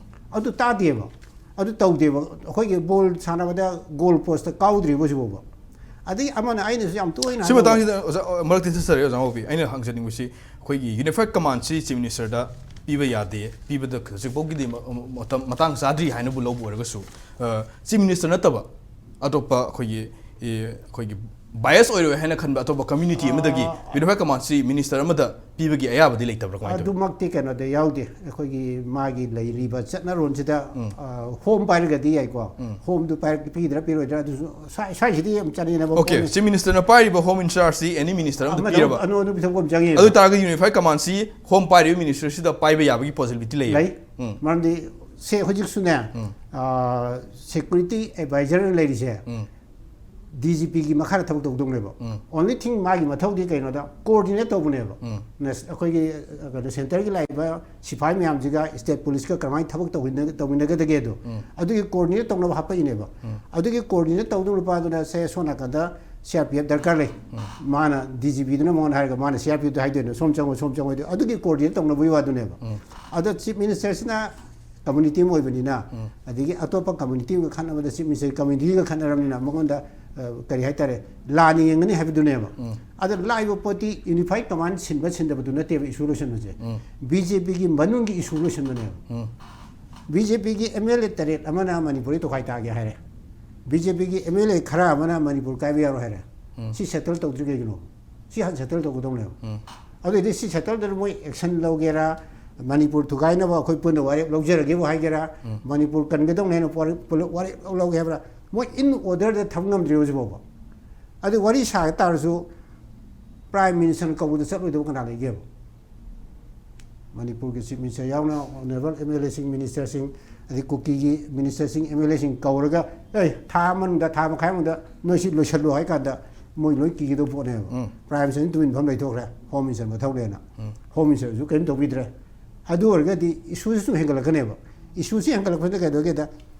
ꯑꯗꯨ ꯇꯥꯗꯦꯕ, ꯑꯗꯨ ꯇꯧꯗꯦꯕ꯫ ꯑꯩꯈꯣꯏꯒꯤ ꯕꯣꯜ ꯁꯥꯟꯅꯕꯗ ꯒꯣꯜ ꯄꯣꯁꯇ ꯀꯥꯎꯗ꯭ꯔꯤꯕ ꯍꯧꯖꯤꯛꯐꯥꯎꯕ꯫ ꯑꯗꯒꯤ ꯑꯃꯅ ꯑꯩꯅꯁꯨ ꯌꯥꯝ ꯇꯣꯏꯅ ꯁꯤ ꯍꯥꯏꯕ ꯃꯇꯥꯡꯁꯤꯗ ꯑꯣꯖꯥ, ꯑ, ꯃꯔꯛꯇꯤ ꯊꯠꯆꯔꯦ ꯑꯣꯖꯥ ꯉꯧꯕꯤ꯫ ꯑꯩꯅ ꯍꯪꯖꯅꯤꯡꯕꯁꯤ ꯑꯩꯈꯣꯏꯒꯤ ꯌꯨꯅꯤꯐꯥꯏꯠ ꯀꯃꯥꯟꯁꯤ ꯆꯤꯐ ꯃꯤꯅꯤꯁꯇꯔꯗ ꯄꯤꯕ ꯌꯥꯗꯦ, ꯄꯤꯕꯗ ꯍꯧꯖꯤꯛꯐꯥꯎꯒꯤꯗꯤ ꯃ-, ꯃꯇꯝ, ꯃꯇꯥꯡ ꯆꯥꯗ꯭ꯔꯤ ꯍꯥꯏꯅꯕꯨ ꯂꯧꯕ ꯑꯣꯏꯔꯒꯁꯨ, ꯑ, ꯆꯤꯐ ꯃꯤꯅꯤꯁꯇꯔ ꯅꯠꯇꯕ ꯑꯇꯣꯞꯄ ꯑꯩꯈꯣꯏꯒꯤ, ꯑꯦ, ꯑꯩꯈꯣꯏꯒꯤ ꯕꯥꯏꯁ ꯑꯣꯏꯔꯣꯏ ꯍꯥꯏꯅ ꯈꯟꯕ ꯑꯇꯣꯞꯄ ꯀꯝꯃ꯭ꯌꯨꯅꯤꯇꯤ ꯑꯃꯗꯒꯤ ꯌꯨꯅꯤꯐꯥꯏꯠ ꯀꯃꯥꯟꯁꯤ ꯃꯤꯅꯤꯁꯇꯔ ꯑꯃꯗ ꯄꯤꯕꯒꯤ ꯑꯌꯥꯕꯗꯤ ꯂꯩꯇꯕ꯭ꯔꯥ, ꯀꯃꯥꯏꯅ ꯇꯧꯏ? ꯑꯗꯨꯃꯛꯇꯤ ꯀꯩꯅꯣꯗ ꯌꯥꯎꯗꯦ꯫ ꯑꯩꯈꯣꯏꯒꯤ ꯃꯥꯒꯤ ꯂꯩꯔꯤꯕ ꯆꯠꯅꯔꯣꯟꯁꯤꯗ, ꯑ, ꯍꯣꯝ ꯄꯥꯏꯔꯒꯗꯤ ꯌꯥꯏꯀꯣ꯫ ꯍꯣꯝꯗꯨ ꯄꯥꯏꯔ-, ꯄꯤꯒꯗ꯭ꯔꯥ ꯄꯤꯔꯣꯏꯗ꯭ꯔꯥ ꯑꯗꯨꯁꯨ ꯁ꯭ꯋꯥꯏ-, ꯁ꯭ꯋꯥꯏꯁꯤꯗꯤ ꯌꯥꯝ ꯆꯥꯅꯩꯅꯕ ꯑꯣꯀꯦ, ꯄꯣꯠꯅꯤ꯫ ꯆꯤꯐ ꯃꯤꯅꯤꯁꯇꯔꯅ ꯄꯥꯏꯔꯤꯕ ꯍꯣꯝ ꯏꯟꯆꯥꯔꯖꯁꯤ ꯑꯦꯅꯤ ꯃꯤꯅꯤꯁꯇꯔ ꯑꯃꯗ ꯑꯃꯗ ꯄꯤꯔꯕ? ꯑꯅꯨ ꯑꯅꯨ ꯄꯤꯊꯣꯛꯄ ꯑꯃ ꯆꯪꯉꯦꯕ꯫ ꯑꯗꯨ ꯑꯣꯏ ꯇꯥꯔꯒꯗꯤ ꯌꯨꯅꯤꯐꯥꯏꯠ ꯀꯃꯥꯟꯁꯤ ꯍꯣꯝ ꯄꯥꯏꯔꯤꯕ ꯃꯤꯅꯤꯁꯇꯔꯁꯤꯗ ꯄꯥꯏꯕ ꯌꯥꯕꯒꯤ ꯄꯣꯁꯤꯕꯤꯂꯤꯇꯤ ꯂꯩꯌꯦ꯫ ꯂꯩ꯫ ꯃꯔꯝꯗꯤ ꯁꯦ ꯍꯧꯖꯤꯛꯁꯨꯅꯦ, ꯁꯦꯀ꯭ꯌꯨꯔꯤꯇꯤ ꯑꯦꯗꯚꯥꯏꯖꯔ ꯂꯩꯔꯤꯁꯦ, ꯗꯤ ꯖꯤ ꯄꯤꯒꯤ ꯃꯈꯥꯗ ꯊꯕꯛ ꯇꯧꯗꯧꯅꯦꯕ꯫ Only thing ꯃꯥꯒꯤ ꯃꯊꯧꯗꯤ ꯀꯩꯅꯣꯗ, ꯀꯣꯑꯣꯔꯗꯤꯅꯦꯠ ꯇꯧꯕꯅꯦꯕ꯫ ꯅ-, ꯑꯩꯈꯣꯏꯒꯤ, ꯑ, ꯀꯩꯅꯣ, ꯁꯦꯟꯇꯔꯒꯤ ꯂꯥꯛꯏꯕ ꯁꯤꯐꯥꯏ ꯃꯌꯥꯝꯁꯤꯒ ꯁ꯭ꯇꯦꯠ ꯄꯨꯂꯤꯁꯀ ꯀꯃꯥꯏꯅ ꯊꯕꯛ ꯇꯧꯃꯤꯟꯅ-, ꯇꯧꯃꯤꯟꯅꯒꯗꯒꯦꯗꯣ, ꯑꯗꯨꯒꯤ ꯀꯣꯑꯣꯔꯗꯤꯅꯦꯠ ꯇꯧꯅꯕ ꯍꯥꯞꯄꯛꯏꯅꯦꯕ꯫ ꯑꯗꯨꯒꯤ ꯀꯣꯑꯣꯔꯗꯤꯅꯦꯠ ꯇꯧꯗꯧ ꯅꯨꯄꯥꯗꯨꯅ ꯁꯦ ꯁꯣꯝ ꯅꯥꯀꯟꯗ ꯁꯤ ꯑꯥꯔ ꯄꯤ ꯑꯦꯐ ꯗꯔꯀꯥꯔ ꯂꯩ꯫ ꯃꯥꯅ ꯗꯤ ꯖꯤ ꯄꯤꯗꯨꯅ ꯃꯉꯣꯟꯗ ꯍꯥꯏꯔꯒ ꯃꯥꯅ ꯁꯤ ꯑꯥꯔ ꯄꯤ ꯑꯦꯐꯇ ꯍꯥꯏꯗꯣꯏꯅꯦ, "ꯁꯣꯝ ꯆꯪꯉꯣ, ꯁꯣꯝ ꯆꯪꯉꯣ" ꯍꯥꯏꯗꯣꯏ꯫ ꯑꯗꯨꯒꯤ ꯀꯣꯑꯣꯔꯗꯤꯅꯦꯠ ꯇꯧꯅꯕꯒꯤ ꯋꯥꯗꯨꯅꯦꯕ꯫ ꯑꯗꯣ ꯆꯤꯐ ꯃꯤꯅꯤꯁꯇꯔꯁꯤꯅ ꯀꯝꯃꯨꯅꯤꯇꯤ ꯑꯃ ꯑꯣꯏꯕꯅꯤꯅ, ꯑꯗꯒꯤ ꯑꯇꯣꯞꯄ ꯀꯝꯃꯨꯅꯤꯇꯤ ꯑꯃꯒ ꯈꯠꯅꯕꯗ ꯆꯤꯐ ꯃꯤꯅꯤꯁꯇꯔ ꯀꯝꯃꯨꯅꯤꯇꯤꯒ ꯈꯠꯅꯔꯕꯅꯤꯅ ꯃꯉꯣꯟꯗ, ꯑ, ꯀꯔꯤ ꯍꯥꯏꯇꯥꯔꯦ, ꯂꯥꯟꯅ ꯌꯦꯡꯒꯅꯤ ꯍꯥꯏꯕꯗꯨꯅꯦꯕ꯫ ꯑꯗ ꯂꯥꯛꯏꯕ ꯄꯣꯠꯇꯤ ꯌꯨꯅꯤꯐꯥꯏꯠ ꯀꯃꯥꯟ ꯁꯤꯟꯕ ꯁꯤꯟꯗꯕꯗꯨ ꯅꯠꯇꯦꯕ ꯏꯁꯨ ꯂꯣꯏꯁꯤꯟꯕꯁꯦ꯫ ꯕꯤ ꯖꯦ ꯄꯤꯒꯤ ꯃꯅꯨꯡꯒꯤ ꯏꯁꯨ ꯂꯣꯏꯁꯤꯟꯕꯅꯦꯕ꯫ ꯕꯤ ꯖꯦ ꯄꯤꯒꯤ ꯑꯦꯝ ꯑꯦꯜ ꯑꯦ ꯇꯔꯦꯠ ꯑꯃꯅ ꯃꯅꯤꯄꯨꯔꯗ ꯇꯣꯈꯥꯏ ꯇꯥꯒꯦ ꯍꯥꯏꯔꯦ꯫ ꯕꯤ ꯖꯦ ꯄꯤꯒꯤ ꯑꯦꯝ ꯑꯦꯜ ꯑꯦ ꯈꯔ ꯑꯃꯅ ꯃꯅꯤꯄꯨꯔ ꯀꯥꯏꯕ ꯌꯥꯔꯣꯏ ꯍꯥꯏꯔꯦ꯫ ꯁꯤ ꯁꯦꯇꯜ ꯇꯧꯗ꯭ꯔꯤ ꯀꯩꯒꯤꯅꯣ? ꯁꯤ ꯍꯥꯟꯅ ꯁꯦꯇꯜ ꯇꯧꯒꯗꯧꯅꯦꯕ꯫ ꯑꯗꯨꯏꯗꯤ ꯁꯤ ꯁꯦꯇꯜꯗ ꯃꯣꯏ ꯑꯦꯛꯁꯟ ꯂꯧꯒꯦꯔꯥ, ꯃꯅꯤꯄꯨꯔ ꯊꯨꯒꯥꯏꯅꯕ ꯑꯩꯈꯣꯏ ꯄꯨꯟꯅ ꯋꯥꯔꯦꯞ ꯂꯧꯖꯔꯒꯦꯕꯨ ꯍꯥꯏꯒꯦꯔꯥ, ꯃꯅꯤꯄꯨꯔ ꯀꯟꯒꯗꯧꯅꯦ ꯍꯥꯏꯅ ꯋꯥꯔꯦꯞ ꯄꯨꯂꯞ ꯋꯥꯔꯦꯞ ꯂꯧꯒꯦ ꯍꯥꯏꯕ꯭ꯔꯥ, ꯃꯣꯏ ꯏꯟ ꯑꯣꯔꯗꯔꯗ ꯊꯝ ꯉꯝꯗ꯭ꯔꯤ ꯍꯧꯖꯤꯛ ꯐꯥꯎꯕ꯫ ꯑꯗꯨ ꯋꯥꯔꯤ ꯁꯥ ꯇꯥꯔꯁꯨ ꯄ꯭ꯔꯥꯏꯝ ꯃꯤꯅꯤꯁꯇꯔꯅ ꯀꯧꯕꯗ ꯆꯠꯂꯣꯏꯗꯕ ꯀꯅꯥ ꯂꯩꯒꯦꯕ? ꯃꯅꯤꯄꯨꯔꯒꯤ ꯆꯤꯐ ꯃꯤꯅꯤꯁꯇꯔ ꯌꯥꯎꯅ ꯑꯣꯅꯔꯦꯕꯜ ꯑꯦꯝ ꯑꯦꯜ ꯑꯦꯁꯤꯡ, ꯃꯤꯅꯤꯁꯇꯔꯁꯤꯡ, ꯑꯗꯩ ꯀꯨꯀꯤꯒꯤ ꯃꯤꯅꯤꯁꯇꯔꯁꯤꯡ, ꯑꯦꯝ ꯑꯦꯜ ꯑꯦꯁꯤꯡ ꯀꯧꯔꯒ, "ꯑꯦ, ꯊꯥ ꯑꯃ ꯃꯅꯨꯡꯗ, ꯊꯥ ꯃꯈꯥꯏ ꯃꯅꯨꯡꯗ ꯅꯣꯏ ꯁꯤ ꯂꯣꯏꯁꯤꯜꯂꯨ" ꯍꯥꯏ ꯀꯥꯟꯗ ꯃꯣꯏ ꯂꯣꯏ ꯀꯤꯒꯗꯧꯕ ꯄꯣꯠꯅꯦꯕ꯫ ꯄ꯭ꯔꯥꯏꯝ ꯃꯤꯅꯤꯁꯇꯔꯅ ꯇꯨꯃꯤꯟ ꯐꯝ ꯂꯩꯊꯣꯛꯈ꯭ꯔꯦ, ꯍꯣꯝ ꯃꯤꯅꯤꯁꯇꯔ ꯃꯊꯧꯅꯦꯅ꯫ ꯍꯣꯝ ꯃꯤꯅꯤꯁꯇꯔꯁꯨ ꯀꯔꯤꯝ ꯇꯧꯕꯤꯗ꯭ꯔꯦ꯫ ꯑꯗꯨ ꯑꯣꯏꯔꯒꯗꯤ ꯏꯁꯨꯁꯤ ꯁꯨꯝ ꯍꯦꯟꯒꯠꯂꯛꯀꯅꯦꯕ꯫ ꯏꯁꯨꯁꯤ ꯍꯦꯟꯒꯠꯂꯛꯄꯁꯤꯗ ꯀꯩꯗꯧꯒꯦꯗ,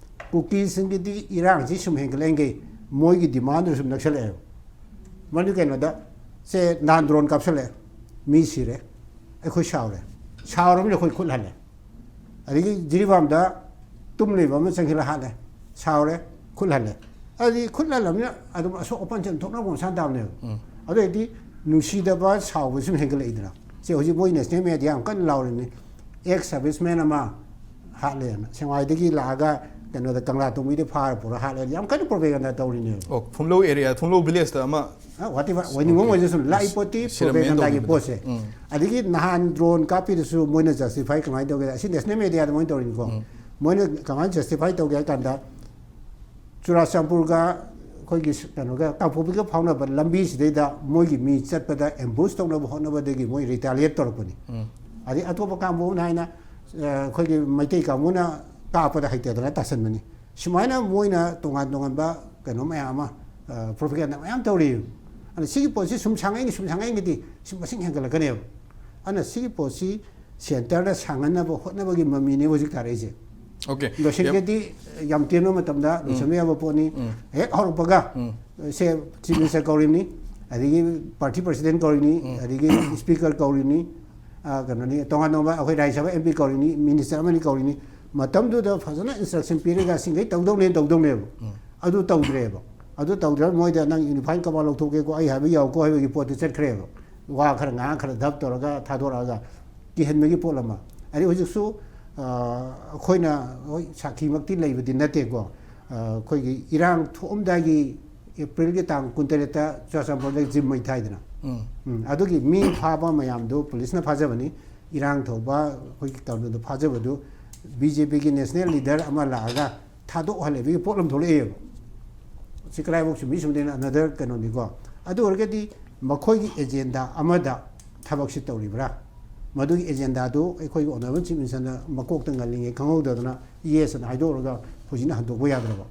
ꯀꯨꯀꯤꯁꯤꯡꯒꯤꯗꯤ ꯏꯔꯥꯡꯁꯤ ꯁꯨꯝ ꯍꯦꯟꯒꯠꯂꯛꯏꯈꯩ ꯃꯣꯏꯒꯤ ꯗꯤꯃꯥꯟꯗꯨ ꯁꯨꯝ ꯅꯛꯁꯜꯂꯛꯑꯦꯕ꯫ ꯃꯗꯨ ꯀꯩꯅꯣꯗ, ꯁꯦ ꯅꯍꯥꯟ ꯗ꯭ꯔꯣꯟ ꯀꯥꯞꯁꯜꯂꯛꯑꯦ, ꯃꯤ ꯁꯤꯔꯦ, ꯑꯩꯈꯣꯏ ꯁꯥꯎꯔꯦ꯫ ꯁꯥꯎꯔꯕꯅꯤꯅ ꯑꯩꯈꯣꯏ ꯈꯨꯠ ꯍꯜꯂꯦ꯫ ꯑꯗꯒꯤ ꯖꯤꯔꯤꯕꯥꯝꯗ ꯇꯨꯝ ꯂꯩꯕ ꯑꯃ ꯆꯪꯁꯤꯜꯂ ꯍꯥꯠꯂꯦ, ꯁꯥꯎꯔꯦ, ꯈꯨꯠ ꯍꯜꯂꯦ꯫ ꯑꯗꯨꯗꯤ ꯈꯨꯠ ꯍꯜꯂꯕꯅꯤꯅ ꯑꯗꯨꯝ ꯑꯁꯣꯛ ꯑꯄꯟꯁꯦ ꯑꯗꯨꯝ ꯊꯣꯛꯅꯕ ꯃꯁꯥꯅ ꯇꯥꯕꯅꯦꯕ꯫ ꯑꯗꯨ ꯑꯣꯏꯔꯗꯤ ꯅꯨꯡꯁꯤꯗꯕ ꯁꯥꯎꯕ ꯁꯨꯝ ꯍꯦꯟꯒꯠꯂꯛꯏꯗꯅ꯫ ꯁꯤ ꯍꯧꯖꯤꯛ ꯃꯣꯏ ꯅꯦꯁꯅꯦꯜ ꯃꯦꯗꯤꯌꯥ ꯌꯥꯝ ꯀꯟꯅ ꯂꯥꯎꯔꯤꯕꯅꯤ, ꯑꯦꯛꯁ ꯁꯔꯚꯤꯁꯃꯦꯟ ꯑꯃ ꯍꯥꯠꯂꯦꯅ, ꯁꯦꯡꯃꯥꯏꯗꯒꯤ ꯂꯥꯛꯑꯒ ꯀꯩꯅꯣꯗ ꯀꯪꯂꯥ ꯇꯣꯡꯕꯤꯗ ꯐꯥꯔ ꯄꯨꯔ ꯍꯥꯠꯂꯦꯅ ꯌꯥꯝ ꯀꯟꯅ ꯄ꯭ꯔꯣꯄꯦꯒꯟꯗꯥ ꯇꯧꯔꯤꯅꯦꯕ꯫ ꯑꯣ, ꯐꯨꯝꯂꯧ ꯑꯦꯔꯤꯌꯥ, ꯐꯨꯝꯂꯧ ꯚꯤꯂꯦꯖꯇ ꯑꯃ ꯑ, whatever, ꯑꯣꯏꯅꯤꯡꯕ ꯑꯣꯏꯖꯁꯅꯨ, ꯂꯥꯛꯏ ꯄꯣꯠꯇꯤ ꯁꯤꯔꯝꯃꯦ ꯄ꯭ꯔꯣꯄꯦꯒꯟꯗꯥꯒꯤ ꯇꯧꯕꯗꯣ꯫ ꯄꯣꯠꯁꯦ꯫ ꯑꯗꯒꯤ ꯅꯍꯥꯟ ꯗ꯭ꯔꯣꯟ ꯀꯥꯞꯄꯤꯗꯨꯁꯨ ꯃꯣꯏꯅ ꯖꯁꯇꯤꯐꯥꯏ ꯀꯃꯥꯏꯅ ꯇꯧꯒꯦ? ꯑꯁꯤ ꯅꯦꯁꯅꯦꯜ ꯃꯦꯗꯤꯌꯥꯗ ꯃꯣꯏꯅ ꯇꯧꯔꯤꯅꯤꯀꯣ꯫ ꯃꯣꯏꯅ ꯀꯃꯥꯏꯅ ꯖꯁꯇꯤꯐꯥꯏ ꯇꯧꯒꯦ ꯍꯥꯏ ꯀꯥꯟꯗ, ꯆꯨꯔꯥꯆꯥꯟꯄꯨꯔꯒ ꯑꯩꯈꯣꯏꯒꯤ ꯀꯩꯅꯣꯒ, ꯀꯥꯡꯄꯣꯛꯄꯤꯒ ꯐꯥꯎꯅꯕ ꯂꯝꯕꯤꯁꯤꯗꯩꯗ ꯃꯣꯏꯒꯤ ꯃꯤ ꯆꯠꯄꯗ ꯑꯦꯝꯕꯨꯁ ꯇꯧꯅꯕ ꯍꯣꯠꯅꯕꯗꯒꯤ ꯃꯣꯏ ꯔꯤꯇꯥꯂꯤꯌꯦꯠ ꯇꯧꯔꯛꯄꯅꯤ꯫ ꯑꯗꯩ ꯑꯇꯣꯞꯄ ꯀꯥꯡꯕꯨꯅ ꯍꯥꯏꯅ, ꯑ, ꯑꯩꯈꯣꯏꯒꯤ ꯃꯩꯇꯩ ꯀꯥꯡꯕꯨꯅ ꯀꯥꯞꯄꯗ ꯍꯩꯇꯗꯅ ꯇꯥꯁꯟꯕꯅꯤ꯫ ꯁꯨꯃꯥꯏꯅ ꯃꯣꯏꯅ ꯇꯣꯉꯥꯟ ꯇꯣꯉꯥꯟꯕ ꯀꯩꯅꯣ ꯃꯌꯥꯝ ꯑꯃ, ꯄ꯭ꯔꯣꯄꯒꯦꯟꯗꯥ ꯃꯌꯥꯝ ꯇꯧꯔꯤ꯫ ꯑꯗꯨꯅ ꯁꯤꯒꯤ ꯄꯣꯠꯁꯤ ꯁꯨꯝ ꯁꯥꯡꯉꯛꯏꯉꯩ, ꯁꯨꯝ ꯁꯥꯡꯉꯛꯏꯉꯩꯗꯤ ꯁꯤ ꯃꯁꯤꯡ ꯍꯦꯟꯒꯠꯂꯛꯀꯅꯦꯕ꯫ ꯑꯗꯨꯅ ꯁꯤꯒꯤ ꯄꯣꯠꯁꯤ ꯁꯦꯟꯇꯔꯗ ꯁꯥꯡꯍꯟꯅꯕ ꯍꯣꯠꯅꯕꯒꯤ ꯃꯃꯤꯅꯦ ꯍꯧꯖꯤꯛ ꯇꯥꯔꯛꯏꯁꯦ꯫ Okay. ꯂꯣꯏꯁꯤꯟꯒꯗꯤ ꯌꯥꯝ ꯇꯦꯟꯕ ꯃꯇꯝꯗ ꯂꯣꯏꯁꯤꯟꯕ ꯌꯥꯕ ꯄꯣꯠꯅꯤ꯫ ꯍꯦꯛ ꯍꯧꯔꯛꯄꯒ ꯁꯦ ꯆꯤꯐ ꯃꯤꯅꯤꯁꯇꯔ ꯀꯧꯔꯤꯅꯤ, ꯑꯗꯒꯤ ꯄꯥꯔꯇꯤ ꯄ꯭ꯔꯁꯤꯗꯦꯟ ꯀꯧꯔꯤꯅꯤ, ꯑꯗꯒꯤ ꯁ꯭ꯄꯤꯀꯔ ꯀꯧꯔꯤꯅꯤ, ꯑ, ꯀꯩꯅꯣꯅꯤ, ꯇꯣꯉꯥꯟ ꯇꯣꯉꯥꯟꯕ ꯑꯩꯈꯣꯏ ꯔꯥꯖ꯭ꯌ ꯁꯚꯥ ꯑꯦꯝ ꯄꯤ ꯀꯧꯔꯤꯅꯤ, ꯃꯤꯅꯤꯁꯇꯔ ꯑꯃꯅꯤ ꯀꯧꯔꯤꯅꯤ꯫ ꯃꯇꯝꯗꯨꯗ ꯐꯖꯅ ꯏꯟꯁꯇ꯭ꯔꯛꯁꯟ ꯄꯤꯔꯒ ꯁꯤꯡꯈꯩ ꯇꯧꯗꯧꯅꯦ, ꯇꯧꯗꯧꯅꯦꯕ꯫ ꯑꯗꯨ ꯇꯧꯗ꯭ꯔꯦꯕ꯫ ꯑꯗꯨ ꯇꯧꯗ꯭ꯔꯦ, ꯃꯣꯏꯗ "ꯅꯪ ꯌꯨꯅꯤꯐꯥꯏꯡ ꯀꯃꯥꯟ ꯂꯧꯊꯣꯛꯀꯦꯀꯣ, ꯑꯩ ꯍꯥꯏꯕ ꯌꯥꯎꯀꯣ" ꯍꯥꯏꯕꯒꯤ ꯄꯣꯠꯇꯨ ꯆꯠꯈ꯭ꯔꯦꯕ꯫ ꯋꯥ ꯈꯔ ꯉꯥꯡ, ꯈꯔ ꯙꯞ ꯇꯧꯔꯒ ꯊꯥꯗꯣꯔꯛꯑꯒ ꯀꯤꯍꯟꯕꯒꯤ ꯄꯣꯠ ꯑꯃ꯫ ꯑꯗꯩ ꯍꯧꯖꯤꯛꯁꯨ, ꯑ, ꯑꯩꯈꯣꯏꯅ, ꯍꯣꯏ, ꯁꯥꯈꯤꯃꯛꯇꯤ ꯂꯩꯕꯗꯤ ꯅꯠꯇꯦꯀꯣ꯫ ꯑ, ꯑꯩꯈꯣꯏꯒꯤ ꯏꯔꯥꯡ ꯊꯣꯛꯑꯝꯗꯥꯏꯒꯤ ꯑꯦꯄ꯭ꯔꯤꯜꯒꯤ ꯇꯥꯡ ꯀꯨꯟꯇꯔꯦꯠꯇ ꯆꯨꯔꯥꯆꯥꯟꯄꯨꯔꯗ ꯖꯤꯝ ꯃꯩ ꯊꯥꯏꯗꯅ꯫ ꯎꯝ, ꯑꯗꯨꯒꯤ ꯃꯤ ꯐꯥꯕ ꯃꯌꯥꯝꯗꯨ ꯄꯨꯂꯤꯁꯅ ꯐꯥꯖꯕꯅꯤ꯫ ꯏꯔꯥꯡ ꯊꯧꯕ ꯑꯩꯈꯣꯏꯒꯤ ꯇꯧꯔꯝꯕꯗꯨ ꯐꯥꯖꯕꯗꯨ ꯕꯤ ꯖꯦ ꯄꯤꯒꯤ ꯅꯦꯁꯅꯦꯜ ꯂꯤꯗꯔ ꯑꯃ ꯂꯥꯛꯑꯒ ꯊꯥꯗꯣꯛꯍꯜꯂꯦꯕꯒꯤ ꯄꯣꯠ ꯑꯃ ꯊꯣꯛꯂꯛꯑꯦꯕ꯫ ꯁꯤ ꯀꯔꯥꯏꯐꯥꯎ ꯆꯨꯝꯃꯤ ꯆꯨꯝꯗꯦꯅ another ꯀꯩꯅꯣꯅꯤꯀꯣ꯫ ꯑꯗꯨ ꯑꯣꯏꯔꯒꯗꯤ ꯃꯈꯣꯏꯒꯤ ꯑꯦꯖꯦꯟꯗꯥ ꯑꯃꯗ ꯊꯕꯛꯁꯤ ꯇꯧꯔꯤꯕ꯭ꯔꯥ? ꯃꯗꯨꯒꯤ ꯑꯦꯖꯦꯟꯗꯥꯗꯨ ꯑꯩꯈꯣꯏꯒꯤ ꯑꯣꯅꯔꯦꯕꯜ ꯆꯤꯐ ꯃꯤꯅꯤꯁꯇꯔꯅ ꯃꯀꯣꯛꯇ ꯉꯜꯂꯤꯉꯩ ꯈꯪꯍꯧꯗꯗꯅ ꯌꯦꯁ ꯑꯅ ꯍꯥꯏꯗꯣꯛꯎꯔꯒ ꯍꯧꯖꯤꯛꯅ ꯍꯟꯗꯣꯛꯄ ꯌꯥꯗ꯭ꯔꯕ?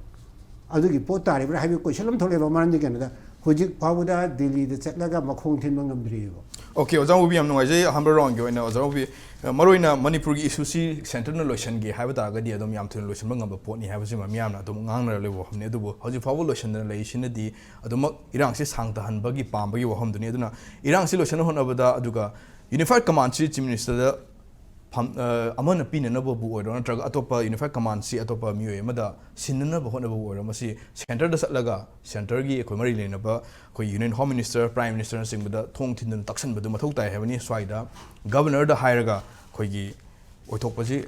ꯑꯗꯨꯒꯤ ꯄꯣꯠ ꯇꯥꯔꯤꯕ꯭ꯔꯥ ꯍꯥꯏꯕꯒꯤ ꯀꯣꯏꯁꯟ ꯑꯃ ꯊꯣꯛꯂꯛꯑꯦꯕ꯫ ꯃꯔꯝꯗꯤ ꯀꯩꯅꯣꯗ, ꯍꯧꯖꯤꯛ ꯐꯥꯎꯕꯗ ꯗꯤꯜꯂꯤꯗ ꯆꯠꯂꯒ ꯃꯈꯣꯡ ꯊꯤꯟꯕ ꯉꯝꯗ꯭ꯔꯤꯑꯕ꯫ Okay, ꯑꯣꯖꯥ ꯃꯨꯕꯤ, ꯌꯥꯝ ꯅꯨꯡꯉꯥꯏꯖꯩ꯫ ꯑꯍꯥꯟꯕ ꯔꯥꯎꯟꯒꯤ ꯑꯣꯏꯅ ꯑꯣꯖꯥ ꯃꯨꯕꯤ, ꯑ, ꯃꯔꯨꯑꯣꯏꯅ ꯃꯅꯤꯄꯨꯔꯒꯤ ꯏꯁꯨꯁꯤ ꯁꯦꯟꯇꯔꯅ ꯂꯣꯏꯁꯤꯟꯒꯦ ꯍꯥꯏꯕ ꯇꯥꯔꯒꯗꯤ ꯑꯗꯨꯝ ꯌꯥꯝ ꯊꯨꯅ ꯂꯣꯏꯁꯤꯟꯕ ꯉꯝꯕ ꯄꯣꯠꯅꯤ ꯍꯥꯏꯕꯁꯤꯃ ꯃꯤꯌꯥꯝꯅ ꯑꯗꯨꯝ ꯉꯥꯡꯅꯔ ꯂꯩꯕ ꯋꯥꯐꯝꯅꯤ꯫ ꯑꯗꯨꯕꯨ ꯍꯧꯖꯤꯛ ꯐꯥꯎꯕ ꯂꯣꯏꯁꯤꯟꯗꯅ ꯂꯩꯔꯤꯁꯤꯅꯗꯤ ꯑꯗꯨꯃꯛ ꯏꯔꯥꯡꯁꯤ ꯁꯥꯡꯊꯍꯟꯕꯒꯤ ꯄꯥꯝꯕꯒꯤ ꯋꯥꯐꯝꯗꯨꯅꯤ꯫ ꯑꯗꯨꯅ ꯏꯔꯥꯡꯁꯤ ꯂꯣꯏꯁꯤꯟꯅ ꯍꯣꯠꯅꯕꯗ, ꯑꯗꯨꯒ ꯌꯨꯅꯤꯐꯥꯏꯠ ꯀꯃꯥꯟꯁꯤ ꯆꯤꯐ ꯃꯤꯅꯤꯁꯇꯔꯗ ꯐꯝ-, ꯑ, ꯑꯃꯅ ꯄꯤꯅꯅꯕꯕꯨ ꯑꯣꯏꯔꯣ, ꯅꯠꯇ꯭ꯔꯒ ꯑꯇꯣꯞꯄ ꯌꯨꯅꯤꯐꯥꯏꯠ ꯀꯃꯥꯟꯁꯤ ꯑꯇꯣꯞꯄ ꯃꯤꯑꯣꯏ ꯑꯃꯗ ꯁꯤꯟꯅꯅꯕ ꯍꯣꯠꯅꯕꯕꯨ ꯑꯣꯏꯔꯣ, ꯃꯁꯤ ꯁꯦꯟꯇꯔꯗ ꯆꯠꯂꯒ ꯁꯦꯟꯇꯔꯒꯤ ꯑꯩꯈꯣꯏ ꯃꯔꯤ ꯂꯩꯅꯕ ꯑꯩꯈꯣꯏ ꯌꯨꯅꯤꯌꯟ ꯍꯣꯝ ꯃꯤꯅꯤꯁꯇꯔ, ꯄ꯭ꯔꯥꯏꯝ ꯃꯤꯅꯤꯁꯇꯔꯅꯆꯤꯡꯕꯗ ꯊꯣꯡ ꯊꯤꯟꯗꯨꯅ ꯇꯛꯁꯟꯕꯗꯨ ꯃꯊꯧ ꯇꯥꯏ ꯍꯥꯏꯕꯅꯤ꯫ ꯁ꯭ꯋꯥꯏꯗ ꯒꯕꯔꯅꯔꯗ ꯍꯥꯏꯔꯒ ꯑꯩꯈꯣꯏꯒꯤ ꯑꯣꯏꯊꯣꯛꯄꯁꯤ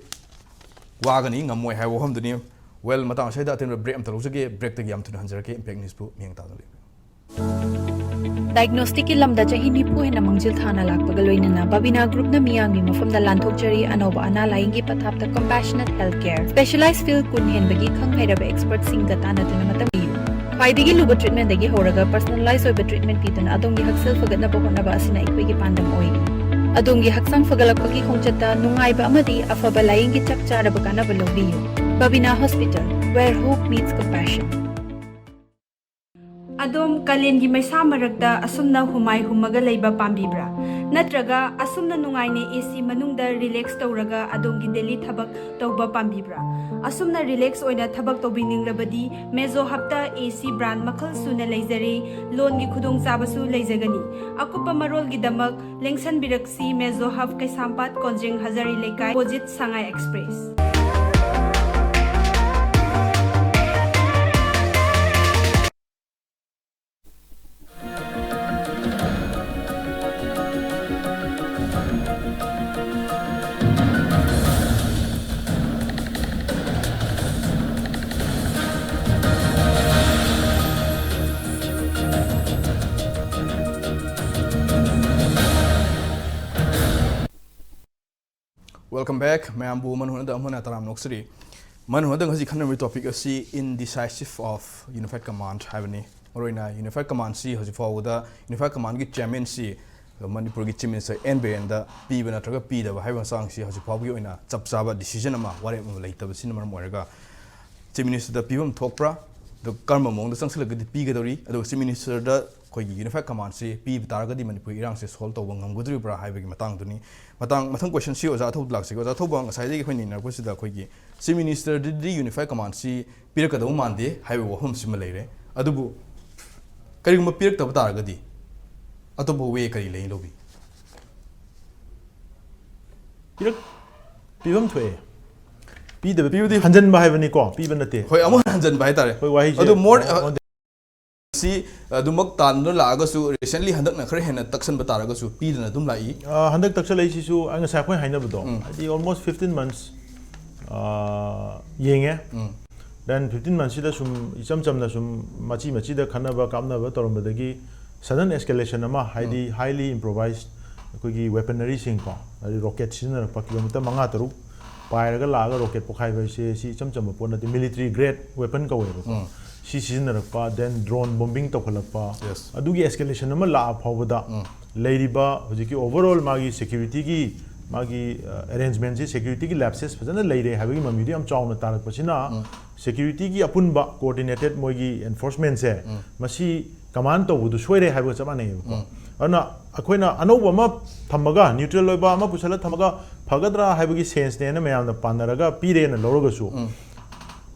ꯋꯥꯒꯅꯤ, ꯉꯝꯃꯣꯏ ꯍꯥꯏꯕ ꯋꯥꯐꯝꯗꯨꯅꯤ꯫ Well, ꯃꯇꯥꯡ ꯑꯁꯤꯗ ꯑꯇꯦꯟꯕ ꯕ꯭ꯔꯦꯛ ꯑꯝꯇ ꯂꯧꯖꯒꯦ꯫ ꯕ꯭ꯔꯦꯛꯇꯒꯤ ꯌꯥꯝ ꯊꯨꯅ ꯍꯟꯖꯔꯛꯀꯦ꯫ ꯏꯝꯄꯦꯛ ꯅ꯭ꯌꯨꯁꯄꯨ ꯃꯤꯠꯌꯦꯡ ꯇꯥꯗꯨꯅ ꯂꯩꯕꯤꯌꯨ꯫ ꯗꯥꯏꯒꯅꯣꯁꯇꯤꯛꯀꯤ ꯂꯝꯗ ꯆꯍꯤ ꯅꯤꯐꯨ ꯍꯦꯟꯅ ꯃꯥꯡꯖꯤꯜ ꯊꯥꯅ ꯂꯥꯛꯄꯒ ꯂꯣꯏꯅꯅ ꯕꯕꯤꯅꯥ ꯒ꯭ꯔꯨꯞꯅ ꯃꯤꯌꯥꯝꯒꯤ ꯃꯐꯝꯗ ꯂꯥꯟꯊꯣꯛꯆꯔꯤ ꯑꯅꯧꯕ ꯑꯅꯥ ꯂꯥꯏꯌꯦꯡꯒꯤ ꯄꯊꯥꯞꯇ compassionate health care, specialized field ꯀꯨꯟ ꯍꯦꯟꯕꯒꯤ ꯈꯪ ꯍꯩꯔꯕ expertꯁꯤꯡꯒ ꯇꯥꯟꯅꯗꯨꯅ ꯃꯇꯝ ꯄꯤꯌꯨ꯫ ꯈ꯭ꯋꯥꯏꯗꯒꯤ ꯂꯨꯕ treatmentꯗꯒꯤ ꯍꯧꯔꯒ personalize ꯑꯣꯏꯕ treatment ꯄꯤꯗꯨꯅ ꯑꯗꯣꯝꯒꯤ ꯍꯛꯁꯦꯜ ꯐꯒꯠꯅꯕ ꯍꯣꯠꯅꯕ ꯑꯁꯤꯅ ꯑꯩꯈꯣꯏꯒꯤ ꯄꯥꯟꯗꯝ ꯑꯣꯏꯔꯤ꯫ ꯑꯗꯣꯝꯒꯤ ꯍꯛꯆꯥꯡ ꯐꯒꯠꯂꯛꯄꯒꯤ ꯈꯣꯡꯆꯠꯇ ꯅꯨꯡꯉꯥꯏꯕ ꯑꯃꯗꯤ ꯑꯐꯕ ꯂꯥꯌꯦꯡꯒꯤ ꯆꯞ ꯆꯥꯔꯕ ꯀꯥꯟꯅꯕ ꯂꯧꯕꯤꯌꯨ꯫ Babina Hospital, where hope meets compassion. ꯑꯗꯣꯝ ꯀꯥꯂꯦꯟꯒꯤ ꯃꯩꯁꯥ ꯃꯔꯛꯇ ꯑꯁꯨꯝꯅ ꯍꯨꯃꯥꯏ ꯍꯨꯝꯃꯒ ꯂꯩꯕ ꯄꯥꯝꯕꯤꯕ꯭ꯔꯥ? ꯅꯠꯇ꯭ꯔꯒ ꯑꯁꯨꯝꯅ ꯅꯨꯡꯉꯥꯏꯅ ꯑꯦ ꯁꯤ ꯃꯅꯨꯡꯗ ꯔꯤꯂꯦꯛꯁ ꯇꯧꯔꯒ ꯑꯗꯣꯝꯒꯤ ꯗꯦꯂꯤ ꯊꯕꯛ ꯇꯧꯕ ꯄꯥꯝꯕꯤꯕ꯭ꯔꯥ? ꯑꯁꯨꯝꯅ ꯔꯤꯂꯦꯛꯁ ꯑꯣꯏꯅ ꯊꯕꯛ ꯇꯧꯕꯤꯅꯤꯡꯂꯕꯗꯤ ꯃꯦꯖꯣ ꯍꯕꯇ ꯑꯦ ꯁꯤ ꯕ꯭ꯔꯥꯟ ꯃꯈꯜ ꯁꯨꯅ ꯂꯩꯖꯔꯦ꯫ ꯂꯣꯟꯒꯤ ꯈꯨꯗꯣꯡꯆꯥꯕꯁꯨ ꯂꯩꯖꯒꯅꯤ꯫ ꯑꯀꯨꯞꯄ ꯃꯔꯣꯜꯒꯤꯗꯃꯛ ꯂꯦꯡꯁꯟꯕꯤꯔꯛꯁꯤ ꯃꯦꯖꯣ ꯍꯕ, ꯀꯩꯁꯥꯝꯄꯥꯠ ꯀꯣꯟꯖꯦꯡ ꯍꯖꯥꯔꯤ ꯂꯩꯀꯥꯏ, ꯑꯣꯄꯣꯖꯤꯠ ꯁꯉꯥꯏ ꯑꯦꯛꯁꯄ꯭ꯔꯦꯁ꯫ Welcome back. ꯃꯌꯥꯝꯕꯨ ꯃꯟ ꯍꯣꯅꯗ ꯑꯃꯨꯛ ꯍꯟꯅ ꯇꯔꯥꯝꯅ ꯑꯣꯛꯆꯔꯤ꯫ ꯃꯟ ꯍꯣꯅꯗ ꯉꯁꯤ ꯈꯟꯅꯔꯤꯕ topic ꯑꯁꯤ Indecisive of Unified Command ꯍꯥꯏꯕꯅꯤ꯫ ꯃꯔꯨꯑꯣꯏꯅ Unified Command ꯁꯤ ꯍꯧꯖꯤꯛ ꯐꯥꯎꯕꯗ Unified Command ꯒꯤ chairman ꯁꯤ ꯃꯅꯤꯄꯨꯔꯒꯤ Chief Minister ꯑꯦꯟ ꯕꯤꯔꯦꯟꯗ ꯄꯤꯕ ꯅꯠꯇ꯭ꯔꯒ ꯄꯤꯗꯕ ꯍꯥꯏꯕ ꯃꯇꯥꯡꯁꯤ ꯍꯧꯖꯤꯛ ꯐꯥꯎꯕꯒꯤ ꯑꯣꯏꯅ ꯆꯞ ꯆꯥꯕ decision ꯑꯃ, ꯋꯥꯔꯦꯞ ꯑꯃ ꯂꯩꯇꯕꯁꯤꯅ ꯃꯔꯝ ꯑꯣꯏꯔꯒ Chief Minister ꯗ ꯄꯤꯐꯝ ꯊꯣꯛꯄ꯭ꯔꯥ? ꯑꯗꯨꯒ ꯀꯔꯝꯕ ꯃꯑꯣꯡꯗ ꯆꯪꯁꯤꯜꯂꯒꯗꯤ ꯄꯤꯒꯗꯧꯔꯤ? ꯑꯗꯨꯒ Chief Minister ꯗ ꯑꯩꯈꯣꯏꯒꯤ Unified Command ꯁꯤ ꯄꯤꯕ ꯇꯥꯔꯒꯗꯤ ꯃꯅꯤꯄꯨꯔꯒꯤ ꯏꯔꯥꯡꯁꯦ solve ꯇꯧꯕ ꯉꯝꯒꯗꯧꯔꯤꯕ꯭ꯔꯥ ꯍꯥꯏꯕꯒꯤ ꯃꯇꯥꯡꯗꯨꯅꯤ꯫ ꯃꯇꯥꯡ, ꯃꯊꯪ question ꯁꯤ ꯑꯣꯖꯥ ꯑꯊꯧꯕꯗ ꯂꯥꯛꯆꯒꯦ꯫ ꯑꯣꯖꯥ ꯑꯊꯧꯕ, ꯉꯁꯥꯏꯗꯒꯤ ꯑꯩꯈꯣꯏꯅ ꯅꯩꯅꯔꯛꯄꯁꯤꯗ ꯑꯩꯈꯣꯏꯒꯤ Chief Minister ꯗꯗꯤ Unified Command ꯁꯤ ꯄꯤꯔꯛꯀꯗꯧꯕ ꯃꯥꯟꯗꯦ ꯍꯥꯏꯕ ꯋꯥꯐꯝꯁꯤꯃ ꯂꯩꯔꯦ꯫ ꯑꯗꯨꯕꯨ ꯀꯔꯤꯒꯨꯝꯕ ꯄꯤꯔꯛꯇꯕ ꯇꯥꯔꯒꯗꯤ ꯑꯇꯣꯞꯄ way ꯀꯔꯤ ꯂꯩ ꯂꯧꯕꯤ? ꯄꯤꯔꯛ ꯄꯤꯐꯝ ꯊꯣꯛꯑꯦ꯫ ꯄꯤꯗꯕ ꯄꯤꯕꯗꯤ ꯍꯟꯖꯟꯕ ꯍꯥꯏꯕꯅꯤꯀꯣ, ꯄꯤꯕ ꯅꯠꯇꯦ꯫ ꯍꯣꯏ, ꯑꯃꯨꯛ ꯍꯟꯖꯟꯕ ꯍꯥꯏꯇꯥꯔꯦ꯫ ꯑꯩꯈꯣꯏ ꯋꯥꯍꯩꯁꯦ ꯑꯗꯨ more ꯑꯣ, ꯑꯣ, ꯁꯤ ꯑꯗꯨꯃꯛ ꯇꯥꯟꯗꯨꯅ ꯂꯥꯛꯑꯒꯁꯨ recently ꯍꯟꯗꯛꯅ ꯈꯔ ꯍꯦꯟꯅ ꯇꯛꯁꯟꯕ ꯇꯥꯔꯒꯁꯨ ꯄꯤꯗꯅ ꯑꯗꯨꯝ ꯂꯥꯛꯏ꯫ ꯑ, ꯍꯟꯗꯛ ꯇꯛꯁꯜꯂꯛꯏꯁꯤꯁꯨ ꯑꯩ ꯉꯁꯥꯏ ꯑꯩꯈꯣꯏ ꯍꯥꯏꯅꯕꯗꯣ, ꯍꯥꯏꯗꯤ almost fifteen months ꯑ, ꯌꯦꯡꯉꯦ꯫ Then fifteen months ꯁꯤꯗ ꯁꯨꯝ ꯏꯆꯝ ꯆꯝꯅ ꯁꯨꯝ ꯃꯆꯤ ꯃꯆꯤꯗ ꯈꯟꯅꯕ ꯀꯥꯞꯅꯕ ꯇꯧꯔꯝꯕꯗꯒꯤ sudden escalation ꯑꯃ, ꯍꯥꯏꯗꯤ highly improvised ꯑꯩꯈꯣꯏꯒꯤ weaponry ꯁꯤꯡꯀꯣ, ꯍꯥꯏꯗꯤ rocket ꯁꯤꯖꯤꯟꯅꯔꯛꯄ, kilometre ꯃꯉꯥ ꯇꯔꯨꯛ ꯄꯥꯏꯔꯒ ꯂꯥꯛꯑꯒ rocket ꯄꯣꯈꯥꯏꯕ ꯍꯥꯏꯁꯦ ꯁꯤ ꯏꯆꯝ ꯆꯝꯕ ꯄꯣꯠ ꯅꯠꯇꯦ, military grade weapon ꯀꯧꯋꯦꯕꯀꯣ꯫ ꯁꯤ ꯁꯤꯖꯤꯟꯅꯔꯛꯄ, then drone bombing ꯇꯧꯈꯠꯂꯛꯄ, Yes. ꯑꯗꯨꯒꯤ escalation ꯑꯃ ꯂꯥꯛꯑ ꯐꯥꯎꯕꯗ ꯎꯝ. ꯂꯩꯔꯤꯕ ꯍꯧꯖꯤꯛꯀꯤ overall ꯃꯥꯒꯤ security ꯒꯤ ꯃꯥꯒꯤ ꯑꯦꯔꯦꯟꯖꯃꯦꯟꯁꯤ, security ꯒꯤ lapses ꯐꯖꯅ ꯂꯩꯔꯦ ꯍꯥꯏꯕꯒꯤ ꯃꯃꯤꯗꯨ ꯌꯥꯝ ꯆꯥꯎꯅ ꯇꯥꯔꯛꯄꯁꯤꯅ, ꯎꯝ. security ꯒꯤ ꯑꯄꯨꯟꯕ coordinated ꯃꯣꯏꯒꯤ enforcement ꯁꯦ ꯎꯝ. ꯃꯁꯤ command ꯇꯧꯕꯗꯨ ꯁꯣꯏꯔꯦ ꯍꯥꯏꯕꯒ ꯆꯞ ꯃꯥꯟꯅꯩꯌꯦꯕꯀꯣ꯫ ꯎꯝ. ꯑꯗꯨꯅ ꯑꯩꯈꯣꯏꯅ ꯑꯅꯧꯕ ꯑꯃ ꯊꯝꯃꯒ, neutral ꯑꯣꯏꯕ ꯑꯃ ꯄꯨꯁꯜꯂ ꯊꯝꯃꯒ ꯐꯒꯗ꯭ꯔꯥ ꯍꯥꯏꯕꯒꯤ sense ꯅꯦꯅ ꯃꯌꯥꯝꯅ ꯄꯥꯟꯅꯔꯒ ꯄꯤꯔꯦꯅ ꯂꯧꯔꯒꯁꯨ, ꯎꯝ.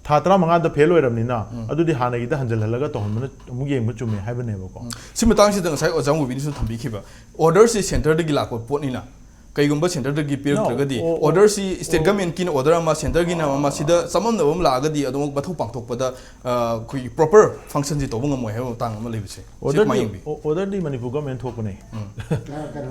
ꯊꯥ ꯇꯔꯥꯃꯉꯥꯗ fail ꯑꯣꯏꯔꯕꯅꯤꯅ, ꯎꯝ. ꯑꯗꯨꯗꯤ ꯍꯥꯟꯅꯒꯤꯗ ꯍꯟꯖꯜꯍꯜꯂꯒ ꯇꯧꯍꯟꯕꯅ ꯑꯃꯨꯛ ꯌꯦꯡꯕ ꯆꯨꯝꯃꯦ ꯍꯥꯏꯕꯅꯦꯕꯀꯣ꯫ ꯁꯤ ꯃꯇꯥꯡꯁꯤꯗ ꯉꯁꯥꯏ ꯑꯣꯖꯥ ꯃꯨꯕꯤꯅꯁꯨ ꯊꯝꯕꯤꯈꯤꯕ, order ꯁꯤ centre ꯗꯒꯤ ꯂꯥꯛꯄ ꯄꯣꯠꯅꯤꯅ, ꯀꯩꯒꯨꯝꯕ centre ꯗꯒꯤ ꯄꯤꯔꯛꯇ꯭ꯔꯒꯗꯤ, No, ꯑꯣ, ꯑꯣ, order ꯁꯤ state ꯑꯣ. government ꯀꯤꯅ order ꯑꯃ, centre ꯒꯤꯅ ꯑꯃ, ꯁꯤꯗ ꯆꯃꯝꯅꯕ ꯑꯃ ꯂꯥꯛꯑꯒꯗꯤ ꯑꯗꯨꯃꯛ ꯃꯊꯧ ꯄꯥꯡꯊꯣꯛꯄꯗ, ꯑ, ꯑꯩꯈꯣꯏꯒꯤ proper function ꯁꯤ ꯇꯧꯕ ꯉꯝꯃꯣꯏ ꯍꯥꯏꯕ ꯃꯇꯥꯡ ꯑꯃ ꯂꯩꯕꯁꯦ꯫ ꯁꯤ Order ꯀꯃꯥꯏꯅ ꯗꯤ, ꯌꯦꯡꯕꯤ? ꯑꯣ, order ꯗꯤ ꯃꯅꯤꯄꯨꯔ government ꯊꯣꯛꯄꯅꯦ꯫ ꯎꯝ. ꯀꯩꯅꯣ,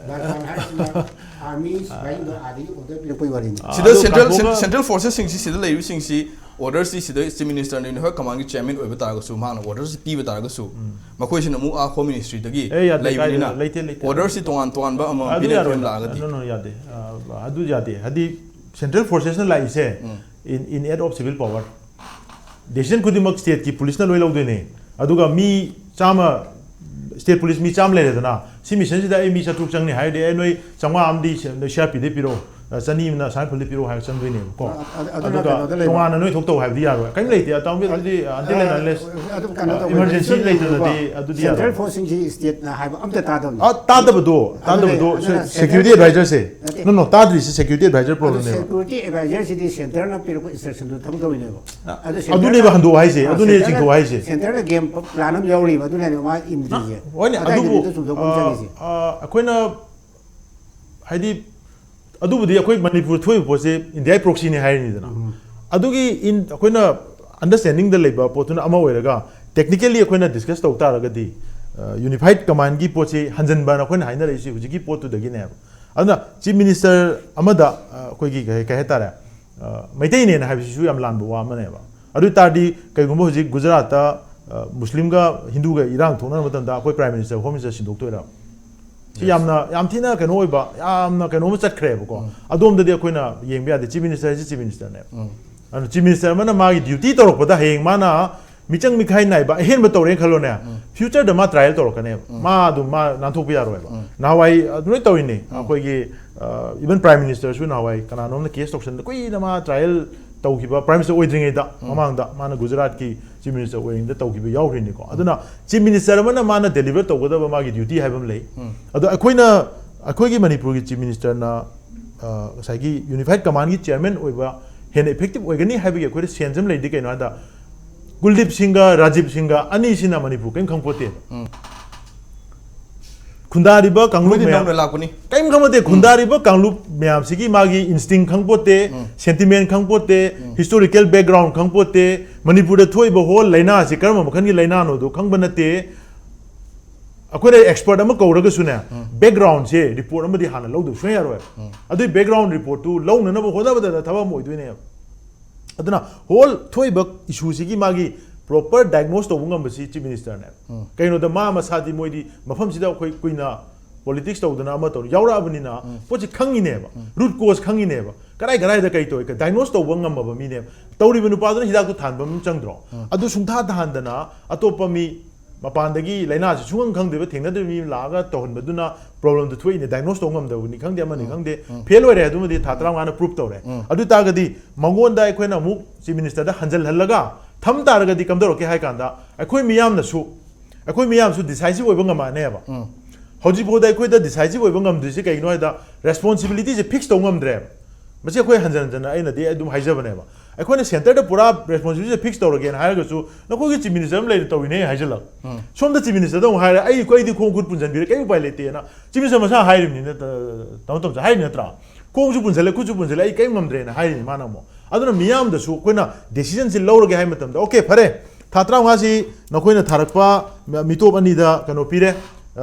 ꯂꯥꯟꯐꯝ ꯍꯥꯏꯁꯤꯅ army ꯁꯤꯐꯥꯏꯁꯤꯡꯗꯣ ꯑꯥꯗꯒꯤ order ꯄꯤꯔꯛꯄꯒꯤ ꯋꯥꯔꯤꯅꯤ꯫ ꯁꯤꯗ ꯑꯗꯨ central, ꯀꯥꯟꯊꯣꯛꯑꯒ central forces ꯁꯤꯡꯁꯤ, ꯁꯤꯗ ꯂꯩꯔꯤꯕꯁꯤꯡꯁꯤ, order ꯁꯤ ꯁꯤꯗ chief minister ꯅ ꯍꯣꯏ command ꯒꯤ chairman ꯑꯣꯏꯕ ꯇꯥꯔꯒꯁꯨ, ꯃꯍꯥꯛꯅ order ꯁꯤ ꯄꯤꯕ ꯇꯥꯔꯒꯁꯨ, ꯃꯈꯣꯏꯁꯤꯅ ꯑꯃꯨꯛ ꯑꯥ home ministry ꯗꯒꯤ ꯑꯦ, ꯌꯥꯗꯦ, ꯂꯩꯕꯅꯤꯅ, ꯀꯥꯏꯗꯦ, ꯂꯩꯇꯦ, ꯂꯩꯇꯦ꯫ order ꯁꯤ ꯇꯣꯉꯥꯟ ꯇꯣꯉꯥꯟꯕ ꯑꯃꯃꯝ ꯑꯗꯨ ꯄꯤꯔꯛꯄ ꯌꯥꯔꯣꯏ꯫ ꯂꯥꯛꯑꯒꯗꯤ꯫ No, no, ꯌꯥꯗꯦ꯫ ꯑ, ꯑꯗꯨ ꯌꯥꯗꯦ꯫ ꯍꯥꯏꯗꯤ central forces ꯅ ꯂꯥꯛꯏꯁꯦ ꯎꯝ. in, in aid of civil power꯫ Decision ꯈꯨꯗꯤꯡꯃꯛ state ꯀꯤ police ꯅ ꯂꯣꯏ ꯂꯧꯗꯣꯏꯅꯦ꯫ ꯑꯗꯨꯒ ꯃꯤ ꯆꯥꯝꯃ, state police ꯃꯤ ꯆꯥꯝꯃ ꯂꯩꯔꯦꯗꯅ, ꯁꯤ mission ꯁꯤꯗ ꯑꯩ ꯃꯤ ꯆꯥꯇ꯭ꯔꯨꯛ ꯆꯪꯅꯤ ꯍꯥꯏꯔꯗꯤ, ꯑꯩ ꯅꯣꯏ ꯆꯥꯝꯃꯉꯥ ꯑꯃꯗꯤ ꯁꯤ-, ꯅꯣꯏ C R P ꯗꯩ ꯄꯤꯔꯛꯑꯣ, ꯑ, ꯆꯅꯤ ꯑꯃꯅ ꯑꯁꯥꯏ ꯐꯜꯗ ꯄꯤꯔꯛꯑꯣ ꯍꯥꯏꯔ ꯆꯪꯗꯣꯏꯅꯦꯕꯀꯣ꯫ ꯑ-, ꯑ-, ꯑꯗꯨꯅ ꯑꯗꯨꯒ ꯀꯩꯅꯣꯗ ꯂꯩꯕ꯫ ꯇꯣꯉꯥꯟꯅ ꯅꯣꯏ ꯊꯣꯛ ꯇꯧ ꯍꯥꯏꯕꯗꯤ ꯌꯥꯔꯣꯏ꯫ ꯀꯔꯤꯝ ꯂꯩꯇꯦ꯫ ꯑꯇꯥꯡꯕꯤ ꯑꯗꯨꯗꯤ, until and unless, ꯑꯗꯨꯝ ꯀꯩꯅꯣ ꯑ, ꯇꯧꯕ, emergency resolution ꯂꯩꯇ꯭ꯔꯒꯗꯤ ꯂꯩꯕꯀꯣ꯫ ꯑꯗꯨꯗꯤ Central ꯌꯥꯔꯣꯏ꯫ force ꯁꯤꯡꯁꯤ state ꯅ ꯍꯥꯏꯕ ꯑꯝꯇ ꯇꯥꯗꯕꯅꯤ꯫ ꯑ, ꯇꯥꯗꯕꯗꯣ, ꯑꯗꯨꯅꯦ, ꯇꯥꯗꯕꯗꯣ, ꯑꯗꯨꯅ security central advisor ꯁꯦ꯫ ꯅꯠꯇꯦ, No, no, ꯇꯥꯗ꯭ꯔꯤꯁꯦ security advisor problem ꯅꯦꯕ꯫ Security advisor ꯁꯤꯗꯤ centre ꯅ ꯄꯤꯔꯛꯄ instruction ꯗꯨ ꯊꯕꯛ ꯇꯧꯔꯤꯅꯦꯕ꯫ ꯑꯗꯨ ꯑꯗꯨꯅꯦꯕ ꯍꯟꯗꯣꯛ ꯍꯥꯏꯁꯦ, ꯑ, ꯑꯗꯨꯅꯦ centre ꯅ, ꯆꯤꯡꯊꯣꯛ ꯍꯥꯏꯁꯦ꯫ centre ꯅ game plan ꯑꯃ ꯌꯥꯎꯔꯤꯕ, ꯑꯗꯨꯅꯅꯦ ꯃꯥ ꯏꯟꯗ꯭ꯔꯤꯁꯦ꯫ ꯍꯣꯏꯅꯦ, ꯑꯗꯥꯏꯗꯨꯅꯦ ꯑꯗꯨꯕꯨ, ꯑꯗꯨ ꯆꯨꯝꯊꯣꯛꯄ ꯑ, ꯆꯪꯉꯤꯁꯦ꯫ ꯑ, ꯑꯩꯈꯣꯏꯅ ꯍꯥꯏꯗꯤ, ꯑꯗꯨꯕꯨꯗꯤ ꯑꯩꯈꯣꯏ ꯃꯅꯤꯄꯨꯔ ꯊꯣꯛꯏꯕ ꯄꯣꯠꯁꯦ India ꯒꯤ proxy ꯅꯦ ꯍꯥꯏꯔꯤꯅꯤꯗꯅ꯫ ꯑꯗꯨꯒꯤ in-, ꯑꯩꯈꯣꯏꯅ understanding ꯗ ꯂꯩꯕ ꯄꯣꯠꯇꯨꯅ ꯑꯃ ꯑꯣꯏꯔꯒ, technically ꯑꯩꯈꯣꯏꯅ discuss ꯇꯧ ꯇꯥꯔꯒꯗꯤ, ꯑ, unified command ꯒꯤ ꯄꯣꯠꯁꯤ ꯍꯟꯖꯤꯟꯕꯅ ꯑꯩꯈꯣꯏꯅ ꯍꯥꯏꯅꯔꯛꯏꯁꯤ ꯍꯧꯖꯤꯛꯀꯤ ꯄꯣꯠꯇꯨꯗꯒꯤꯅꯦꯕ꯫ ꯑꯗꯨꯅ chief minister ꯑꯃꯗ, ꯑ, ꯑꯩꯈꯣꯏꯒꯤ ꯀꯩ, ꯀꯩ ꯍꯥꯏꯇꯥꯔꯦ, ꯑ, ꯃꯩꯇꯩꯅꯦꯅ ꯍꯥꯏꯕꯁꯤꯁꯨ ꯌꯥꯝ ꯂꯥꯟꯕ ꯋꯥ ꯑꯃꯅꯦꯕ꯫ ꯑꯗꯨ ꯑꯣꯏ ꯇꯥꯔꯗꯤ ꯀꯩꯒꯨꯝꯕ ꯍꯧꯖꯤꯛ ꯒꯨꯖꯔꯥꯠꯇ, ꯑ, ꯃꯨꯁꯂꯤꯝꯒ ꯍꯤꯟꯗꯨꯒ ꯏꯔꯥꯡ ꯊꯣꯛꯅꯔ ꯃꯇꯝꯗ ꯑꯩꯈꯣꯏ prime minister, home minister ꯁꯤꯟꯗꯣꯛꯇꯣꯏꯔꯕ? ꯁꯤ ꯌꯥꯝꯅ, ꯌꯥꯝ ꯊꯤꯅ ꯀꯩꯅꯣ ꯑꯣꯏꯕ, ꯌꯥꯝꯅ ꯀꯩꯅꯣ ꯑꯃ ꯆꯠꯈ꯭ꯔꯦꯕꯀꯣ꯫ ꯑꯗꯣꯝꯗꯗꯤ ꯑꯩꯈꯣꯏꯅ ꯌꯦꯡꯕ ꯌꯥꯗꯦ꯫ Chief minister ꯍꯥꯏꯁꯤ chief minister ꯅꯦꯕ꯫ ꯑꯗꯨꯅ chief minister ꯑꯃꯅ ꯃꯥꯒꯤ duty ꯇꯧꯔꯛꯄꯗ ꯍꯌꯦꯡ ꯃꯥꯅ ꯃꯤꯆꯪ ꯃꯤꯈꯥꯏ ꯅꯥꯏꯕ ꯑꯍꯦꯟꯕ ꯇꯧꯔꯦꯅ ꯈꯜꯂꯣꯅꯦ, ꯐ꯭ꯌꯨꯆꯔꯗ ꯃꯥ ꯇ꯭ꯔꯥꯏꯌꯦꯜ ꯇꯧꯔꯛꯀꯅꯦꯕ, ꯃꯥ ꯑꯗꯨꯝ ꯃꯥ ꯅꯥꯟꯊꯣꯛꯄ ꯌꯥꯔꯣꯏꯕ꯫ ꯅꯍꯥꯟꯋꯥꯏ ꯑꯗꯨꯃꯥꯏꯅ ꯇꯧꯔꯤꯅꯦ, ꯑꯩꯈꯣꯏꯒꯤ ꯏꯚꯟ ꯄ꯭ꯔꯥꯏꯝ ꯃꯤꯅꯤꯁꯇꯔꯁꯨ ꯅꯍꯥꯟꯋꯥꯏ ꯀꯅꯥꯅꯣꯝꯅ ꯀꯦꯁ ꯇꯧꯁꯟꯗ ꯀꯨꯏꯅ ꯃꯥ ꯇ꯭ꯔꯥꯏꯌꯦꯜ ꯇꯧꯈꯤꯕ, ꯄ꯭ꯔꯥꯏꯝ ꯃꯤꯅꯤꯁꯇꯔ ꯑꯣꯏꯗ꯭ꯔꯤꯉꯩꯗ ꯃꯃꯥꯡꯗ ꯃꯥꯅ ꯒꯨꯖꯔꯥꯠꯀꯤ ꯆꯤꯐ ꯃꯤꯅꯤꯁꯇꯔ ꯑꯣꯏꯔꯤꯉꯩꯗ ꯇꯧꯈꯤꯕ ꯌꯥꯎꯈ꯭ꯔꯤꯅꯤꯀꯣ꯫ ꯑꯗꯨꯅ ꯆꯤꯐ ꯃꯤꯅꯤꯁꯇꯔ ꯑꯃꯅ ꯃꯥꯅ ꯗꯦꯂꯤꯚꯔ ꯇꯧꯒꯗꯕ ꯃꯥꯒꯤ ꯗ꯭ꯌꯨꯇꯤ ꯍꯥꯏꯕ ꯑꯃ ꯂꯩ꯫ ꯑꯗꯣ ꯑꯩꯈꯣꯏꯅ, ꯑꯩꯈꯣꯏꯒꯤ ꯃꯅꯤꯄꯨꯔꯒꯤ ꯆꯤꯐ ꯃꯤꯅꯤꯁꯇꯔꯅ ꯉꯁꯥꯏꯒꯤ ꯌꯨꯅꯤꯐꯥꯏꯠ ꯀꯃꯥꯟꯒꯤ ꯆꯤꯌꯔꯃꯦꯟ ꯑꯣꯏꯕ ꯍꯦꯟꯅ ꯏꯐꯦꯛꯇꯤꯚ ꯑꯣꯏꯒꯅꯤ ꯍꯥꯏꯕꯒꯤ ꯑꯩꯈꯣꯏꯗ ꯁꯦꯟꯁ ꯑꯃ ꯂꯩꯔꯤꯗꯤ ꯀꯩꯅꯣ ꯍꯥꯏꯗ, ꯀꯨꯜꯗꯤꯞ ꯁꯤꯡꯒ ꯔꯥꯖꯤꯕ ꯁꯤꯡꯒ ꯑꯅꯤꯁꯤꯅ ꯃꯅꯤꯄꯨꯔ ꯀꯔꯤꯝ ꯈꯪꯄꯣꯠꯇꯦꯕ꯫ ꯈꯨꯟꯗꯥꯔꯤꯕ ꯀꯥꯡꯂꯨꯞ ꯃꯣꯏꯗꯤ ꯃꯌꯥꯝ ꯅꯧꯅ ꯂꯥꯛꯄꯅꯤ꯫ ꯀꯔꯤꯝ ꯈꯪꯄꯣꯠꯇꯦ꯫ ꯈꯨꯟꯗꯥꯔꯤꯕ ꯀꯥꯡꯂꯨꯞ ꯃꯌꯥꯝꯁꯤꯒꯤ ꯃꯥꯒꯤ ꯏꯟꯁꯇꯤꯡ ꯈꯪꯄꯣꯠꯇꯦ, ꯁꯦꯟꯇꯤꯃꯦꯟ ꯈꯪꯄꯣꯠꯇꯦ, ꯍꯤꯁꯇꯣꯔꯤꯀꯦꯜ ꯕꯦꯛꯒ꯭ꯔꯥꯎꯟ ꯈꯪꯄꯣꯠꯇꯦ, ꯃꯅꯤꯄꯨꯔꯗ ꯊꯣꯛꯏꯕ ꯍꯣꯜ ꯂꯥꯏꯅꯥꯁꯤ ꯀꯔꯝꯕ ꯃꯈꯜꯒꯤ ꯂꯥꯏꯅꯥꯅꯣꯗꯣ ꯈꯪꯕ ꯅꯠꯇꯦ꯫ ꯑꯩꯈꯣꯏꯅ ꯑꯦꯛꯁꯄꯔꯠ ꯑꯃ ꯀꯧꯔꯒꯁꯨꯅꯦ, ꯕꯦꯛꯒ꯭ꯔꯥꯎꯟꯁꯦ ꯔꯤꯄꯣꯔꯠ ꯑꯃꯗꯤ ꯍꯥꯟꯅ ꯂꯧꯗꯕ ꯁꯨꯡꯌꯥ ꯌꯥꯔꯣꯏ꯫ ꯑꯗꯨꯏ ꯕꯦꯛꯒ꯭ꯔꯥꯎꯟ ꯔꯤꯄꯣꯔꯠꯇꯨ ꯂꯧꯅꯅꯕ ꯍꯣꯠꯅꯕꯗ ꯊꯕꯛ ꯑꯃ ꯑꯣꯏꯗꯣꯏꯅꯦꯕ꯫ ꯑꯗꯨꯅ ꯍꯣꯜ ꯊꯣꯛꯏꯕ ꯏꯁꯨꯁꯤꯒꯤ ꯃꯥꯒꯤ ꯄ꯭ꯔꯣꯄꯔ ꯗꯥꯏꯒꯅꯣꯁ ꯇꯧꯕ ꯉꯝꯕꯁꯤ ꯆꯤꯐ ꯃꯤꯅꯤꯁꯇꯔꯅꯦꯕ꯫ ꯀꯩꯅꯣꯗ ꯃꯥ ꯃꯁꯥꯗꯤ ꯃꯣꯏꯗꯤ ꯃꯐꯝꯁꯤꯗ ꯑꯩꯈꯣꯏ ꯀꯨꯏꯅ ꯄꯣꯂꯤꯇꯤꯛꯁ ꯇꯧꯗꯅ ꯑꯃ ꯇꯧꯗꯅ ꯌꯥꯎꯔꯛꯑꯕꯅꯤꯅ ꯄꯣꯠꯁꯤ ꯈꯪꯉꯤꯅꯦꯕ, ꯔꯨꯠ ꯀꯣꯁ ꯈꯪꯉꯤꯅꯦꯕ, ꯀꯗꯥꯏ ꯀꯗꯥꯏꯗ ꯀꯩ ꯇꯧꯏ ꯗꯥꯏꯒꯅꯣꯁ ꯇꯧꯕ ꯉꯝꯃꯕ ꯃꯤꯅꯦꯕ꯫ ꯇꯧꯔꯤꯕ ꯅꯨꯄꯥꯗꯨꯅ ꯍꯤꯗꯥꯛꯇꯨ ꯊꯥꯟꯕ ꯑꯃ ꯆꯪꯗ꯭ꯔꯣ? ꯑꯗꯨ ꯁꯨꯡꯊꯥ ꯊꯥꯍꯟꯗꯅ ꯑꯇꯣꯞꯄ ꯃꯤ ꯃꯄꯥꯟꯗꯒꯤ ꯂꯥꯏꯅꯥꯁꯤ ꯁꯨꯡꯈꯪ ꯈꯪꯗ꯭ꯔꯤꯕ, ꯊꯦꯡꯅꯗ꯭ꯔꯤꯕ ꯃꯤ ꯑꯃ ꯂꯥꯛꯑꯒ ꯇꯧꯍꯟꯕꯗꯨꯅ ꯄ꯭ꯔꯣꯕ꯭ꯂꯦꯝꯗꯨ ꯊꯣꯛꯏꯅꯦ꯫ ꯗꯥꯏꯒꯅꯣꯁ ꯇꯧꯕ ꯉꯝꯗꯕꯅꯤ ꯈꯪꯗꯦ, ꯑꯃꯅꯤ ꯈꯪꯗꯦ, ꯐꯦꯜ ꯑꯣꯏꯔꯦ, ꯑꯗꯨꯃꯗꯤ ꯊꯥ ꯇꯔꯥꯃꯉꯥꯅ ꯄ꯭ꯔꯨꯞ ꯇꯧꯔꯦ꯫ ꯑꯗꯨ ꯑꯣꯏ ꯇꯥꯔꯒꯗꯤ ꯃꯉꯣꯟꯗ ꯑꯩꯈꯣꯏꯅ ꯑꯃꯨꯛ ꯆꯤꯐ ꯃꯤꯅꯤꯁꯇꯔꯗ ꯍꯟꯖꯜꯍꯜꯂꯒ ꯊꯝ ꯇꯥꯔꯒꯗꯤ ꯀꯝꯗꯧꯔꯛꯀꯦ ꯍꯥꯏ ꯀꯥꯟꯗ, ꯑꯩꯈꯣꯏ ꯃꯤꯌꯥꯝꯅꯁꯨ, ꯑꯩꯈꯣꯏ ꯃꯤꯌꯥꯝꯁꯨ ꯗꯤꯁꯥꯏꯁꯤꯚ ꯑꯣꯏꯕ ꯉꯝꯃꯛꯑꯅꯦꯕ꯫ ꯍꯧꯖꯤꯛꯐꯥꯎꯗ ꯑꯩꯈꯣꯏꯗ ꯗꯤꯁꯥꯏꯁꯤꯚ ꯑꯣꯏꯕ ꯉꯝꯗ꯭ꯔꯤꯁꯦ ꯀꯩꯒꯤꯅꯣ ꯍꯥꯏꯗ, ꯔꯦꯁꯄꯣꯟꯁꯤꯕꯤꯂꯤꯇꯤꯁꯦ ꯐꯤꯛꯁ ꯇꯧ ꯉꯝꯗ꯭ꯔꯦꯕ꯫ ꯃꯁꯤ ꯑꯩꯈꯣꯏ ꯍꯟꯖꯟ ꯍꯟꯖꯟꯅ ꯑꯩꯅꯗꯤ ꯑꯗꯨꯝ ꯍꯥꯏꯖꯕꯅꯦꯕ꯫ ꯑꯩꯈꯣꯏꯅ ꯁꯦꯟꯇꯔꯗ ꯄꯨꯔꯥ ꯔꯦꯁꯄꯣꯟꯁꯤꯕꯤꯂꯤꯇꯤ ꯐꯤꯛꯁ ꯇꯧꯔꯒꯦꯅ ꯍꯥꯏꯔꯒꯁꯨ, "ꯅꯈꯣꯏꯒꯤ ꯆꯤꯐ ꯃꯤꯅꯤꯁꯇꯔ ꯑꯃ ꯂꯩꯔꯦ, ꯇꯧꯔꯤꯅꯦ" ꯍꯥꯏꯖꯜꯂꯛ꯫ ꯁꯣꯝꯗ ꯆꯤꯐ ꯃꯤꯅꯤꯁꯇꯔꯗ ꯑꯃꯨꯛ ꯍꯥꯏꯔꯦ, "ꯑꯩ, ꯑꯩꯗꯤ ꯈꯣꯡ ꯈꯨꯠ ꯄꯨꯟꯁꯤꯟꯕꯤꯔꯦ, ꯀꯔꯤꯝ ꯎꯄꯥꯏ ꯂꯩꯇꯦꯅ" ꯆꯤꯐ ꯃꯤꯅꯤꯁꯇꯔ ꯃꯁꯥ ꯍꯥꯏꯔꯤꯕꯅꯤ, ꯅꯠꯇ-, ꯇꯥꯃꯣ ꯇꯣꯝꯆꯥ ꯍꯥꯏꯔꯤ ꯅꯠꯇ꯭ꯔꯥ? "ꯈꯣꯡꯁꯨ ꯄꯨꯟꯁꯤꯜꯂꯦ, ꯈꯨꯠꯁꯨ ꯄꯨꯟꯁꯤꯜꯂꯦ, ꯑꯩ ꯀꯔꯤꯝ ꯉꯝꯗ꯭ꯔꯦꯅ" ꯍꯥꯏꯔꯤꯅꯤ ꯃꯥꯅ ꯑꯃꯨꯛ꯫ ꯑꯗꯨꯅ ꯃꯤꯌꯥꯝꯗꯁꯨ ꯑꯩꯈꯣꯏꯅ ꯗꯦꯁꯤꯖꯟꯁꯤ ꯂꯧꯔꯒꯦ ꯍꯥꯏꯕ ꯃꯇꯝꯗ, "ꯑꯣꯀꯦ, ꯐꯔꯦ, ꯊꯥ ꯇꯔꯥꯃꯉꯥꯁꯤ ꯅꯈꯣꯏꯅ ꯊꯥꯔꯛꯄ ꯃꯤꯇꯣꯞ ꯑꯅꯤꯗ ꯀꯩꯅꯣ ꯄꯤꯔꯦ,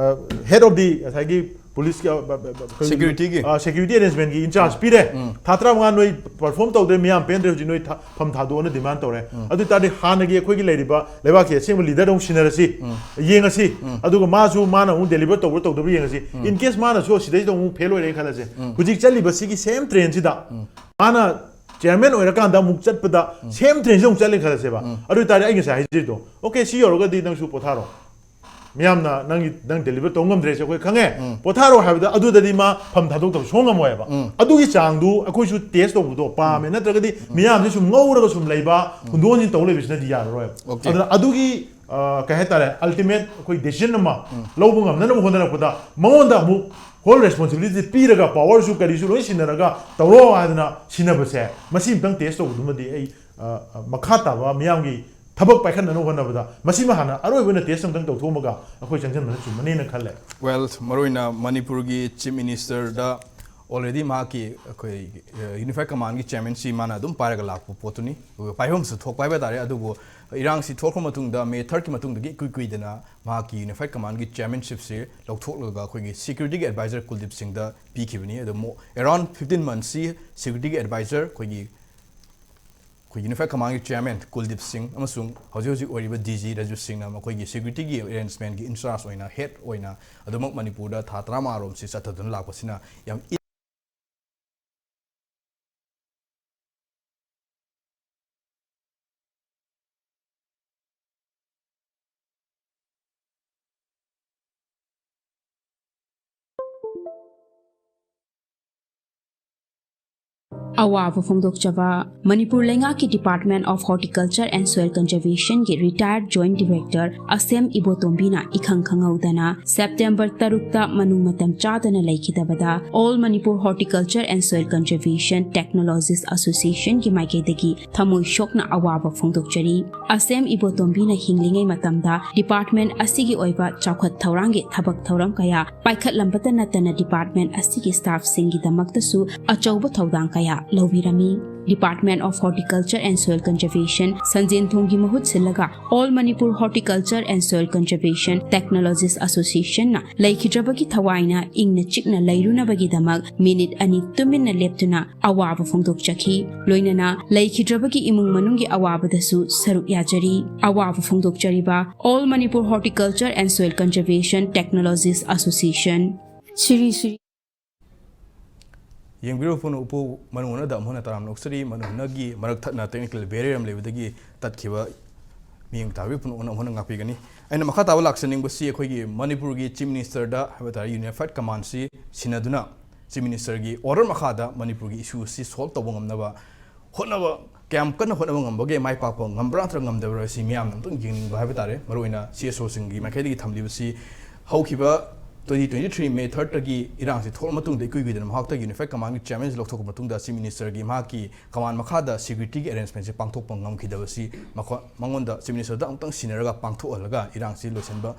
head of the ꯉꯁꯥꯏꯒꯤ ꯄꯨꯂꯤꯁꯀꯤ, ꯑ, ꯕ-, ꯕ-, ꯕ-, ꯀꯩ-, security-ꯒꯤ? ꯑ, security arrangement-ꯀꯤ in-charge ꯄꯤꯔꯦ꯫ ꯊꯥ ꯇꯔꯥꯃꯉꯥ ꯅꯣꯏ ꯄꯔꯐꯣꯔꯝ ꯇꯧꯗ꯭ꯔꯦ, ꯃꯤꯌꯥꯝ ꯄꯦꯟꯗ꯭ꯔꯦ, ꯍꯧꯖꯤꯛ ꯅꯣꯏ ꯊ-, ꯐꯝ ꯊꯥꯗꯣꯛꯑꯣꯅ ꯗꯤꯃꯥꯟ ꯇꯧꯔꯦ꯫ ꯑꯗꯨ ꯑꯣꯏ ꯇꯥꯔꯗꯤ ꯍꯥꯟꯅꯒꯤ ꯑꯩꯈꯣꯏꯒꯤ ꯂꯩꯔꯤꯕ ꯂꯩꯕꯥꯛꯀꯤ ꯑꯁꯦꯡꯕ ꯂꯤꯗꯔꯗ ꯑꯃꯨꯛ ꯁꯤꯟꯅꯔꯁꯤ, ꯌꯦꯡꯉꯁꯤ꯫ ꯑꯗꯨꯒ ꯃꯥꯁꯨ, ꯃꯥꯅ ꯑꯃꯨꯛ ꯗꯦꯂꯤꯚꯔ ꯇꯧꯕ꯭ꯔꯥ ꯇꯧꯗꯕ꯭ꯔꯥ ꯌꯦꯡꯉꯁꯤ꯫ In case ꯃꯥꯅꯁꯨ ꯁꯤꯗꯩꯗ ꯑꯃꯨꯛ ꯐꯦꯜ ꯑꯣꯏꯔꯦ ꯈꯜꯂꯁꯦ꯫ ꯍꯧꯖꯤꯛ ꯆꯠꯂꯤꯕ ꯁꯤꯒꯤ ꯁꯦꯝ ꯇ꯭ꯔꯦꯟꯁꯤꯗ ꯃꯥꯅ ꯆꯤꯌꯔꯃꯦꯟ ꯑꯣꯏꯔꯀꯥꯟꯗ ꯑꯃꯨꯛ ꯆꯠꯄꯗ ꯁꯦꯝ ꯇ꯭ꯔꯦꯟꯁꯤꯗ ꯑꯃꯨꯛ ꯆꯠꯂꯦ ꯈꯜꯂꯁꯦꯕ꯫ ꯑꯗꯨ ꯑꯣꯏꯇꯥꯔꯗꯤ ꯑꯩ ꯉꯁꯥꯏ ꯍꯥꯏꯖꯔꯤꯗꯣ, "ꯑꯣꯀꯦ, ꯁꯤ ꯌꯧꯔꯒꯗꯤ ꯅꯪꯁꯨ ꯄꯣꯊꯥꯔꯣ, ꯃꯤꯌꯥꯝꯅ ꯅꯪꯒꯤ, ꯅꯪ ꯗꯦꯂꯤꯚꯔ ꯇꯧ ꯉꯝꯗ꯭ꯔꯦꯁꯦ ꯑꯩꯈꯣꯏ ꯈꯪꯉꯦ, ꯄꯣꯊꯥꯔꯣ" ꯍꯥꯏꯕꯗ ꯑꯗꯨꯗꯗꯤ ꯃꯥ ꯐꯝ ꯊꯥꯗꯣꯛꯇꯕ ꯁꯨꯡꯉꯝ ꯉꯝꯃꯣꯏꯕ꯫ ꯑꯗꯨꯒꯤ ꯆꯥꯡꯗꯨ ꯑꯩꯈꯣꯏꯁꯨ ꯇꯦꯁ ꯇꯧꯕꯗꯣ ꯄꯥꯝꯃꯦ, ꯅꯠꯇ꯭ꯔꯒꯗꯤ ꯃꯤꯌꯥꯝꯁꯦ ꯁꯨꯝ ꯉꯧꯔꯒ ꯁꯨꯝ ꯂꯩꯕ, ꯍꯨꯟꯗꯣꯛ ꯍꯨꯟꯖꯤꯟ ꯇꯧ ꯂꯩꯕꯁꯤꯅꯗꯤ ꯌꯥꯔꯔꯣꯏꯕ꯫ ꯑꯣꯀꯦ꯫ ꯑꯗꯨꯅ ꯑꯗꯨꯒꯤ, ꯑ, ꯀꯩ ꯍꯥꯏꯇꯥꯔꯦ, ꯑꯜꯇꯤꯃꯦꯠ ꯑꯩꯈꯣꯏ ꯗꯦꯁꯤꯖꯟ ꯑꯃ ꯂꯧꯕ ꯉꯝꯅꯅꯕ ꯍꯣꯠꯅꯔꯛꯄꯗ ꯃꯉꯣꯟꯗ ꯑꯃꯨꯛ ꯍꯣꯜ ꯔꯦꯁꯄꯣꯟꯁꯤꯕꯤꯂꯤꯇꯤ ꯄꯤꯔꯒ, ꯄꯋꯥꯔꯁꯨ ꯀꯔꯤꯁꯨ ꯂꯣꯏ ꯁꯤꯟꯅꯔꯒ ꯇꯧꯔꯣ ꯍꯥꯏꯗꯅ ꯁꯤꯟꯅꯕꯁꯦ, ꯃꯁꯤ ꯑꯃꯨꯛꯇꯪ ꯇꯦꯁ ꯇꯧꯕꯗꯨꯃꯗꯤ ꯑꯩ, ꯑ, ꯑ, ꯃꯈꯥ ꯇꯥꯕ ꯃꯤꯌꯥꯝꯒꯤ ꯊꯕꯛ ꯄꯥꯏꯈꯠꯅꯅꯕ ꯍꯣꯠꯅꯕꯗ ꯃꯁꯤꯃ ꯍꯥꯟꯅ ꯑꯔꯣꯏꯕ ꯑꯣꯏꯅ ꯇꯦꯁ ꯑꯃꯇꯪ ꯇꯧꯊꯣꯛꯑꯝꯃꯒ ꯑꯩꯈꯣꯏ ꯆꯪꯁꯤꯟꯕꯅ ꯆꯨꯝꯃꯅꯤꯅ ꯈꯜꯂꯦ꯫ Well, ꯃꯔꯨꯑꯣꯏꯅ ꯃꯅꯤꯄꯨꯔꯒꯤ ꯆꯤꯐ ꯃꯤꯅꯤꯁꯇꯔꯗ already ꯃꯍꯥꯛꯀꯤ ꯑꯩꯈꯣꯏ, ꯑ, ꯌꯨꯅꯤꯐꯥꯏꯠ ꯀꯃꯥꯟꯒꯤ ꯆꯤꯌꯔꯃꯦꯟꯁꯤ ꯃꯥꯅ ꯑꯗꯨꯝ ꯄꯥꯏꯔꯒ ꯂꯥꯛꯄ ꯄꯣꯠꯇꯨꯅꯤ꯫ ꯑꯗꯨꯒ ꯄꯥꯏꯐꯝꯁꯨ ꯊꯣꯛꯄ ꯍꯥꯏꯕ ꯇꯥꯔꯦ꯫ ꯑꯗꯨꯕꯨ ꯏꯔꯥꯡꯁꯤ ꯊꯣꯛꯈ꯭ꯔ ꯃꯇꯨꯡꯗ, ꯃꯦ ꯊꯥꯔꯠꯀꯤ ꯃꯇꯨꯡꯗꯒꯤ ꯏꯀꯨꯏ ꯀꯨꯏꯗꯅ ꯃꯍꯥꯛꯀꯤ ꯌꯨꯅꯤꯐꯥꯏꯠ ꯀꯃꯥꯟꯒꯤ ꯆꯤꯌꯔꯃꯦꯟꯁꯤꯞꯁꯤ ꯂꯧꯊꯣꯛꯂꯒ ꯑꯩꯈꯣꯏꯒꯤ ꯁꯦꯀ꯭ꯌꯨꯔꯤꯇꯤꯒꯤ ꯑꯦꯗꯚꯥꯏꯖꯔ ꯀꯨꯜꯗꯤꯞ ꯁꯤꯡꯗ ꯄꯤꯈꯤꯕꯅꯤ꯫ ꯑꯗꯣ ꯃꯣ-, around fifteen months ꯁꯤ ꯁꯦꯀ꯭ꯌꯨꯔꯤꯇꯤꯒꯤ ꯑꯦꯗꯚꯥꯏꯖꯔ ꯑꯩꯈꯣꯏꯒꯤ, ꯑꯩꯈꯣꯏ ꯌꯨꯅꯤꯐꯥꯏꯠ ꯀꯃꯥꯟꯒꯤ ꯆꯤꯌꯔꯃꯦꯟ ꯀꯨꯜꯗꯤꯞ ꯁꯤꯡ ꯑꯃꯁꯨꯡ ꯍꯧꯖꯤꯛ ꯍꯧꯖꯤꯛ ꯑꯣꯏꯔꯤꯕ ꯗꯤ ꯖꯤ ꯔꯥꯖꯨ ꯁꯤꯡꯅ ꯃꯈꯣꯏꯒꯤ ꯁꯦꯀ꯭ꯌꯨꯔꯤꯇꯤꯒꯤ ꯑꯦꯔꯦꯟꯖꯃꯦꯟꯒꯤ ꯏꯟꯆꯥꯔꯖ ꯑꯣꯏꯅ, ꯍꯦꯗ ꯑꯣꯏꯅ ꯑꯗꯨꯃꯛ ꯃꯅꯤꯄꯨꯔꯗ ꯊꯥ ꯇꯔꯥꯃꯉꯥ ꯔꯣꯝꯁꯤ ꯆꯠꯊꯗꯨꯅ ꯂꯥꯛꯄꯁꯤꯅ ꯌꯥꯝ ꯑꯋꯥꯕ ꯐꯣꯡꯗꯣꯛꯆꯕ꯫ ꯃꯅꯤꯄꯨꯔ ꯂꯩꯉꯥꯛꯀꯤ Department of Horticulture and Soil Conservation ꯒꯤ retired joint director ꯑꯁꯦꯝ ꯏꯕꯣꯇꯣꯝꯕꯤꯅ ꯏꯈꯪ ꯈꯪꯍꯧꯗꯅ ꯁꯦꯞꯇꯦꯝꯕꯔ ꯇꯔꯨꯛꯇ ꯃꯅꯨꯡ ꯃꯇꯝ ꯆꯥꯗꯅ ꯂꯩꯈꯤꯗꯕꯗ All Manipur Horticulture and Soil Conservation Technologists Association ꯒꯤ ꯃꯥꯏꯀꯩꯗꯒꯤ ꯊꯃꯣꯏ ꯁꯣꯛꯅ ꯑꯋꯥꯕ ꯐꯣꯡꯗꯣꯛꯆꯔꯤ꯫ ꯑꯁꯦꯝ ꯏꯕꯣꯇꯣꯝꯕꯤꯅ ꯍꯤꯡꯂꯤꯉꯩ ꯃꯇꯝꯗ department ꯑꯁꯤꯒꯤ ꯑꯣꯏꯕ ꯆꯥꯎꯈꯠ ꯊꯧꯔꯥꯡꯒꯤ ꯊꯕꯛ ꯊꯧꯔꯝ ꯀꯌꯥ ꯄꯥꯏꯈꯠꯂꯝꯕꯇ ꯅꯠꯇꯅ department ꯑꯁꯤꯒꯤ staff ꯁꯤꯡꯒꯤꯗꯃꯛꯇꯁꯨ ꯑꯆꯧꯕ ꯊꯧꯗꯥꯡ ꯀꯌꯥ ꯂꯧꯕꯤꯔꯝꯃꯤ꯫ Department of Horticulture and Soil Conservation ꯁꯟꯖꯦꯟ ꯊꯣꯡꯒꯤ ꯃꯍꯨꯠ ꯁꯤꯜꯂꯒ All Manipur Horticulture and Soil Conservation Technologists Association ꯅ ꯂꯩꯈꯤꯗ꯭ꯔꯕꯒꯤ ꯊꯋꯥꯏꯅ ꯏꯪꯅ ꯆꯤꯛꯅ ꯂꯩꯔꯨꯅꯕꯒꯤꯗꯃꯛ ꯃꯤꯅꯤꯠ ꯑꯅꯤ ꯇꯨꯃꯤꯟꯅ ꯂꯦꯞꯇꯨꯅ ꯑꯋꯥꯕ ꯐꯣꯡꯗꯣꯛꯆꯈꯤ꯫ ꯂꯣꯏꯅꯅ ꯂꯩꯈꯤꯗ꯭ꯔꯕꯒꯤ ꯏꯃꯨꯡ ꯃꯅꯨꯡꯒꯤ ꯑꯋꯥꯕꯗꯁꯨ ꯁꯔꯨꯛ ꯌꯥꯖꯔꯤ꯫ ꯑꯋꯥꯕ ꯐꯣꯡꯗꯣꯛꯆꯔꯤꯕ All Manipur Horticulture and Soil Conservation Technologists Association꯫ ꯁꯤꯔꯤ ꯁꯤꯔꯤ꯫ ꯌꯦꯡꯕꯤꯔꯤꯕ ꯄꯨꯝꯅꯃꯛꯄꯨ ꯃꯅꯨꯡ ꯍꯨꯠꯅ ꯑꯃꯨꯛ ꯍꯟꯅ ꯇꯔꯥꯝꯅ ꯑꯣꯛꯆꯔꯤ꯫ ꯃꯅꯨꯡ ꯍꯨꯠꯅꯒꯤ ꯃꯔꯛ ꯊꯠꯅ technical barrier ꯑꯃ ꯂꯩꯕꯗꯒꯤ ꯇꯠꯈꯤꯕ ꯃꯤꯠꯌꯦꯡ ꯇꯥꯕꯤꯕ ꯄꯨꯝꯅꯃꯛ ꯑꯃꯨꯛ ꯍꯟꯅ ꯉꯥꯛꯄꯤꯒꯅꯤ꯫ ꯑꯩꯅ ꯃꯈꯥ ꯇꯥꯕ ꯂꯥꯛꯆꯅꯤꯡꯕꯁꯤ ꯑꯩꯈꯣꯏꯒꯤ ꯃꯅꯤꯄꯨꯔꯒꯤ Chief Minister ꯗ ꯍꯥꯏꯕ ꯇꯥꯔꯦ Unified Command ꯁꯤ ꯁꯤꯟꯅꯗꯨꯅ Chief Minister ꯒꯤ order ꯃꯈꯥꯗ ꯃꯅꯤꯄꯨꯔꯒꯤ issue ꯁꯤ solve ꯇꯧꯕ ꯉꯝꯅꯕ ꯍꯣꯠꯅꯕ, ꯀꯌꯥꯝ ꯀꯟꯅ ꯍꯣꯠꯅꯕ ꯉꯝꯕꯒꯦ, ꯃꯥꯏ ꯄꯥꯛꯄ ꯉꯝꯕ꯭ꯔꯥ ꯅꯠꯇ꯭ꯔꯒ ꯉꯝꯗꯕ꯭ꯔꯥ ꯁꯤ ꯃꯤꯌꯥꯝꯅ ꯑꯝꯇꯪ ꯌꯦꯡꯅꯤꯡꯕ ꯍꯥꯏꯕ ꯇꯥꯔꯦ꯫ ꯃꯔꯨꯑꯣꯏꯅ C S O ꯁꯤꯡꯒꯤ ꯃꯥꯏꯀꯩꯗꯒꯤ ꯊꯝꯂꯤꯕꯁꯤ ꯍꯧꯈꯤꯕ twenty twenty three May third ꯇꯒꯤ ꯏꯔꯥꯡꯁꯤ ꯊꯣꯛꯂ ꯃꯇꯨꯡꯗ ꯏꯀꯨꯏ ꯀꯨꯏꯗꯅ ꯃꯍꯥꯛꯇ Unified Command ꯒꯤ chairman ꯁꯤ ꯂꯧꯊꯣꯛꯄ ꯃꯇꯨꯡꯗ Chief Minister ꯒꯤ ꯃꯍꯥꯛꯀꯤ command ꯃꯈꯥꯗ security ꯒꯤ arrangement ꯁꯤ ꯄꯥꯡꯊꯣꯛꯄ ꯉꯝꯈꯤꯗꯕꯁꯤ ꯃꯈꯣ-, ꯃꯉꯣꯟꯗ Chief Minister ꯗ ꯑꯃꯨꯛꯇꯪ ꯁꯤꯟꯅꯔꯒ ꯄꯥꯡꯊꯣꯛꯍꯜꯂꯒ ꯏꯔꯥꯡꯁꯤ ꯂꯣꯏꯁꯤꯟꯕ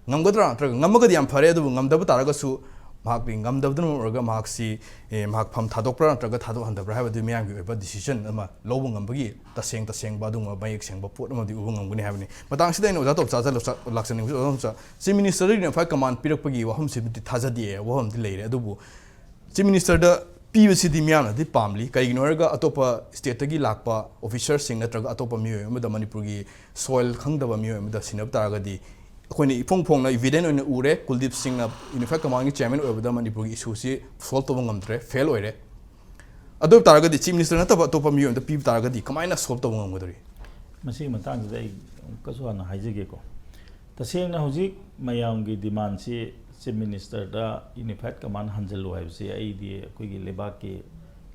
ꯉꯝꯒꯗ꯭ꯔꯥ ꯅꯠꯇ꯭ꯔꯒ ꯉꯝꯃꯒꯗꯤ ꯌꯥꯝ ꯐꯔꯦ, ꯑꯗꯨꯕꯨ ꯉꯝꯗꯕ ꯇꯥꯔꯒꯁꯨ ꯃꯍꯥꯛꯀꯤ ꯉꯝꯗꯕꯗꯨꯅ ꯃꯔꯝ ꯑꯣꯏꯔꯒ ꯃꯍꯥꯛꯁꯤ, ꯑꯦ, ꯃꯍꯥꯛ ꯐꯝ ꯊꯥꯗꯣꯛꯄ꯭ꯔꯥ ꯅꯠꯇ꯭ꯔꯒ ꯊꯥꯗꯣꯛꯍꯟꯗꯕ꯭ꯔꯥ ꯍꯥꯏꯕꯗꯨ ꯃꯤꯌꯥꯝꯒꯤ ꯑꯣꯏꯕ decision ꯑꯃ ꯂꯧꯕ ꯉꯝꯕꯒꯤ ꯇꯁꯦꯡ ꯇꯁꯦꯡꯕ ꯑꯗꯨꯒꯨꯝꯕ ꯃꯌꯦꯛ ꯁꯦꯡꯕ ꯄꯣꯠ ꯑꯃꯗꯤ ꯎꯕ ꯉꯝꯒꯅꯤ ꯍꯥꯏꯕꯅꯤ꯫ ꯃꯇꯥꯡꯁꯤꯗ ꯑꯩꯅ ꯑꯣꯖꯥ ꯇꯣꯞꯆꯥꯗ ꯂꯥꯛꯆ-, ꯂꯥꯛꯆꯅꯤꯡꯕꯁꯤ, ꯑꯣꯖꯥ ꯇꯣꯞꯆꯥ, Chief Minister ꯗ Unified Command ꯄꯤꯔꯛꯄꯒꯤ ꯋꯥꯐꯝꯁꯤꯕꯨꯗꯤ ꯊꯥꯖꯗꯦ, ꯋꯥꯐꯝꯗꯤ ꯂꯩꯔꯦ, ꯑꯗꯨꯕꯨ Chief Minister ꯗ ꯄꯤꯕꯁꯤꯗꯤ ꯃꯤꯌꯥꯝꯅꯗꯤ ꯄꯥꯝꯂꯤ꯫ ꯀꯩꯒꯤꯅꯣ ꯍꯥꯏꯔꯒ ꯑꯇꯣꯞꯄ state ꯇꯒꯤ ꯂꯥꯛꯄ officer ꯁꯤꯡ ꯅꯠꯇ꯭ꯔꯒ ꯑꯇꯣꯞꯄ ꯃꯤꯑꯣꯏ ꯑꯃꯗ, ꯃꯅꯤꯄꯨꯔꯒꯤ soil ꯈꯪꯗꯕ ꯃꯤꯑꯣꯏ ꯑꯃꯗ ꯁꯤꯟꯅꯕ ꯇꯥꯔꯒꯗꯤ ꯑꯩꯈꯣꯏꯅ ꯏꯐꯣꯡ ꯐꯣꯡꯅ evident ꯑꯣꯏꯅ ꯎꯔꯦ, ꯀꯨꯜꯗꯤꯞ ꯁꯤꯡꯅ Unified Command ꯒꯤ chairman ꯑꯣꯏꯕꯗ ꯃꯅꯤꯄꯨꯔꯒꯤ issue ꯁꯤ solve ꯇꯧꯕ ꯉꯝꯗ꯭ꯔꯦ, fail ꯑꯣꯏꯔꯦ꯫ ꯑꯗꯨ ꯑꯣꯏ ꯇꯥꯔꯒꯗꯤ Chief Minister ꯅꯠꯇꯕ ꯑꯇꯣꯞꯄ ꯃꯤꯑꯣꯏ ꯑꯃꯗ ꯄꯤꯕ ꯇꯥꯔꯒꯗꯤ ꯀꯃꯥꯏꯅ solve ꯇꯧꯕ ꯉꯝꯒꯗꯧꯔꯤ? ꯃꯁꯤꯒꯤ ꯃꯇꯥꯡꯁꯤꯗ ꯑꯩ ꯑꯃꯨꯛꯀꯁꯨ ꯍꯥꯟꯅ ꯍꯥꯏꯖꯒꯦꯀꯣ꯫ ꯇꯁꯦꯡꯅ ꯍꯧꯖꯤꯛ ꯃꯌꯥꯝꯒꯤ demand ꯁꯤ Chief Minister ꯗ Unified Command ꯍꯟꯖꯜꯂꯨ ꯍꯥꯏꯕꯁꯤ ꯑꯩꯗꯤ ꯑꯩꯈꯣꯏꯒꯤ ꯂꯩꯕꯥꯛꯀꯤ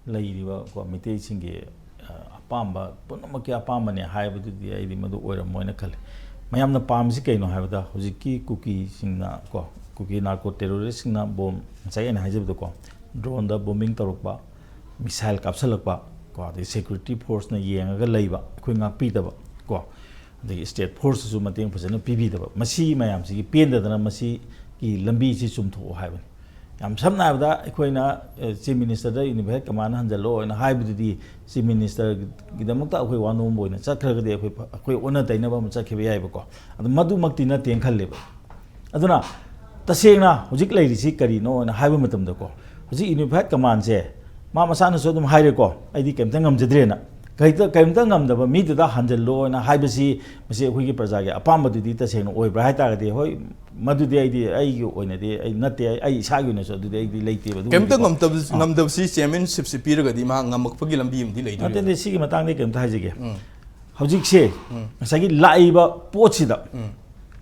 ꯂꯩꯔꯤꯕ ꯀꯣ ꯃꯤꯇꯩꯁꯤꯡꯒꯤ, ꯑ, ꯑꯄꯥꯝꯕ ꯄꯨꯝꯅꯃꯛꯀꯤ ꯑꯄꯥꯝꯕꯅꯦ ꯍꯥꯏꯕꯗꯨꯗꯤ ꯑꯩꯗꯤ ꯃꯗꯨ ꯑꯣꯏꯔꯝꯃꯣꯏꯅ ꯈꯜꯂꯤ꯫ ꯃꯌꯥꯝꯅ ꯄꯥꯝꯃꯤꯁꯤ ꯀꯩꯅꯣ ꯍꯥꯏꯕꯗ ꯍꯧꯖꯤꯛꯀꯤ ꯀꯨꯀꯤꯁꯤꯡꯅ ꯀꯣ, ꯀꯨꯀꯤ narco terrorist ꯁꯤꯡꯅ bomb, ꯉꯁꯥꯏ ꯑꯩꯅ ꯍꯥꯏꯖꯕꯗꯣ ꯀꯣ, drone ꯗ bombing ꯇꯧꯔꯛꯄ, missile ꯀꯥꯞꯁꯤꯜꯂꯛꯄ ꯀꯣ, ꯑꯗꯩ security force ꯅ ꯌꯦꯡꯉꯒ ꯂꯩꯕ, ꯑꯩꯈꯣꯏ ꯉꯥꯛꯄꯤꯗꯕ ꯀꯣ, ꯑꯗꯒꯤ state force ꯇꯁꯨ ꯃꯇꯦꯡ ꯐꯖꯅ ꯄꯤꯕꯤꯗꯕ, ꯃꯁꯤ ꯃꯌꯥꯝꯁꯤꯒꯤ ꯄꯦꯟꯗꯗꯅ ꯃꯁꯤꯒꯤ ꯂꯝꯕꯤꯁꯤ ꯆꯨꯝꯊꯣꯛꯑꯣ ꯍꯥꯏꯕꯅꯤ꯫ ꯌꯥꯝ ꯁꯝꯅ ꯍꯥꯏꯔꯕꯗ ꯑꯩꯈꯣꯏꯅ, ꯑ, Chief Minister ꯗ Unified Command ꯍꯟꯖꯜꯂꯣ ꯍꯥꯏꯅ ꯍꯥꯏꯕꯗꯨꯗꯤ Chief Minister ꯒꯤꯗꯃꯛꯇ ꯑꯩꯈꯣꯏ ꯋꯥ ꯅꯣꯝꯕ ꯑꯣꯏꯅ ꯆꯠꯈ꯭ꯔꯒꯗꯤ ꯑꯩꯈꯣꯏ, ꯑꯩꯈꯣꯏ ꯑꯣꯟꯅ ꯇꯩꯅꯕ ꯑꯃ ꯆꯠꯈꯤꯕ ꯌꯥꯏꯕꯀꯣ꯫ ꯑꯗꯨ ꯃꯗꯨꯃꯛꯇꯤ ꯅꯠꯇꯦꯅ ꯈꯜꯂꯦꯕ꯫ ꯑꯗꯨꯅ ꯇꯁꯦꯡꯅ ꯍꯧꯖꯤꯛ ꯂꯩꯔꯤꯁꯤ ꯀꯔꯤꯅꯣꯅ ꯍꯥꯏꯕ ꯃꯇꯝꯗꯀꯣ, ꯍꯧꯖꯤꯛ Unified Command ꯁꯦ ꯃꯥ ꯃꯁꯥꯅꯁꯨ ꯑꯗꯨꯝ ꯍꯥꯏꯔꯦꯀꯣ, "ꯑꯩꯗꯤ ꯀꯩꯝꯇ ꯉꯝꯖꯗ꯭ꯔꯦꯅ"꯫ ꯀꯩꯝꯇ ꯀꯔꯤꯝꯇ ꯉꯝꯗꯕ ꯃꯤꯗꯨꯗ ꯍꯟꯖꯜꯂꯣꯅ ꯍꯥꯏꯕꯁꯤ, ꯃꯁꯤ ꯑꯩꯈꯣꯏꯒꯤ ꯄ꯭ꯔꯖꯥꯒꯤ ꯑꯄꯥꯝꯕꯗꯨꯗꯤ ꯇꯁꯦꯡꯅ ꯑꯣꯏꯕ꯭ꯔꯥ ꯍꯥꯏ ꯇꯥꯔꯒꯗꯤ, ꯍꯣꯏ, ꯃꯗꯨꯗꯤ ꯑꯩꯗꯤ, ꯑꯩꯒꯤ ꯑꯣꯏꯅꯗꯤ ꯑꯩ ꯅꯠꯇꯦ, ꯑꯩ ꯏꯁꯥꯒꯤ ꯑꯣꯏꯅꯁꯨ ꯑꯗꯨꯗꯤ ꯑꯩꯗꯤ ꯂꯩꯇꯦꯕ꯫ ꯑꯗꯨꯒꯨꯝꯕꯗꯤꯀꯣ꯫ ꯀꯩꯝꯇ ꯉꯝꯗꯕ ꯉꯝꯗꯕꯁꯤ ꯆꯤꯌꯔꯃꯦꯟꯁꯤꯞꯁꯤ ꯄꯤꯔꯒꯗꯤ ꯃꯥ ꯉꯝꯃꯛꯄꯒꯤ ꯂꯝꯕꯤ ꯑꯃꯗꯤ ꯂꯩꯗꯣꯔꯤꯕ꯫ ꯅꯠꯇꯦ, ꯁꯤꯒꯤ ꯃꯇꯥꯡꯗ ꯀꯩꯝꯇ ꯍꯥꯏꯖꯒꯦ꯫ ꯎꯝ꯫ ꯍꯧꯖꯤꯛꯁꯦ ꯉꯁꯥꯏꯒꯤ ꯂꯥꯛꯏꯕ ꯄꯣꯠꯁꯤꯗ,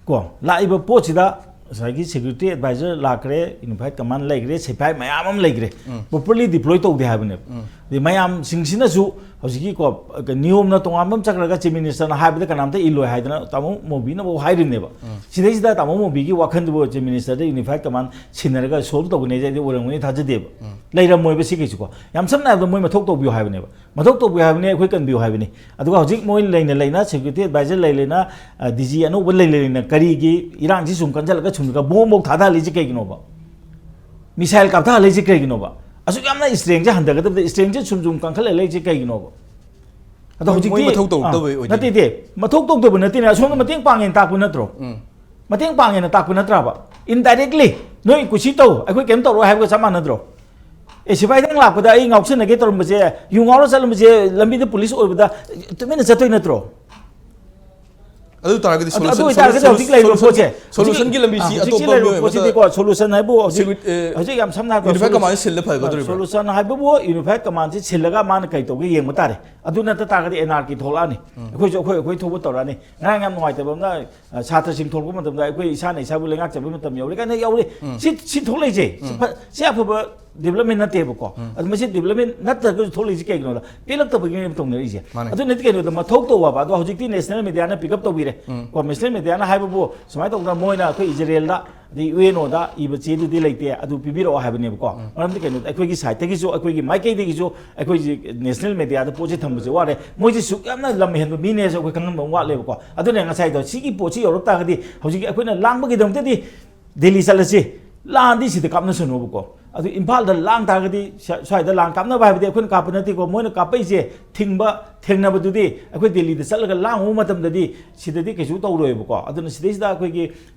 ꯀꯣ, ꯂꯥꯛꯏꯕ ꯄꯣꯠꯁꯤꯗ ꯉꯁꯥꯏꯒꯤ ꯁꯦꯀ꯭ꯌꯨꯔꯤꯇꯤ ꯑꯦꯗꯚꯥꯏꯖꯔ ꯂꯥꯛꯈ꯭ꯔꯦ, ꯌꯨꯅꯤꯐꯥꯏꯠ ꯀꯃꯥꯟ ꯂꯩꯈ꯭ꯔꯦ, ꯁꯤꯐꯥꯏ ꯃꯌꯥꯝ ꯑꯃ ꯂꯩꯈ꯭ꯔꯦ, ꯄ꯭ꯔꯣꯄꯔꯂꯤ ꯗꯤꯄ꯭ꯂꯣꯏ ꯇꯧꯗꯦ ꯍꯥꯏꯕꯅꯦꯕ꯫ ꯑꯗꯩ ꯃꯌꯥꯝꯁꯤꯡꯁꯤꯅꯁꯨ ꯍꯧꯖꯤꯛꯀꯤ, ꯀꯣ, ꯅꯤꯌꯣꯝꯅ ꯇꯣꯉꯥꯟꯕ ꯑꯃ ꯆꯠꯈ꯭ꯔꯒ ꯆꯤꯐ ꯃꯤꯅꯤꯁꯇꯔꯅ ꯍꯥꯏꯕꯗ ꯀꯅꯥꯝꯇ ꯏꯜꯂꯣꯏ ꯍꯥꯏꯗꯅ ꯇꯥꯃꯣ ꯃꯣꯕꯤꯅꯐꯥꯎ ꯍꯥꯏꯔꯤꯕꯅꯦꯕ꯫ ꯁꯤꯗꯩꯁꯤꯗ ꯇꯥꯃꯣ ꯃꯣꯕꯤꯒꯤ ꯋꯥꯈꯜꯗꯨꯕꯨ ꯆꯤꯐ ꯃꯤꯅꯤꯁꯇꯔꯗ ꯌꯨꯅꯤꯐꯥꯏꯠ ꯀꯃꯥꯟ ꯁꯤꯟꯅꯔꯒ ꯁꯣꯜꯕ ꯇꯧꯒꯅꯤ ꯍꯥꯏꯗꯤ ꯑꯣꯏꯔꯝꯒꯅꯤ ꯊꯥꯖꯗꯦꯕ꯫ ꯂꯩꯔꯝꯃꯣꯏꯕ ꯁꯤ ꯀꯩꯁꯨꯀꯣ꯫ ꯌꯥꯝ ꯁꯝꯅ ꯍꯥꯏꯔꯕꯗ ꯃꯣꯏ ꯃꯊꯧ ꯇꯧꯕꯤꯌꯨ ꯍꯥꯏꯕꯅꯦꯕ꯫ ꯃꯊꯧ ꯇꯧꯕꯤꯌꯨ ꯍꯥꯏꯕꯅꯤ, ꯑꯩꯈꯣꯏ ꯀꯟꯕꯤꯌꯨ ꯍꯥꯏꯕꯅꯤ꯫ ꯑꯗꯨꯒ ꯍꯧꯖꯤꯛ ꯃꯣꯏ ꯂꯩꯅ ꯂꯩꯅ, ꯁꯦꯀ꯭ꯌꯨꯔꯤꯇꯤ ꯑꯦꯗꯚꯥꯏꯖꯔ ꯂꯩ ꯂꯩꯅ, ꯗꯤ ꯖꯤ ꯑꯅꯧꯕ ꯂꯩ ꯂꯩꯅ ꯀꯔꯤꯒꯤ ꯏꯔꯥꯡꯁꯤ ꯁꯨꯝ ꯀꯟꯁꯤꯜꯂꯒ ꯁꯨꯝ ꯕꯣꯝꯐꯥꯎ ꯊꯥꯗꯍꯜꯂꯤꯁꯤ ꯀꯩꯒꯤꯅꯣꯕ? ꯃꯤꯁꯥꯏꯜ ꯀꯥꯞꯊꯍꯜꯂꯤꯁꯤ ꯀꯩꯒꯤꯅꯣꯕ? ꯑꯁꯨꯛ ꯌꯥꯝꯅ ꯏꯁꯇ꯭ꯔꯦꯡꯁꯦ ꯍꯟꯊꯒꯗꯕꯗ ꯏꯁꯇ꯭ꯔꯦꯡꯁꯦ ꯁꯨꯝ ꯁꯨꯝ ꯀꯟꯈꯠꯂꯛꯂꯤꯁꯤ ꯀꯩꯒꯤꯅꯣꯕ? ꯑꯗꯣ ꯃꯣꯏ, ꯍꯧꯖꯤꯛꯇꯤ ꯃꯣꯏ ꯃꯊꯧ ꯇꯧꯔꯛꯇꯕꯩ ꯑꯥ, ꯑꯣꯏꯗꯣꯏꯅꯤ꯫ ꯅꯠꯇꯦ, ꯅꯠꯇꯦ, ꯃꯊꯧ ꯇꯧꯗꯕ ꯅꯠꯇꯦꯅꯦ, ꯑꯁꯣꯝꯗ ꯃꯇꯦꯡ ꯄꯥꯡꯉꯦꯅ ꯇꯥꯛꯄ ꯅꯠꯇ꯭ꯔꯣ? ꯃꯇꯦꯡ ꯄꯥꯡꯉꯦꯅ ꯇꯥꯛꯄ ꯅꯠꯇ꯭ꯔꯕ? ꯏꯟꯗꯥꯏꯔꯦꯛꯂꯤ ꯅꯣꯏ ꯀꯨꯁꯤ ꯇꯧ, ꯑꯩꯈꯣꯏ ꯀꯩꯝ ꯇꯧꯔꯣꯏ ꯍꯥꯏꯕꯒ ꯆꯞ ꯃꯥꯟꯅꯗ꯭ꯔꯣ? ꯑꯦ, ꯁꯤꯐꯥꯏꯗꯪ ꯂꯥꯛꯄꯗ ꯑꯩ ꯉꯥꯎꯁꯟꯅꯒꯦ ꯇꯧꯔꯝꯕꯁꯦ, ꯌꯨ ꯉꯥꯎꯔ ꯆꯠꯂꯝꯕꯁꯦ, ꯂꯝꯕꯤꯗ ꯄꯨꯂꯤꯁ ꯑꯣꯏꯕꯗ ꯇꯨꯃꯤꯟꯅ ꯆꯠꯇꯣꯏ ꯅꯠꯇ꯭ꯔꯣ? ꯑꯗꯨ ꯇꯥꯔꯒꯗꯤ ꯑꯗꯨ, ꯑꯗꯨ solution, ꯑꯣꯏꯇꯥꯔꯒꯗꯤ solution, ꯍꯧꯖꯤꯛ ꯂꯩꯔꯤꯕ solution, ꯄꯣꯠꯁꯦ, solution ꯒꯤ ꯂꯝꯕꯤꯁꯤ ꯍꯧꯖꯤꯛ, ꯍꯧꯖꯤꯛꯀꯤ ꯑꯇꯣꯞꯄ ꯂꯩꯔꯤꯕ ꯃꯤꯑꯣꯏ ꯑꯃꯗ ꯄꯣꯠꯁꯤꯗꯤꯀꯣ, solution ꯍꯥꯏꯕꯨ ꯍꯧꯖꯤꯛ, ꯁꯦꯀ꯭ꯌꯨꯔꯤ-, ꯑꯦ, ꯍꯧꯖꯤꯛ ꯌꯥꯝ ꯁꯝꯅ ꯍꯥꯏꯔꯕꯗ ꯌꯨꯅꯤꯐꯥꯏꯠ ꯀꯃꯥꯟꯁꯦ ꯁꯤꯜꯂ ꯐꯕ ꯅꯠꯇ꯭ꯔꯤꯕ? solution ꯍꯥꯏꯕꯕꯨ ꯌꯨꯅꯤꯐꯥꯏꯠ ꯀꯃꯥꯟꯁꯦ ꯁꯤꯜꯂꯒ ꯃꯥꯅ ꯀꯩ ꯇꯧꯒꯦ ꯌꯦꯡꯕ ꯇꯥꯔꯦ꯫ ꯑꯗꯨ ꯅꯠꯇ ꯇꯥꯔꯒꯗꯤ ꯑꯦꯟ ꯑꯥꯔ ꯀꯤ ꯊꯣꯛꯂꯛꯑꯅꯤ꯫ ꯑꯩꯈꯣꯏꯁꯨ ꯑꯩꯈꯣꯏ, ꯑꯩꯈꯣꯏ ꯊꯣꯛꯄ ꯇꯧꯔꯛꯑꯅꯤ꯫ ꯉꯔꯥꯡ ꯌꯥꯝ ꯅꯨꯡꯉꯥꯏꯇꯕ ꯑꯃꯅ, ꯑ, ꯁꯥꯇ꯭ꯔꯁꯤꯡ ꯊꯣꯛꯂꯛꯄ ꯃꯇꯝꯗ ꯑꯩꯈꯣꯏ ꯏꯁꯥꯅ ꯏꯁꯥꯕꯨ ꯂꯩꯉꯥꯛꯆꯕꯒꯤ ꯃꯇꯝ ꯌꯧꯔꯦ ꯀꯥꯏꯅ ꯌꯧꯔꯦ꯫ ꯁꯤ, ꯁꯤ ꯊꯣꯛꯂꯛꯏꯁꯦ, ꯁꯤ ꯐ-, ꯁꯤ ꯑꯐꯕ ꯗꯤꯕꯂꯞꯃꯦꯟ ꯅꯠꯇꯦꯕꯀꯣ꯫ ꯑꯗꯨ ꯃꯁꯤ ꯗꯤꯕꯂꯞꯃꯦꯟ ꯅꯠꯇ꯭ꯔꯒꯁꯨ ꯊꯣꯛꯂꯛꯏꯁꯦ ꯀꯩꯒꯤꯅꯣꯗ, ꯄꯦꯜꯂꯛꯇꯕꯒꯤꯅꯦꯕ ꯇꯧꯅꯔꯤꯁꯦ꯫ ꯃꯥꯅꯦ꯫ ꯑꯗꯨ ꯅꯠꯇꯦ ꯀꯩꯅꯣꯗ, ꯃꯊꯧ ꯇꯧꯕ ꯍꯥꯏꯕ꯫ ꯑꯗꯣ ꯍꯧꯖꯤꯛꯇꯤ ꯅꯦꯁꯅꯦꯜ ꯃꯦꯗꯤꯌꯥꯅ ꯄꯤꯛ ꯑꯞ ꯇꯧꯕꯤꯔꯦ꯫ ꯀꯣ, ꯅꯦꯁꯅꯦꯜ ꯃꯦꯗꯤꯌꯥꯅ ꯍꯥꯏꯕꯕꯨ ꯁꯨꯃꯥꯏꯅ ꯇꯧꯗꯅ ꯃꯣꯏꯅ ꯑꯩꯈꯣꯏ ꯏꯖꯔꯦꯜꯗ, ꯑꯗꯩ ꯌꯨ ꯑꯦꯟ ꯑꯣꯗ ꯏꯕ ꯆꯦꯗꯨꯗꯤ ꯂꯩꯇꯦ, ꯑꯗꯨ ꯄꯤꯕꯤꯔꯛꯑꯣ ꯍꯥꯏꯕꯅꯦꯕꯀꯣ꯫ ꯃꯔꯝꯗꯤ ꯀꯩꯅꯣꯗ, ꯑꯩꯈꯣꯏꯒꯤ ꯁꯥꯏꯠꯇꯒꯤꯁꯨ, ꯑꯩꯈꯣꯏꯒꯤ ꯃꯥꯏꯀꯩꯗꯒꯤꯁꯨ ꯑꯩꯈꯣꯏꯁꯦ ꯅꯦꯁꯅꯦꯜ ꯃꯦꯗꯤꯌꯥꯗ ꯄꯣꯠꯁꯦ ꯊꯝꯕꯁꯦ ꯋꯥꯔꯦ꯫ ꯃꯣꯏꯁꯦ ꯁꯨꯛ ꯌꯥꯝꯅ ꯂꯝ ꯍꯦꯟꯕ ꯃꯤꯅꯦꯁꯦ ꯑꯩꯈꯣꯏ ꯈꯪꯍꯟꯕ ꯑꯃ ꯋꯥꯠꯂꯦꯕꯀꯣ꯫ ꯑꯗꯨꯅ ꯉꯁꯥꯏꯗꯣ ꯁꯤꯒꯤ ꯄꯣꯠꯁꯤ ꯌꯧꯔꯛ ꯇꯥꯔꯒꯗꯤ ꯍꯧꯖꯤꯛꯀꯤ ꯑꯩꯈꯣꯏꯅ ꯂꯥꯡꯕꯒꯤꯗꯃꯛꯇꯗꯤ ꯗꯦꯜꯂꯤ ꯆꯠꯂꯁꯤ, ꯂꯥꯟꯗꯤ ꯁꯤꯗ ꯀꯥꯞꯅꯁꯅꯨꯕꯀꯣ꯫ ꯑꯗꯨ ꯏꯝꯐꯥꯜꯗ ꯂꯥꯡ ꯇꯥꯔꯒꯗꯤ ꯁ꯭ꯋꯥꯏꯗ ꯂꯥꯡ ꯀꯥꯞꯅꯕ ꯍꯥꯏꯕꯗꯤ ꯑꯩꯈꯣꯏꯅ ꯀꯥꯞꯄ ꯅꯠꯇꯦꯀꯣ, ꯃꯣꯏꯅ ꯀꯥꯞꯄꯛꯏꯁꯦ ꯊꯤꯡꯕ ꯊꯦꯡꯅꯕꯗꯨꯗꯤ ꯑꯩꯈꯣꯏ ꯗꯦꯜꯂꯤꯗ ꯆꯠꯂꯒ ꯂꯥꯡꯉꯨꯕ ꯃꯇꯝꯗꯗꯤ ꯁꯤꯗꯗꯤ ꯀꯩꯁꯨ ꯇꯧꯔꯣꯏꯕꯀꯣ꯫ ꯑꯗꯨꯅ ꯁꯤꯗꯩꯁꯤꯗ ꯑꯩꯈꯣꯏꯒꯤ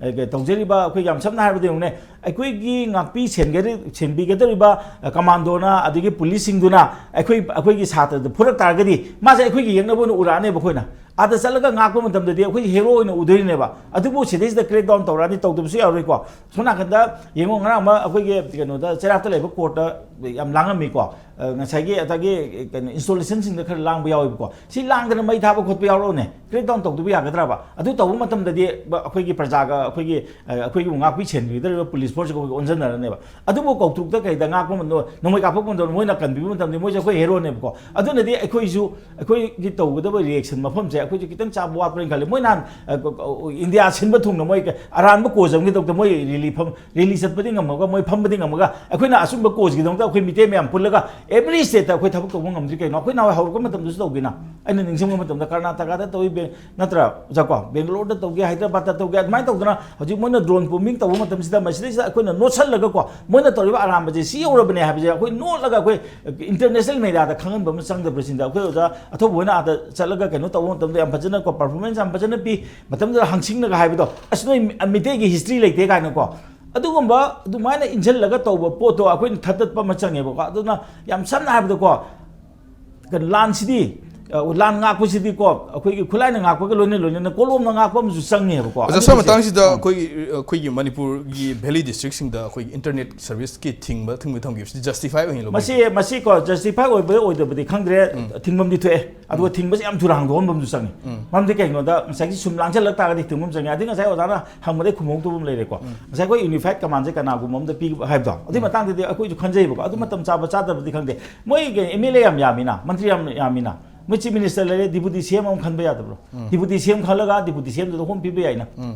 ꯇꯧꯖꯔꯤꯕ, ꯑꯩꯈꯣꯏ ꯌꯥꯝ ꯁꯝꯅ ꯍꯥꯏꯔꯕꯗ ꯌꯦꯡꯉꯨꯅꯦ, ꯑꯩꯈꯣꯏꯒꯤ ꯉꯥꯛꯄꯤ ꯁꯦꯟꯕꯤꯒꯗꯧꯔꯤꯕ ꯀꯃꯥꯟꯗꯣꯅ ꯑꯗꯒꯤ ꯄꯨꯂꯤꯁꯁꯤꯡꯗꯨꯅ ꯑꯩꯈꯣꯏ ꯑꯩꯈꯣꯏꯒꯤ ꯁꯥꯇ꯭ꯔꯗ ꯐꯨꯔꯛ ꯇꯥꯔꯒꯗꯤ ꯃꯥꯁꯦ ꯑꯩꯈꯣꯏꯒꯤ ꯌꯦꯛꯅꯕ ꯑꯣꯏꯅ ꯎꯔꯛꯑꯅꯦꯕ꯫ ꯑꯩꯈꯣꯏꯅ ꯑꯥꯗ ꯆꯠꯂꯒ ꯉꯥꯛꯄ ꯃꯇꯝꯗꯗꯤ ꯑꯩꯈꯣꯏꯒꯤ ꯍꯦꯔꯣ ꯑꯣꯏꯅ ꯎꯗꯣꯏꯅꯦꯕ꯫ ꯑꯗꯨꯕꯨ ꯁꯤꯗꯩꯁꯤꯗ ꯀ꯭ꯔꯦꯛ ꯗꯥꯎꯟ ꯇꯧꯔꯛꯑꯗꯤ ꯇꯧꯗꯕꯁꯨ ꯌꯥꯔꯣꯏꯀꯣ꯫ ꯁꯣꯝ ꯅꯥꯀꯟꯗ ꯌꯦꯡꯉꯣ, ꯉꯔꯥꯡ ꯑꯃ ꯑꯩꯈꯣꯏꯒꯤ ꯀꯩꯅꯣꯗ, ꯆꯩꯔꯥꯛꯇ ꯂꯩꯕ ꯀꯣꯔꯠꯇ ꯌꯥꯝ ꯂꯥꯡꯉꯝꯃꯤꯀꯣ꯫ ꯉꯁꯥꯏꯒꯤ ꯑꯗꯒꯤ ꯀꯩꯅꯣ ꯏꯟꯁꯇꯣꯂꯦꯁꯟꯁꯤꯡꯗ ꯈꯔ ꯂꯥꯡꯕ ꯌꯥꯎꯋꯦꯕꯀꯣ꯫ ꯁꯤ ꯂꯥꯡꯗꯅ ꯃꯩ ꯊꯥꯕ ꯈꯣꯠꯄ ꯌꯥꯎꯔꯛꯑꯣꯅꯦ, ꯀ꯭ꯔꯦꯛ ꯗꯥꯎꯟ ꯇꯧꯗꯕ ꯌꯥꯒꯗ꯭ꯔꯕ? ꯑꯗꯨ ꯇꯧꯕ ꯃꯇꯝꯗꯗꯤ ꯑꯩꯈꯣꯏꯒꯤ ꯄ꯭ꯔꯖꯥꯒ ꯑꯩꯈꯣꯏꯒꯤ ꯑꯩꯈꯣꯏꯒꯤ ꯉꯥꯛꯄꯤ ꯁꯦꯟꯕꯤꯒꯗꯧꯔꯤꯕ ꯄꯨꯂꯤꯁ ꯐꯣꯔꯁꯁꯤꯒ ꯑꯩꯈꯣꯏꯒ ꯑꯣꯟꯁꯤꯟꯅꯔꯅꯦꯕ꯫ ꯑꯗꯨꯕꯨ ꯀꯧꯇ꯭ꯔꯨꯛꯇ ꯀꯩꯗ ꯉꯥꯛꯄ ꯃꯇꯝꯗ, ꯅꯣꯡꯃꯩ ꯀꯥꯞꯄꯛꯄ ꯃꯇꯝꯗ ꯃꯣꯏꯅ ꯀꯟꯕꯤꯕ ꯃꯇꯝꯗ ꯃꯣꯏꯁꯦ ꯑꯩꯈꯣꯏ ꯍꯦꯔꯣꯅꯦꯕꯀꯣ꯫ ꯑꯗꯨꯅꯗꯤ ꯑꯩꯈꯣꯏꯁꯨ ꯑꯩꯈꯣꯏꯒꯤ ꯇꯧꯒꯗꯕ ꯔꯤꯑꯦꯛꯁꯟ ꯃꯐꯝꯁꯦ ꯑꯩꯈꯣꯏꯁꯨ ꯈꯤꯇꯪ ꯆꯥꯕ ꯋꯥꯠꯄ꯭ꯔꯅ ꯈꯜꯂꯤ꯫ ꯃꯣꯏ ꯅꯍꯥꯟ ꯏꯟꯗꯤꯌꯥ ꯁꯤꯟꯕ ꯊꯨꯡꯅ ꯃꯣꯏ ꯑꯔꯥꯟꯕ ꯀꯣꯁ ꯑꯃꯒꯤꯗꯃꯛꯇ ꯃꯣꯏ ꯔꯦꯂꯤ ꯐꯝ ꯔꯦꯂꯤ ꯆꯠꯄꯗꯤ ꯉꯝꯃꯒ, ꯃꯣꯏ ꯐꯝꯕꯗꯤ ꯉꯝꯃꯒ, ꯑꯩꯈꯣꯏꯅ ꯑꯆꯨꯝꯕ ꯀꯣꯁꯀꯤꯗꯃꯛꯇ ꯑꯩꯈꯣꯏ ꯃꯤꯇꯩ ꯃꯌꯥꯝ ꯄꯨꯜꯂꯒ ꯑꯦꯕ꯭ꯔꯤ ꯁ꯭ꯇꯦꯠꯇ ꯑꯩꯈꯣꯏ ꯊꯕꯛ ꯇꯧꯕ ꯉꯝꯗ꯭ꯔꯤ ꯀꯩꯅꯣ? ꯑꯩꯈꯣꯏ ꯅꯍꯥꯟꯋꯥꯏ ꯍꯧꯔꯛꯄ ꯃꯇꯝꯗꯁꯨ ꯇꯧꯈꯤꯅ꯫ ꯑꯩꯅ ꯅꯤꯡꯁꯤꯡꯕ ꯃꯇꯝꯗ ꯀꯔꯅꯥꯇꯀꯥꯗ ꯇꯧꯏ, ꯕꯦꯡ-, ꯅꯠꯇ꯭ꯔꯥ, ꯑꯣꯖꯥ ꯀꯣ? ꯕꯦꯡꯒꯂꯣꯔꯗ ꯇꯧꯒꯦ, ꯍꯥꯏꯗ꯭ꯔꯕꯥꯗꯇ ꯇꯧꯒꯦ, ꯑꯗꯨꯃꯥꯏꯅ ꯇꯧꯗꯅ ꯍꯧꯖꯤꯛ ꯃꯣꯏꯅ ꯗ꯭ꯔꯣꯟ ꯕꯣꯝꯕꯤꯡ ꯇꯧꯕ ꯃꯇꯝꯁꯤꯗ ꯃꯁꯤꯗꯩꯁꯤꯗ ꯑꯩꯈꯣꯏꯅ ꯅꯣꯠꯁꯜꯂꯒꯀꯣ, ꯃꯣꯏꯅ ꯇꯧꯔꯤꯕ ꯑꯔꯥꯟꯕꯁꯦ ꯁꯤ ꯌꯧꯔꯕꯅꯦ ꯍꯥꯏꯕꯁꯦ ꯑꯩꯈꯣꯏ ꯅꯣꯠꯂꯒ ꯑꯩꯈꯣꯏ ꯏꯟꯇꯔꯅꯦꯁꯅꯦꯜ ꯃꯦꯗꯤꯌꯥꯗ ꯈꯪꯍꯟꯕ ꯑꯃ ꯆꯪꯗꯕ꯭ꯔꯥ ꯁꯤꯅꯤꯗ꯫ ꯑꯩꯈꯣꯏ ꯑꯣꯖꯥ ꯑꯊꯧꯕ ꯍꯣꯏꯅ ꯑꯥꯗ ꯆꯠꯂꯒ ꯀꯩꯅꯣ ꯇꯧꯕ ꯃꯇꯝꯗ ꯌꯥꯝ ꯐꯖꯅꯀꯣ, ꯄꯔꯐꯣꯔꯃꯦꯟꯁ ꯌꯥꯝ ꯐꯖꯅ ꯄꯤ, ꯃꯇꯝꯗꯨꯗ ꯍꯪꯁꯤꯡꯅꯒ ꯍꯥꯏꯕꯗꯣ, "ꯑꯁ, ꯅꯣꯏ ꯃꯤꯇꯩꯒꯤ ꯍꯤꯁꯇ꯭ꯔꯤ ꯂꯩꯇꯦ" ꯀꯥꯏꯅꯀꯣ꯫ ꯑꯗꯨꯒꯨꯝꯕ ꯑꯗꯨꯃꯥꯏꯅ ꯏꯟꯁꯤꯜꯂꯒ ꯇꯧꯕ ꯄꯣꯠꯇꯣ ꯑꯩꯈꯣꯏꯅ ꯊꯠꯇꯠꯄ ꯑꯃ ꯆꯪꯉꯦꯕꯀꯣ꯫ ꯑꯗꯨꯅ ꯌꯥꯝ ꯁꯝꯅ ꯍꯥꯏꯔꯕꯗꯀꯣ, ꯀꯩꯅꯣ, ꯂꯥꯟꯁꯤꯗꯤ, ꯑ, ꯂꯥꯟ ꯉꯥꯛꯄꯁꯤꯗꯤꯀꯣ, ꯑꯩꯈꯣꯏꯒꯤ ꯈꯨꯠꯂꯥꯏꯅ ꯉꯥꯛꯄꯒ ꯂꯣꯏꯅ ꯂꯣꯏꯅꯅ ꯀꯣꯂꯣꯝꯅ ꯉꯥꯛꯄ ꯑꯃꯁꯨ ꯆꯪꯉꯦꯕꯀꯣ꯫ ꯑꯣꯖꯥ, ꯁꯣꯝ ꯑꯗꯨꯒꯤꯁꯦ, ꯃꯇꯥꯡꯁꯤꯗ ꯑꯥ, ꯑꯩꯈꯣꯏꯒꯤ, ꯑꯩꯈꯣꯏꯒꯤ ꯃꯅꯤꯄꯨꯔꯒꯤ ꯚꯦꯂꯤ ꯗꯤꯁꯇ꯭ꯔꯤꯛꯁꯤꯡꯗ ꯑꯩꯈꯣꯏꯒꯤ ꯏꯟꯇꯔꯅꯦꯠ ꯁꯔꯚꯤꯁꯀꯤ ꯊꯤꯡꯕ, ꯊꯤꯡꯕ ꯊꯝꯈꯤꯕꯁꯤ ꯖꯁꯇꯤꯐꯥꯏ ꯑꯣꯏꯅ ꯂꯧꯕ ꯃꯁꯤ, ꯃꯁꯤꯀꯣ, ꯖꯁꯇꯤꯐꯥꯏ ꯑꯣꯏꯕ ꯑꯣꯏꯗꯕꯗꯤ ꯈꯪꯗ꯭ꯔꯦ, ꯎꯝ꯫ ꯊꯤꯡꯐꯝꯗꯤ ꯊꯣꯛꯑꯦ꯫ ꯑꯗꯨꯒ ꯎꯝ꯫ ꯊꯤꯡꯕꯁꯦ ꯌꯥꯝ ꯊꯨꯅ ꯍꯥꯡꯗꯣꯛꯍꯟꯕ ꯑꯃꯁꯨ ꯆꯪꯉꯤ꯫ ꯎꯝ꯫ ꯃꯔꯝꯗꯤ ꯀꯩꯒꯤꯅꯣꯗ, ꯉꯁꯥꯏꯒꯤ ꯁꯨꯝ ꯂꯥꯡꯁꯤꯜꯂꯛ ꯇꯥꯔꯒꯗꯤ ꯊꯤꯡꯕ ꯑꯃ ꯆꯪꯉꯤ꯫ ꯑꯗꯩ ꯉꯁꯥꯏ ꯑꯣꯖꯥꯅ ꯍꯪꯕꯗꯩ ꯈꯨꯝꯍꯧꯗꯕ ꯑꯃ ꯂꯩꯔꯦꯀꯣ꯫ ꯎꯝ꯫ ꯉꯁꯥꯏ ꯑꯩꯈꯣꯏ ꯌꯨꯅꯤꯐꯥꯏꯠ ꯀꯃꯥꯟꯁꯦ ꯀꯅꯥꯒꯨꯝꯕ ꯑꯃꯗ ꯄꯤꯕ ꯍꯥꯏꯕꯗꯣ, ꯑꯗꯨꯏ ꯎꯝ꯫ ꯃꯇꯥꯡꯗꯗꯤ ꯑꯩꯈꯣꯏꯁꯨ ꯈꯟꯖꯩꯕꯀꯣ꯫ ꯑꯗꯨ ꯃꯇꯝ ꯆꯥꯕ ꯆꯥꯗꯕꯗꯤ ꯈꯪꯗꯦ꯫ ꯃꯣꯏ ꯑꯦꯝ ꯑꯦꯜ ꯑꯦ ꯌꯥꯝ ꯌꯥꯝꯃꯤꯅ, ꯃꯟꯇ꯭ꯔꯤ ꯌꯥꯝ ꯌꯥꯝꯃꯤꯅ꯫ ꯃꯣꯏ ꯆꯤꯐ ꯃꯤꯅꯤꯁꯇꯔ ꯂꯩꯔꯦ, ꯗꯤꯄꯨꯇꯤ ꯁꯤ ꯑꯦꯝ ꯑꯃ ꯈꯟꯕ ꯌꯥꯗꯕ꯭ꯔꯣ? ꯎꯝ꯫ ꯗꯤꯄꯨꯇꯤ ꯁꯤ ꯑꯦꯝ ꯈꯜꯂꯒ ꯗꯤꯄꯨꯇꯤ ꯁꯤ ꯑꯦꯝꯗꯨꯗ ꯍꯣꯝ ꯄꯤꯕ ꯌꯥꯏꯅ꯫ ꯎꯝ꯫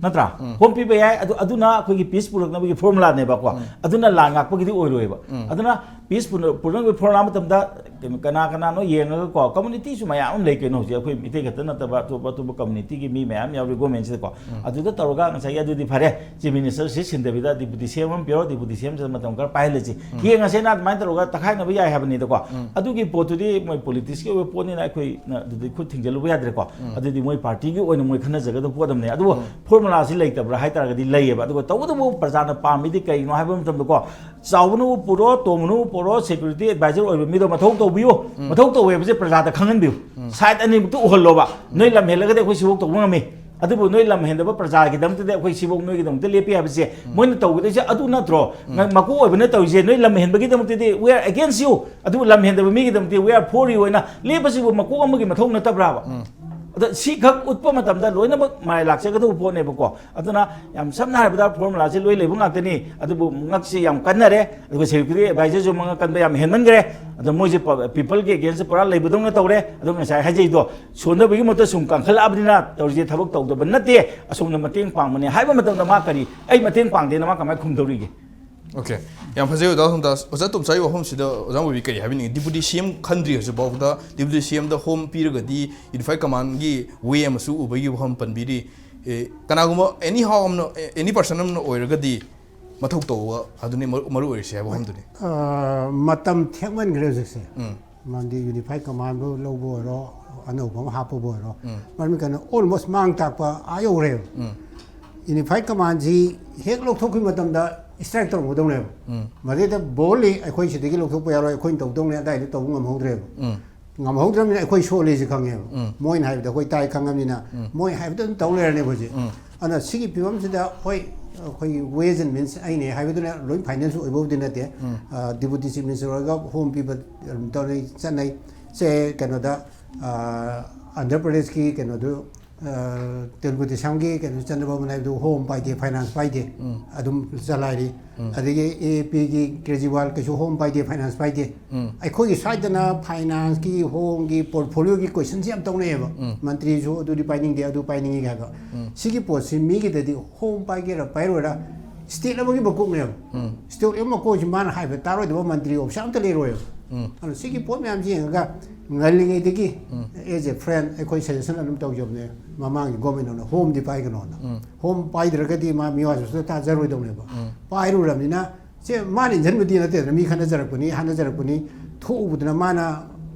ꯅꯠꯇ꯭ꯔꯥ? ꯍꯣꯝ ꯄꯤꯕ ꯌꯥꯏ, ꯑꯗꯨ ꯑꯗꯨꯅ ꯑꯩꯈꯣꯏꯒꯤ ꯄꯤꯁ ꯄꯨꯔꯛꯅꯕꯒꯤ ꯐꯣꯔꯃꯨꯂꯥꯅꯦꯕꯀꯣ꯫ ꯑꯗꯨꯅ ꯂꯥꯟ ꯉꯥꯛꯄꯒꯤꯗꯤ ꯑꯣꯏꯔꯣꯏꯕ꯫ ꯑꯗꯨꯅ ꯄꯤꯁ ꯄꯨꯔꯛꯅꯕ ꯃꯇꯝꯗ ꯀꯩꯅꯣ, ꯀꯅꯥ ꯀꯅꯥꯅꯣ ꯌꯦꯡꯉꯒꯀꯣ, ꯀꯝꯃꯨꯅꯤꯇꯤꯁꯨ ꯃꯌꯥꯝ ꯑꯃ ꯂꯩ ꯀꯩꯅꯣ, ꯍꯧꯖꯤꯛ ꯑꯩꯈꯣꯏ ꯃꯤꯇꯩ ꯈꯛꯇ ꯅꯠꯇꯕ ꯑꯇꯣꯞ ꯑꯇꯣꯞꯄ ꯀꯝꯃꯨꯅꯤꯇꯤꯒꯤ ꯃꯤ ꯃꯌꯥꯝ ꯌꯥꯎꯔꯤ ꯒꯣꯔꯃꯦꯟꯁꯤꯗꯀꯣ꯫ ꯑꯗꯨꯗ ꯇꯧꯔꯒ ꯉꯁꯥꯏꯒꯤ ꯑꯗꯨꯗꯤ ꯐꯔꯦ, ꯆꯤꯐ ꯃꯤꯅꯤꯁꯇꯔ ꯁꯤꯠ ꯁꯤꯟꯗꯕꯤꯗ ꯗꯤꯄꯨꯇꯤ ꯁꯤ ꯑꯦꯝ ꯑꯃ ꯄꯤꯔꯣ, ꯗꯤꯄꯨꯇꯤ ꯁꯤ ꯑꯦꯝꯁꯤꯗ ꯃꯇꯝ ꯈꯔ ꯄꯥꯏꯍꯜꯂꯁꯤ, ꯌꯦꯡꯉꯁꯦꯅ ꯑꯗꯨꯃꯥꯏꯅ ꯇꯧꯔꯒ ꯇꯛꯈꯥꯏꯅꯕ ꯌꯥꯏ ꯍꯥꯏꯕꯅꯤꯗꯀꯣ꯫ ꯑꯗꯨꯒꯤ ꯄꯣꯠꯇꯨꯗꯤ ꯃꯣꯏ ꯄꯣꯂꯤꯇꯤꯛꯁꯀꯤ ꯑꯣꯏꯕ ꯄꯣꯠꯅꯤꯅ ꯑꯩꯈꯣꯏꯅ ꯑꯗꯨꯗꯤ ꯈꯨꯠ ꯊꯤꯡꯖꯤꯜꯂꯨꯕ ꯌꯥꯗ꯭ꯔꯦꯀꯣ꯫ ꯑꯗꯨꯗꯤ ꯃꯣꯏ ꯄꯥꯔꯇꯤꯒꯤ ꯑꯣꯏꯅ ꯃꯣꯏ ꯈꯟꯅꯖꯒꯗꯕ ꯄꯣꯠ ꯑꯃꯅꯦ꯫ ꯑꯗꯨꯕꯨ ꯐꯣꯔꯃꯨꯂꯥꯁꯤ ꯂꯩꯇꯕ꯭ꯔꯥ ꯍꯥꯏ ꯇꯥꯔꯒꯗꯤ ꯂꯩꯌꯦꯕ꯫ ꯑꯗꯨꯒ ꯇꯧꯕꯇꯕꯨ ꯄ꯭ꯔꯖꯥꯅ ꯄꯥꯝꯃꯤꯗꯤ ꯀꯩꯅꯣ ꯍꯥꯏꯕ ꯃꯇꯝꯗꯀꯣ, ꯆꯥꯎꯕꯅꯕꯨ ꯄꯨꯔꯣ, ꯇꯣꯝꯕꯅꯕꯨ ꯄꯨꯔꯣ, ꯁꯦꯀ꯭ꯌꯨꯔꯤꯇꯤ ꯑꯦꯗꯚꯥꯏꯖꯔ ꯑꯣꯏꯕ ꯃꯤꯗꯣ ꯃꯊꯧ ꯇꯧꯕꯤꯌꯨ꯫ ꯃꯊꯧ ꯇꯧꯋꯦ ꯍꯥꯏꯕꯁꯦ ꯄ꯭ꯔꯖꯥꯗ ꯈꯪꯍꯟꯕꯤꯌꯨ꯫ ꯁꯥꯏꯠ ꯑꯅꯤꯃꯛꯇ ꯎꯍꯜꯂꯣꯕ꯫ ꯅꯣꯏ ꯂꯝ ꯍꯦꯜꯂꯒꯗꯤ ꯑꯩꯈꯣꯏ ꯁꯤꯐꯧ ꯇꯧꯕ ꯉꯝꯃꯤ, ꯑꯗꯨꯕꯨ ꯅꯣꯏ ꯂꯝ ꯍꯦꯟꯗꯕ ꯄ꯭ꯔꯖꯥꯒꯤꯗꯃꯛꯇꯗꯤ ꯑꯩꯈꯣꯏ ꯁꯤꯐꯧ ꯅꯣꯏꯒꯤꯗꯃꯛꯇ ꯂꯦꯞꯄꯤ ꯍꯥꯏꯕꯁꯦ ꯃꯣꯏꯅ ꯇꯧꯒꯗꯣꯏꯁꯦ ꯑꯗꯨ ꯅꯠꯇ꯭ꯔꯣ? ꯉ-, ꯃꯀꯣꯛ ꯑꯣꯏꯕꯅ ꯇꯧꯔꯤꯁꯦ, ꯅꯣꯏ ꯂꯝ ꯍꯦꯟꯕꯒꯤꯗꯃꯛꯇꯗꯤ "We are against you", ꯑꯗꯨꯕꯨ ꯂꯝ ꯍꯦꯟꯗꯕ ꯃꯤꯒꯤꯗꯃꯛꯇꯗꯤ "We are for you" ꯍꯥꯏꯅ ꯂꯦꯞꯄꯁꯤꯕꯨ ꯃꯀꯣꯛ ꯑꯃꯒꯤ ꯃꯊꯧ ꯅꯠꯇꯕ꯭ꯔꯥꯕ? ꯑꯗ ꯁꯤꯈꯛ ꯎꯠꯄ ꯃꯇꯝꯗ ꯂꯣꯏꯅꯃꯛ ꯃꯔꯥꯏ ꯂꯥꯛꯆꯒꯗꯧꯕ ꯄꯣꯠꯅꯦꯕꯀꯣ꯫ ꯑꯗꯨꯅ ꯌꯥꯝ ꯁꯝꯅ ꯍꯥꯏꯔꯕꯗ ꯐꯣꯔꯃꯨꯂꯥꯁꯦ ꯂꯣꯏ ꯂꯩꯕ ꯉꯥꯛꯇꯅꯤ, ꯑꯗꯨꯕꯨ ꯉꯛꯁꯤ ꯌꯥꯝ ꯀꯟꯅꯔꯦ, ꯑꯗꯨꯒ ꯁꯦꯀ꯭ꯌꯨꯔꯤꯇꯤ ꯑꯦꯗꯚꯥꯏꯖꯔꯁꯨ ꯃꯉꯛ ꯀꯟꯕ ꯌꯥꯝ ꯍꯦꯟꯃꯟꯈ꯭ꯔꯦ꯫ ꯑꯗꯣ ꯃꯣꯏꯁꯦ ꯄ-, ꯄꯤꯄꯜꯒꯤ ꯑꯦꯒꯦꯟꯁꯇ ꯄꯨꯔꯥ ꯂꯩꯕꯗꯧꯅ ꯇꯧꯔꯦ꯫ ꯑꯗꯣ ꯉꯁꯥꯏ ꯍꯥꯏꯖꯩꯗꯣ, ꯁꯣꯟꯊꯕꯒꯤ ꯃꯍꯨꯠꯇ ꯁꯨꯝ ꯀꯟꯈꯠꯂꯛꯑꯕꯅꯤꯅ ꯇꯧꯔꯤꯁꯦ ꯊꯕꯛ ꯇꯧꯗꯕ ꯅꯠꯇꯦ, ꯑꯁꯣꯝꯗ ꯃꯇꯦꯡ ꯄꯥꯡꯕꯅꯦ ꯍꯥꯏꯕ ꯃꯇꯝꯗ ꯃꯥ ꯀꯔꯤ, "ꯑꯩ ꯃꯇꯦꯡ ꯄꯥꯡꯗꯦꯅ" ꯃꯥ ꯀꯃꯥꯏꯅ ꯈꯨꯝꯗꯧꯔꯤꯒꯦ? ꯑꯣꯀꯦ, ꯌꯥꯝ ꯐꯖꯩ ꯑꯣꯖꯥ ꯊꯣꯝꯇꯥꯁ꯫ ꯑꯣꯖꯥ ꯇꯣꯝꯆꯥꯒꯤ ꯋꯥꯐꯝꯁꯤꯗ ꯑꯣꯖꯥ ꯃꯣꯕꯤ ꯀꯔꯤ ꯍꯥꯏꯕꯤꯅꯤꯡꯉꯤ? ꯗꯤꯄꯨꯇꯤ ꯁꯤ ꯑꯦꯝ ꯈꯟꯗ꯭ꯔꯤ ꯍꯧꯖꯤꯛꯐꯥꯎꯗ, ꯗꯤꯄꯨꯇꯤ ꯁꯤ ꯑꯦꯝꯗ ꯍꯣꯝ ꯄꯤꯔꯒꯗꯤ ꯌꯨꯅꯤꯐꯥꯏꯠ ꯀꯃꯥꯟꯒꯤ ꯋꯦ ꯑꯃꯁꯨ ꯎꯕꯒꯤ ꯋꯥꯐꯝ ꯄꯟꯕꯤꯔꯤ꯫ ꯑꯦ, ꯀꯅꯥꯒꯨꯝꯕ ꯑꯦꯅꯤ ꯍꯥꯎ ꯑꯃꯅ, ꯑꯦꯅꯤ ꯄꯔꯁꯟ ꯑꯃꯅ ꯑꯣꯏꯔꯒꯗꯤ ꯃꯊꯧ ꯇꯧꯕ ꯑꯗꯨꯅꯤ ꯃꯔꯨ, ꯃꯔꯨ ꯑꯣꯏꯔꯤꯁꯦ ꯍꯥꯏꯕ ꯋꯥꯐꯝꯗꯨꯅꯤ꯫ ꯑ, ꯃꯇꯝ ꯊꯦꯡꯃꯟꯈ꯭ꯔꯦ ꯍꯧꯖꯤꯛꯁꯦ꯫ ꯎꯝ꯫ ꯃꯔꯝꯗꯤ ꯌꯨꯅꯤꯐꯥꯏꯠ ꯀꯃꯥꯟꯕꯨ ꯂꯧꯕ ꯑꯣꯏꯔꯣ, ꯑꯅꯧꯕ ꯑꯃ ꯍꯥꯞꯄꯕꯨ ꯑꯣꯏꯔꯣ, ꯎꯝ꯫ ꯃꯔꯝꯗꯤ ꯀꯩꯅꯣ, ꯑꯣꯜꯃꯣꯁ ꯃꯥꯡ ꯇꯥꯛꯄ ꯑꯥ ꯌꯧꯔꯦꯕ꯫ ꯎꯝ꯫ ꯌꯨꯅꯤꯐꯥꯏꯠ ꯀꯃꯥꯟꯁꯤ ꯍꯦꯛ ꯂꯧꯊꯣꯛꯈꯤꯕ ꯃꯇꯝꯗ ꯏꯁꯇ꯭ꯔꯥꯏꯛ ꯇꯧꯔꯝꯒꯗꯧꯅꯦꯕ꯫ ꯎꯝ꯫ ꯃꯗꯩꯗ ꯕꯣꯜꯂꯤ, "ꯑꯩꯈꯣꯏ ꯁꯤꯗꯒꯤ ꯂꯧꯊꯣꯛꯄ ꯌꯥꯔꯣꯏ, ꯑꯩꯈꯣꯏꯅ ꯇꯧꯗꯧꯅꯦ", ꯑꯗꯥꯏꯗ ꯇꯧꯕ ꯉꯝꯍꯧꯗ꯭ꯔꯦꯕ꯫ ꯎꯝ꯫ ꯉꯝꯍꯧꯗ꯭ꯔꯕꯅꯤꯅ ꯑꯩꯈꯣꯏ ꯁꯣꯜꯂꯤꯁꯤ ꯈꯪꯉꯦꯕ꯫ ꯎꯝ꯫ ꯃꯣꯏꯅ ꯍꯥꯏꯕꯗ ꯑꯩꯈꯣꯏ ꯇꯥꯏ ꯈꯪꯉꯕꯅꯤꯅ, ꯎꯝ꯫ ꯃꯣꯏ ꯍꯥꯏꯕꯗ ꯑꯗꯨꯝ ꯇꯧ ꯂꯩꯔꯅꯦꯕ ꯍꯧꯖꯤꯛ꯫ ꯎꯝ꯫ ꯑꯗꯨꯅ ꯁꯤꯒꯤ ꯐꯤꯕꯝꯁꯤꯗ, ꯍꯣꯏ, ꯑꯩꯈꯣꯏꯒꯤ ꯋꯦꯁ ꯑꯦꯟ ꯃꯤꯟꯁ ꯑꯩꯅ ꯍꯥꯏꯕꯗꯨꯅ ꯂꯣꯏ ꯐꯥꯏꯅꯦꯟꯁ ꯑꯣꯏꯕꯕꯨꯗꯤ ꯅꯠꯇꯦ꯫ ꯎꯝ꯫ ꯑ, ꯗꯤꯄꯨꯇꯤ ꯆꯤꯐ ꯃꯤꯅꯤꯁꯇꯔ ꯑꯣꯏꯔꯒ ꯍꯣꯝ ꯄꯤꯕ ꯑꯗꯨꯝ ꯇꯧꯅꯩ, ꯆꯠꯅꯩ꯫ ꯁꯦ, ꯀꯩꯅꯣꯗ, ꯑ, ꯑꯟꯙ꯭ꯔ ꯄ꯭ꯔꯗꯦꯁꯀꯤ ꯀꯩꯅꯣꯗꯨ, ꯇꯦꯂꯨꯒꯨ ꯗꯦꯁꯝꯒꯤ ꯀꯩꯅꯣ ꯆꯟꯗ꯭ꯔꯕꯥꯕꯨ ꯅꯥꯏꯗꯨ ꯍꯣꯝ ꯄꯥꯏꯗꯦ, ꯐꯥꯏꯅꯥꯟꯁ ꯄꯥꯏꯗꯦ, ꯑꯗꯨꯝ ꯆꯂꯥꯏꯔꯤ꯫ ꯑꯗꯒꯤ ꯑꯦ ꯑꯦ ꯄꯤꯒꯤ ꯀ꯭ꯔꯦꯖꯤꯋꯥꯜ ꯀꯩꯁꯨ ꯍꯣꯝ ꯄꯥꯏꯗꯦ, ꯐꯥꯏꯅꯥꯟꯁ ꯄꯥꯏꯗꯦ꯫ ꯑꯩꯈꯣꯏꯒꯤ ꯁ꯭ꯋꯥꯏꯗꯅ ꯐꯥꯏꯅꯥꯟꯁꯀꯤ, ꯍꯣꯝꯒꯤ, ꯄꯣꯔꯠꯐꯣꯂꯤꯑꯣꯒꯤ ꯀꯣꯏꯁꯟꯁꯦ ꯌꯥꯝ ꯇꯧꯅꯩꯌꯦꯕ꯫ ꯃꯟꯇ꯭ꯔꯤꯁꯨ ꯑꯗꯨꯗꯤ ꯄꯥꯏꯅꯤꯡꯗꯦ, ꯑꯗꯨ ꯄꯥꯏꯅꯤꯡꯉꯤ ꯍꯥꯏꯕ꯫ ꯁꯤꯒꯤ ꯄꯣꯠꯁꯤ ꯃꯤꯒꯤꯗꯗꯤ ꯍꯣꯝ ꯄꯥꯏꯒꯦꯔꯥ ꯄꯥꯏꯔꯣꯏꯔꯥ, ꯁ꯭ꯇꯦꯠ ꯑꯃꯒꯤ ꯃꯀꯣꯛꯅꯦꯕ꯫ ꯁ꯭ꯇꯦꯠ ꯑꯃ ꯃꯀꯣꯛꯁꯤ ꯃꯥꯅ ꯍꯥꯏꯕ ꯇꯥꯔꯣꯏꯗꯕ ꯃꯟꯇ꯭ꯔꯤ ꯑꯣꯐꯤꯁꯥꯔ ꯑꯝꯇ ꯂꯩꯔꯣꯏꯕ꯫ ꯑꯗꯨꯅ ꯁꯤꯒꯤ ꯄꯣꯠ ꯃꯌꯥꯝꯁꯤ ꯌꯦꯡꯉꯒ ꯉꯜꯂꯤꯉꯩꯗꯒꯤ, as a friend, ꯑꯩꯈꯣꯏ ꯁꯖꯦꯁꯟ ꯑꯗꯨꯝ ꯇꯧꯖꯕꯅꯦ, ꯃꯃꯥꯡꯒꯤ ꯒꯣꯔꯃꯦꯟ ꯑꯃꯅ ꯍꯣꯝꯗꯤ ꯄꯥꯏꯒꯅꯣꯅ꯫ ꯍꯣꯝ ꯄꯥꯏꯗ꯭ꯔꯒꯗꯤ ꯃꯥ ꯃꯤꯋꯥꯁꯨ ꯁꯨꯡꯇꯥ ꯇꯥꯖꯔꯣꯏꯗꯧꯅꯦꯕ꯫ ꯄꯥꯏꯔꯨꯔꯕꯅꯤꯅ ꯁꯦ ꯃꯥꯅ ꯏꯟꯖꯟꯕꯗꯤ ꯅꯠꯇꯦꯗꯅ, ꯃꯤ ꯈꯠꯅꯖꯔꯛꯄꯅꯤ, ꯍꯥꯠꯅꯖꯔꯛꯄꯅꯤ, ꯊꯣꯛꯎꯕꯗꯨꯅ ꯃꯥꯅ,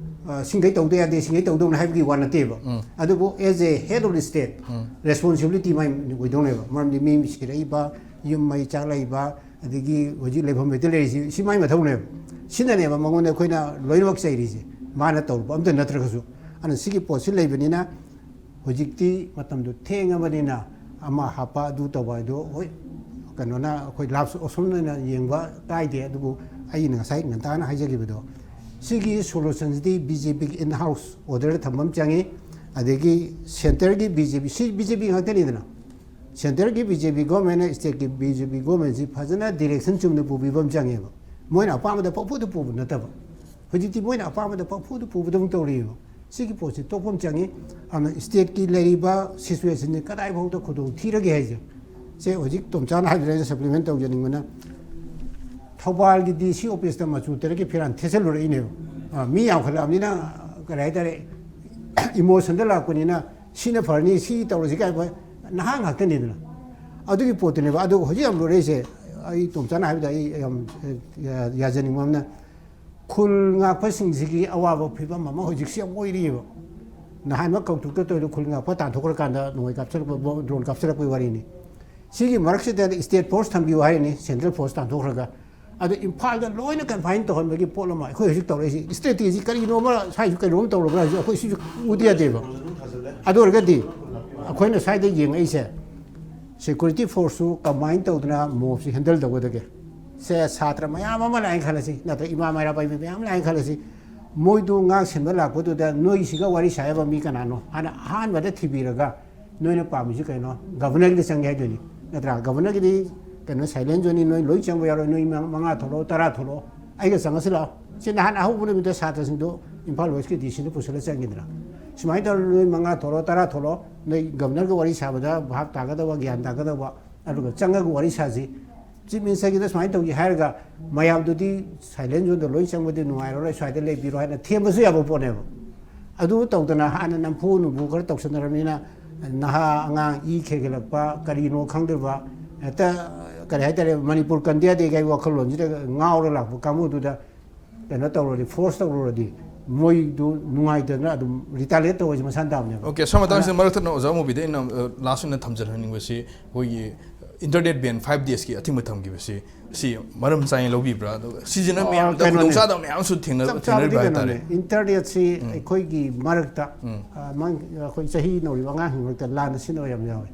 ꯑ, ꯁꯤꯡꯈꯩ ꯇꯧꯗ ꯌꯥꯗꯦ, ꯁꯤꯡꯈꯩ ꯇꯧꯗꯧꯅꯤ ꯍꯥꯏꯕꯒꯤ ꯋꯥ ꯅꯠꯇꯦꯕ꯫ ꯑꯗꯨꯕꯨ as a head of the state, responsibility ꯃꯥꯏ ꯑꯣꯏꯗꯧꯅꯦꯕ꯫ ꯃꯔꯝꯗꯤ ꯃꯤ ꯁꯤꯔꯛꯏꯕ, ꯌꯨꯝ ꯃꯩ ꯆꯥꯛꯂꯛꯏꯕ, ꯑꯗꯒꯤ ꯍꯧꯖꯤꯛ ꯂꯩꯐꯝ ꯂꯩꯇ ꯂꯩꯔꯤꯁꯤ, ꯁꯤ ꯃꯥꯏ ꯃꯊꯧꯅꯦꯕ꯫ ꯁꯤꯅꯅꯦꯕ ꯃꯉꯣꯟꯗ ꯑꯩꯈꯣꯏꯅ ꯂꯣꯏꯅꯃꯛ ꯆꯩꯔꯤꯁꯦ, ꯃꯥꯅ ꯇꯧꯔꯨꯕ ꯑꯝꯇ ꯅꯠꯇ꯭ꯔꯒꯁꯨ꯫ ꯑꯗꯨꯅ ꯁꯤꯒꯤ ꯄꯣꯠꯁꯤ ꯂꯩꯕꯅꯤꯅ ꯍꯧꯖꯤꯛꯇꯤ ꯃꯇꯝꯗꯨ ꯊꯦꯡꯉꯕꯅꯤꯅ ꯑꯃ ꯍꯥꯞꯄ, ꯑꯗꯨ ꯇꯧꯕ ꯍꯥꯏꯗꯣ, ꯍꯣꯏ, ꯀꯩꯅꯣꯅ, ꯑꯩꯈꯣꯏ ꯂꯥꯁ ꯑꯣꯞꯁꯟ ꯑꯣꯏꯅ ꯌꯦꯡꯕ ꯀꯥꯏꯗꯦ꯫ ꯑꯗꯨꯕꯨ ꯑꯩꯅ ꯉꯁꯥꯏ ꯉꯟꯇꯥꯅ ꯍꯥꯏꯖꯈꯤꯕꯗꯣ, ꯁꯤꯒꯤ ꯁꯣꯂꯨꯁꯟꯁꯤꯗꯤ ꯕꯤ ꯖꯦ ꯄꯤꯒꯤ in house order ꯊꯝꯕ ꯑꯃ ꯆꯪꯉꯤ꯫ ꯑꯗꯒꯤ ꯁꯦꯟꯇꯔꯒꯤ ꯕꯤ ꯖꯦ ꯄꯤ, ꯁꯤ ꯕꯤ ꯖꯦ ꯄꯤ ꯉꯥꯛꯇꯅꯤꯗꯅ, ꯁꯦꯟꯇꯔꯒꯤ ꯕꯤ ꯖꯦ ꯄꯤ ꯒꯣꯔꯃꯦꯟꯅ ꯁ꯭ꯇꯦꯠꯀꯤ ꯕꯤ ꯖꯦ ꯄꯤ ꯒꯣꯔꯃꯦꯟꯁꯤ ꯐꯖꯅ ꯗꯤꯔꯦꯛꯁꯟ ꯆꯨꯝꯅ ꯄꯨꯕꯤꯕ ꯑꯃ ꯆꯪꯉꯦꯕ꯫ ꯃꯣꯏꯅ ꯑꯄꯥꯝꯕꯗ ꯄꯪꯄꯨꯗ ꯄꯨꯕ ꯅꯠꯇꯕ, ꯍꯧꯖꯤꯛꯇꯤ ꯃꯣꯏꯅ ꯑꯄꯥꯝꯕꯗ ꯄꯪꯄꯨꯗ ꯄꯨꯕꯗꯧꯅ ꯇꯧꯔꯤꯑꯕ꯫ ꯁꯤꯒꯤ ꯄꯣꯠꯁꯤ ꯇꯣꯛꯐꯝ ꯆꯪꯉꯤ꯫ ꯑꯗꯨꯅ ꯁ꯭ꯇꯦꯠꯀꯤ ꯂꯩꯔꯤꯕ ꯁꯤꯆꯨꯋꯦꯁꯟꯁꯦ ꯀꯗꯥꯏꯐꯥꯎꯗ ꯈꯨꯗꯣꯡ ꯊꯤꯔꯒꯦ ꯍꯥꯏꯁꯦ, ꯁꯦ ꯍꯧꯖꯤꯛ ꯇꯣꯝꯆꯥꯅ ꯍꯥꯏꯕꯗ ꯑꯩꯅ ꯁꯄ꯭ꯂꯤꯃꯦꯟ ꯇꯧꯖꯅꯤꯡꯕꯅ, ꯊꯧꯕꯥꯜꯒꯤ ꯗꯤ ꯁꯤ ꯑꯣꯐꯤꯁꯇ ꯃꯆꯨ ꯇꯔꯦꯠꯀꯤ ꯐꯤꯔꯥꯟ ꯊꯦꯠꯆꯜꯂꯨꯔꯛꯏꯅꯦꯕ꯫ ꯑ, ꯃꯤ ꯌꯥꯝꯈꯠꯂꯛꯑꯕꯅꯤꯅ, ꯀꯔꯤ ꯍꯥꯏꯇꯥꯔꯦ, ꯏꯃꯣꯁꯟꯗ ꯂꯥꯛꯄꯅꯤꯅ, ꯁꯤꯅ ꯐꯔꯅꯤ, ꯁꯤ ꯇꯧꯔꯁꯤ ꯀꯥꯏ ꯅꯍꯥ ꯉꯥꯛꯇꯅꯤꯗꯅ꯫ ꯑꯗꯨꯒꯤ ꯄꯣꯠꯇꯨꯅꯦꯕ꯫ ꯑꯗꯨ ꯍꯧꯖꯤꯛ ꯌꯥꯝ ꯂꯨꯔꯛꯏꯁꯦ, ꯑꯩ ꯇꯣꯝꯆꯥꯅ ꯍꯥꯏꯕꯗ ꯑꯩ ꯌꯥꯝ, ꯑ, ꯌꯥꯖꯅꯤꯡꯕ ꯑꯃꯅ, ꯈꯨꯜ ꯉꯥꯛꯄꯁꯤꯡꯁꯤꯒꯤ ꯑꯋꯥꯕ ꯐꯤꯕꯝ ꯑꯃ ꯍꯧꯖꯤꯛꯁꯤ ꯌꯥꯝ ꯑꯣꯏꯔꯤꯑꯕ꯫ ꯅꯍꯥꯟꯃꯛ ꯀꯧꯇ꯭ꯔꯨꯛꯇ ꯇꯧꯔꯤꯗꯣ ꯈꯨꯜ ꯉꯥꯛꯄ ꯇꯥꯟꯊꯣꯛꯈ꯭ꯔꯀꯥꯟꯗ ꯅꯣꯡꯃꯩ ꯀꯥꯞꯁꯤꯜꯂꯛꯄ, ꯕꯣ-, ꯗ꯭ꯔꯣꯟ ꯀꯥꯞꯁꯤꯜꯂꯛꯄꯒꯤ ꯋꯥꯔꯤꯅꯤ꯫ ꯁꯤꯒꯤ ꯃꯔꯛꯁꯤꯗ ꯁ꯭ꯇꯦꯠ ꯐꯣꯔꯁ ꯊꯝꯕꯤꯌꯨ ꯍꯥꯏꯔꯤꯅꯤ, ꯁꯦꯟꯇ꯭ꯔꯦꯜ ꯐꯣꯔꯁ ꯇꯥꯟꯊꯣꯛꯈ꯭ꯔꯒ꯫ ꯑꯗꯣ ꯏꯝꯐꯥꯜꯗ ꯂꯣꯏꯅ ꯀꯟꯐꯥꯏꯟ ꯇꯧꯍꯟꯕꯒꯤ ꯄꯣꯠ ꯑꯃ ꯑꯩꯈꯣꯏ ꯍꯧꯖꯤꯛ ꯇꯧꯔꯛꯏꯁꯤ꯫ ꯁ꯭ꯇꯦꯠꯇꯒꯤꯁꯤ ꯀꯔꯤꯅꯣ ꯑꯃ, ꯁ꯭ꯋꯥꯏꯁꯤ ꯀꯩꯅꯣꯝ ꯇꯧꯔꯕ꯭ꯔꯥ ꯍꯥꯏꯁꯤ ꯑꯩꯈꯣꯏ ꯁꯤꯁꯨ ꯎꯗ ꯌꯥꯗꯦꯕ꯫ ꯑꯗꯨ ꯑꯣꯏꯔꯒꯗꯤ ꯑꯩꯈꯣꯏꯅ ꯁ꯭ꯋꯥꯏꯗ ꯌꯦꯡꯉꯛꯏꯁꯦ, ꯁꯦꯀ꯭ꯌꯨꯔꯤꯇꯤ ꯐꯣꯔꯁꯁꯨ ꯀꯝꯕꯥꯏꯟ ꯇꯧꯗꯅ ꯃꯣꯞꯁꯤ ꯍꯦꯟꯗꯜ ꯇꯧꯒꯗꯒꯦ꯫ ꯁꯦ, ꯁꯥꯇ꯭ꯔ ꯃꯌꯥꯝ ꯑꯃ ꯂꯥꯛꯑꯦꯅ ꯈꯜꯂꯁꯤ, ꯅꯠꯇ꯭ꯔꯒ ꯏꯃꯥ ꯃꯩꯔꯥ ꯄꯥꯏꯕꯤ ꯃꯌꯥꯝ ꯂꯥꯛꯑꯦꯅ ꯈꯜꯂꯁꯤ, ꯃꯣꯏꯗꯨ ꯉꯥꯛ ꯁꯦꯟꯕ ꯂꯥꯛꯄꯗꯨꯗ ꯅꯣꯏꯁꯤꯒ ꯋꯥꯔꯤ ꯁꯥ ꯌꯥꯕ ꯃꯤ ꯀꯅꯥꯅꯣ ꯍꯥꯟꯅ ꯑꯍꯥꯟꯕꯗ ꯊꯤꯕꯤꯔꯒ, ꯅꯣꯏꯅ ꯄꯥꯝꯃꯤꯁꯤ ꯀꯩꯅꯣ? ꯒꯕꯔꯅꯔꯒꯤ ꯆꯪꯒꯦ ꯍꯥꯏꯗꯣꯏꯅꯤ, ꯅꯠꯇ꯭ꯔꯥ? ꯒꯕꯔꯅꯔꯒꯤꯗꯤ ꯀꯩꯅꯣ, ꯁꯥꯏꯂꯦꯟ ꯖꯣꯟꯅꯤ, ꯅꯣꯏ ꯂꯣꯏ ꯆꯪꯕ ꯌꯥꯔꯣꯏ, ꯅꯣꯏ ꯃꯉꯥ ꯊꯣꯛꯂꯛꯑꯣ, ꯇꯔꯥ ꯊꯣꯛꯂꯛꯑꯣ, ꯑꯩꯒ ꯆꯪꯉꯁꯤ ꯂꯥꯛꯑꯣ꯫ ꯁꯤ ꯅꯍꯥꯟ ꯑꯍꯧꯕ ꯅꯨꯃꯤꯠꯇ ꯁꯥꯇ꯭ꯔꯁꯤꯡꯗꯣ ꯏꯝꯐꯥꯜ ꯋꯦꯁꯀꯤ ꯗꯤ ꯁꯤꯗ ꯄꯨꯁꯤꯜꯂ ꯆꯪꯈꯤꯗꯅ, ꯁꯨꯃꯥꯏꯅ ꯇꯧꯔ ꯅꯣꯏ ꯃꯉꯥ ꯊꯣꯛꯂꯛꯑꯣ, ꯇꯔꯥ ꯊꯣꯛꯂꯛꯑꯣ, ꯅꯣꯏ ꯒꯕꯔꯅꯔꯒ ꯋꯥꯔꯤ ꯁꯥꯕꯗ ꯚꯥꯞ ꯇꯥꯒꯗꯕ, ꯒ꯭ꯌꯥꯟ ꯇꯥꯒꯗꯕ, ꯑꯗꯨꯒ ꯆꯪꯉꯒ ꯋꯥꯔꯤ ꯁꯥꯁꯤ꯫ ꯆꯤꯐ ꯃꯤꯅꯤꯁꯇꯔꯒꯤꯗ ꯁꯨꯃꯥꯏꯅ ꯇꯧꯁꯤ ꯍꯥꯏꯔꯒ, ꯃꯌꯥꯝꯗꯨꯗꯤ ꯁꯥꯏꯂꯦꯟ ꯖꯣꯟꯗ ꯂꯣꯏ ꯆꯪꯕꯗꯤ ꯅꯨꯡꯉꯥꯏꯔꯔꯣꯏ, ꯁ꯭ꯋꯥꯏꯗ ꯂꯩꯕꯤꯔꯣ ꯍꯥꯏꯅ ꯊꯦꯝꯕꯁꯨ ꯌꯥꯕ ꯄꯣꯠꯅꯦꯕ꯫ ꯑꯗꯨ ꯇꯧꯗꯅ ꯍꯥꯟꯅ ꯅꯝꯐꯨ ꯅꯨꯝꯐꯨ ꯈꯔ ꯇꯧꯁꯟꯅꯔꯕꯅꯤꯅ, ꯅꯍꯥ ꯑꯉꯥꯡ ꯏ ꯈꯦꯒꯠꯂꯛꯄ, ꯀꯔꯤꯅꯣ ꯈꯪꯗ꯭ꯔꯤꯕ, ꯍꯦꯛꯇ, ꯀꯔꯤ ꯍꯥꯏꯇꯥꯔꯦ, ꯃꯅꯤꯄꯨꯔ ꯀꯟꯗꯦꯗꯦꯒꯤ ꯋꯥꯈꯜꯂꯣꯟꯁꯤꯗ ꯉꯥꯎꯔ ꯂꯥꯛꯄ ꯀꯥꯡꯕꯨꯗꯨꯗ ꯀꯩꯅꯣ ꯇꯧꯔꯗꯤ, ꯐꯣꯔꯁ ꯇꯧꯔꯨꯔꯗꯤ, ꯃꯣꯏꯗꯨ ꯅꯨꯡꯉꯥꯏꯇꯗꯅ ꯑꯗꯨꯝ ꯔꯤꯇꯥꯂꯤꯌꯦꯠ ꯇꯧꯕꯁꯦ ꯃꯁꯥꯅ ꯇꯥꯕꯅꯦꯕ꯫ ꯑꯣꯀꯦ, ꯁꯣꯝ ꯃꯇꯥꯡꯁꯤꯗ ꯃꯔꯛ ꯊꯠꯅ ꯑꯣꯖꯥ ꯃꯨꯕꯤꯗ ꯑꯩꯅ ꯂꯥꯁ ꯑꯣꯏꯅ ꯊꯝꯖꯍꯟꯅꯤꯡꯕꯁꯤ, ꯑꯩꯈꯣꯏꯒꯤ ꯏꯟꯇꯔꯅꯦꯠ ꯕꯦꯟ ꯐꯥꯏꯚ ꯗꯦꯖꯀꯤ ꯑꯊꯤꯡꯕ ꯊꯝꯈꯤꯕꯁꯤ, ꯁꯤ ꯃꯔꯝ ꯆꯥꯏꯅ ꯂꯧꯕꯤꯕ꯭ꯔꯥ? ꯑꯗꯨꯒ ꯁꯤꯁꯤꯅ ꯑꯣ, ꯃꯌꯥꯝꯗ ꯀꯩꯅꯣꯅꯦ꯫ ꯈꯨꯗꯣꯡꯆꯥꯗꯕ ꯃꯌꯥꯝꯁꯨ ꯊꯦꯡꯅ- ꯆꯞ ꯆꯥꯕꯗꯤ ꯊꯦꯡꯅꯔꯤꯕ꯭ꯔꯥ ꯍꯥꯏꯇꯥꯔꯦ꯫ ꯀꯩꯅꯣꯅꯦ, ꯏꯟꯇꯔꯅꯦꯠꯁꯤ ꯑꯩꯈꯣꯏꯒꯤ ꯃꯔꯛꯇ, ꯑ, ꯃꯥꯡ-, ꯑꯩꯈꯣꯏ ꯆꯍꯤ ꯅꯧꯔꯤꯕ ꯑꯉꯥꯡꯁꯤꯡ ꯃꯔꯛꯇ ꯂꯥꯟꯅ ꯁꯤꯖꯤꯟꯅꯕ ꯌꯥꯝ ꯌꯥꯎꯋꯦ꯫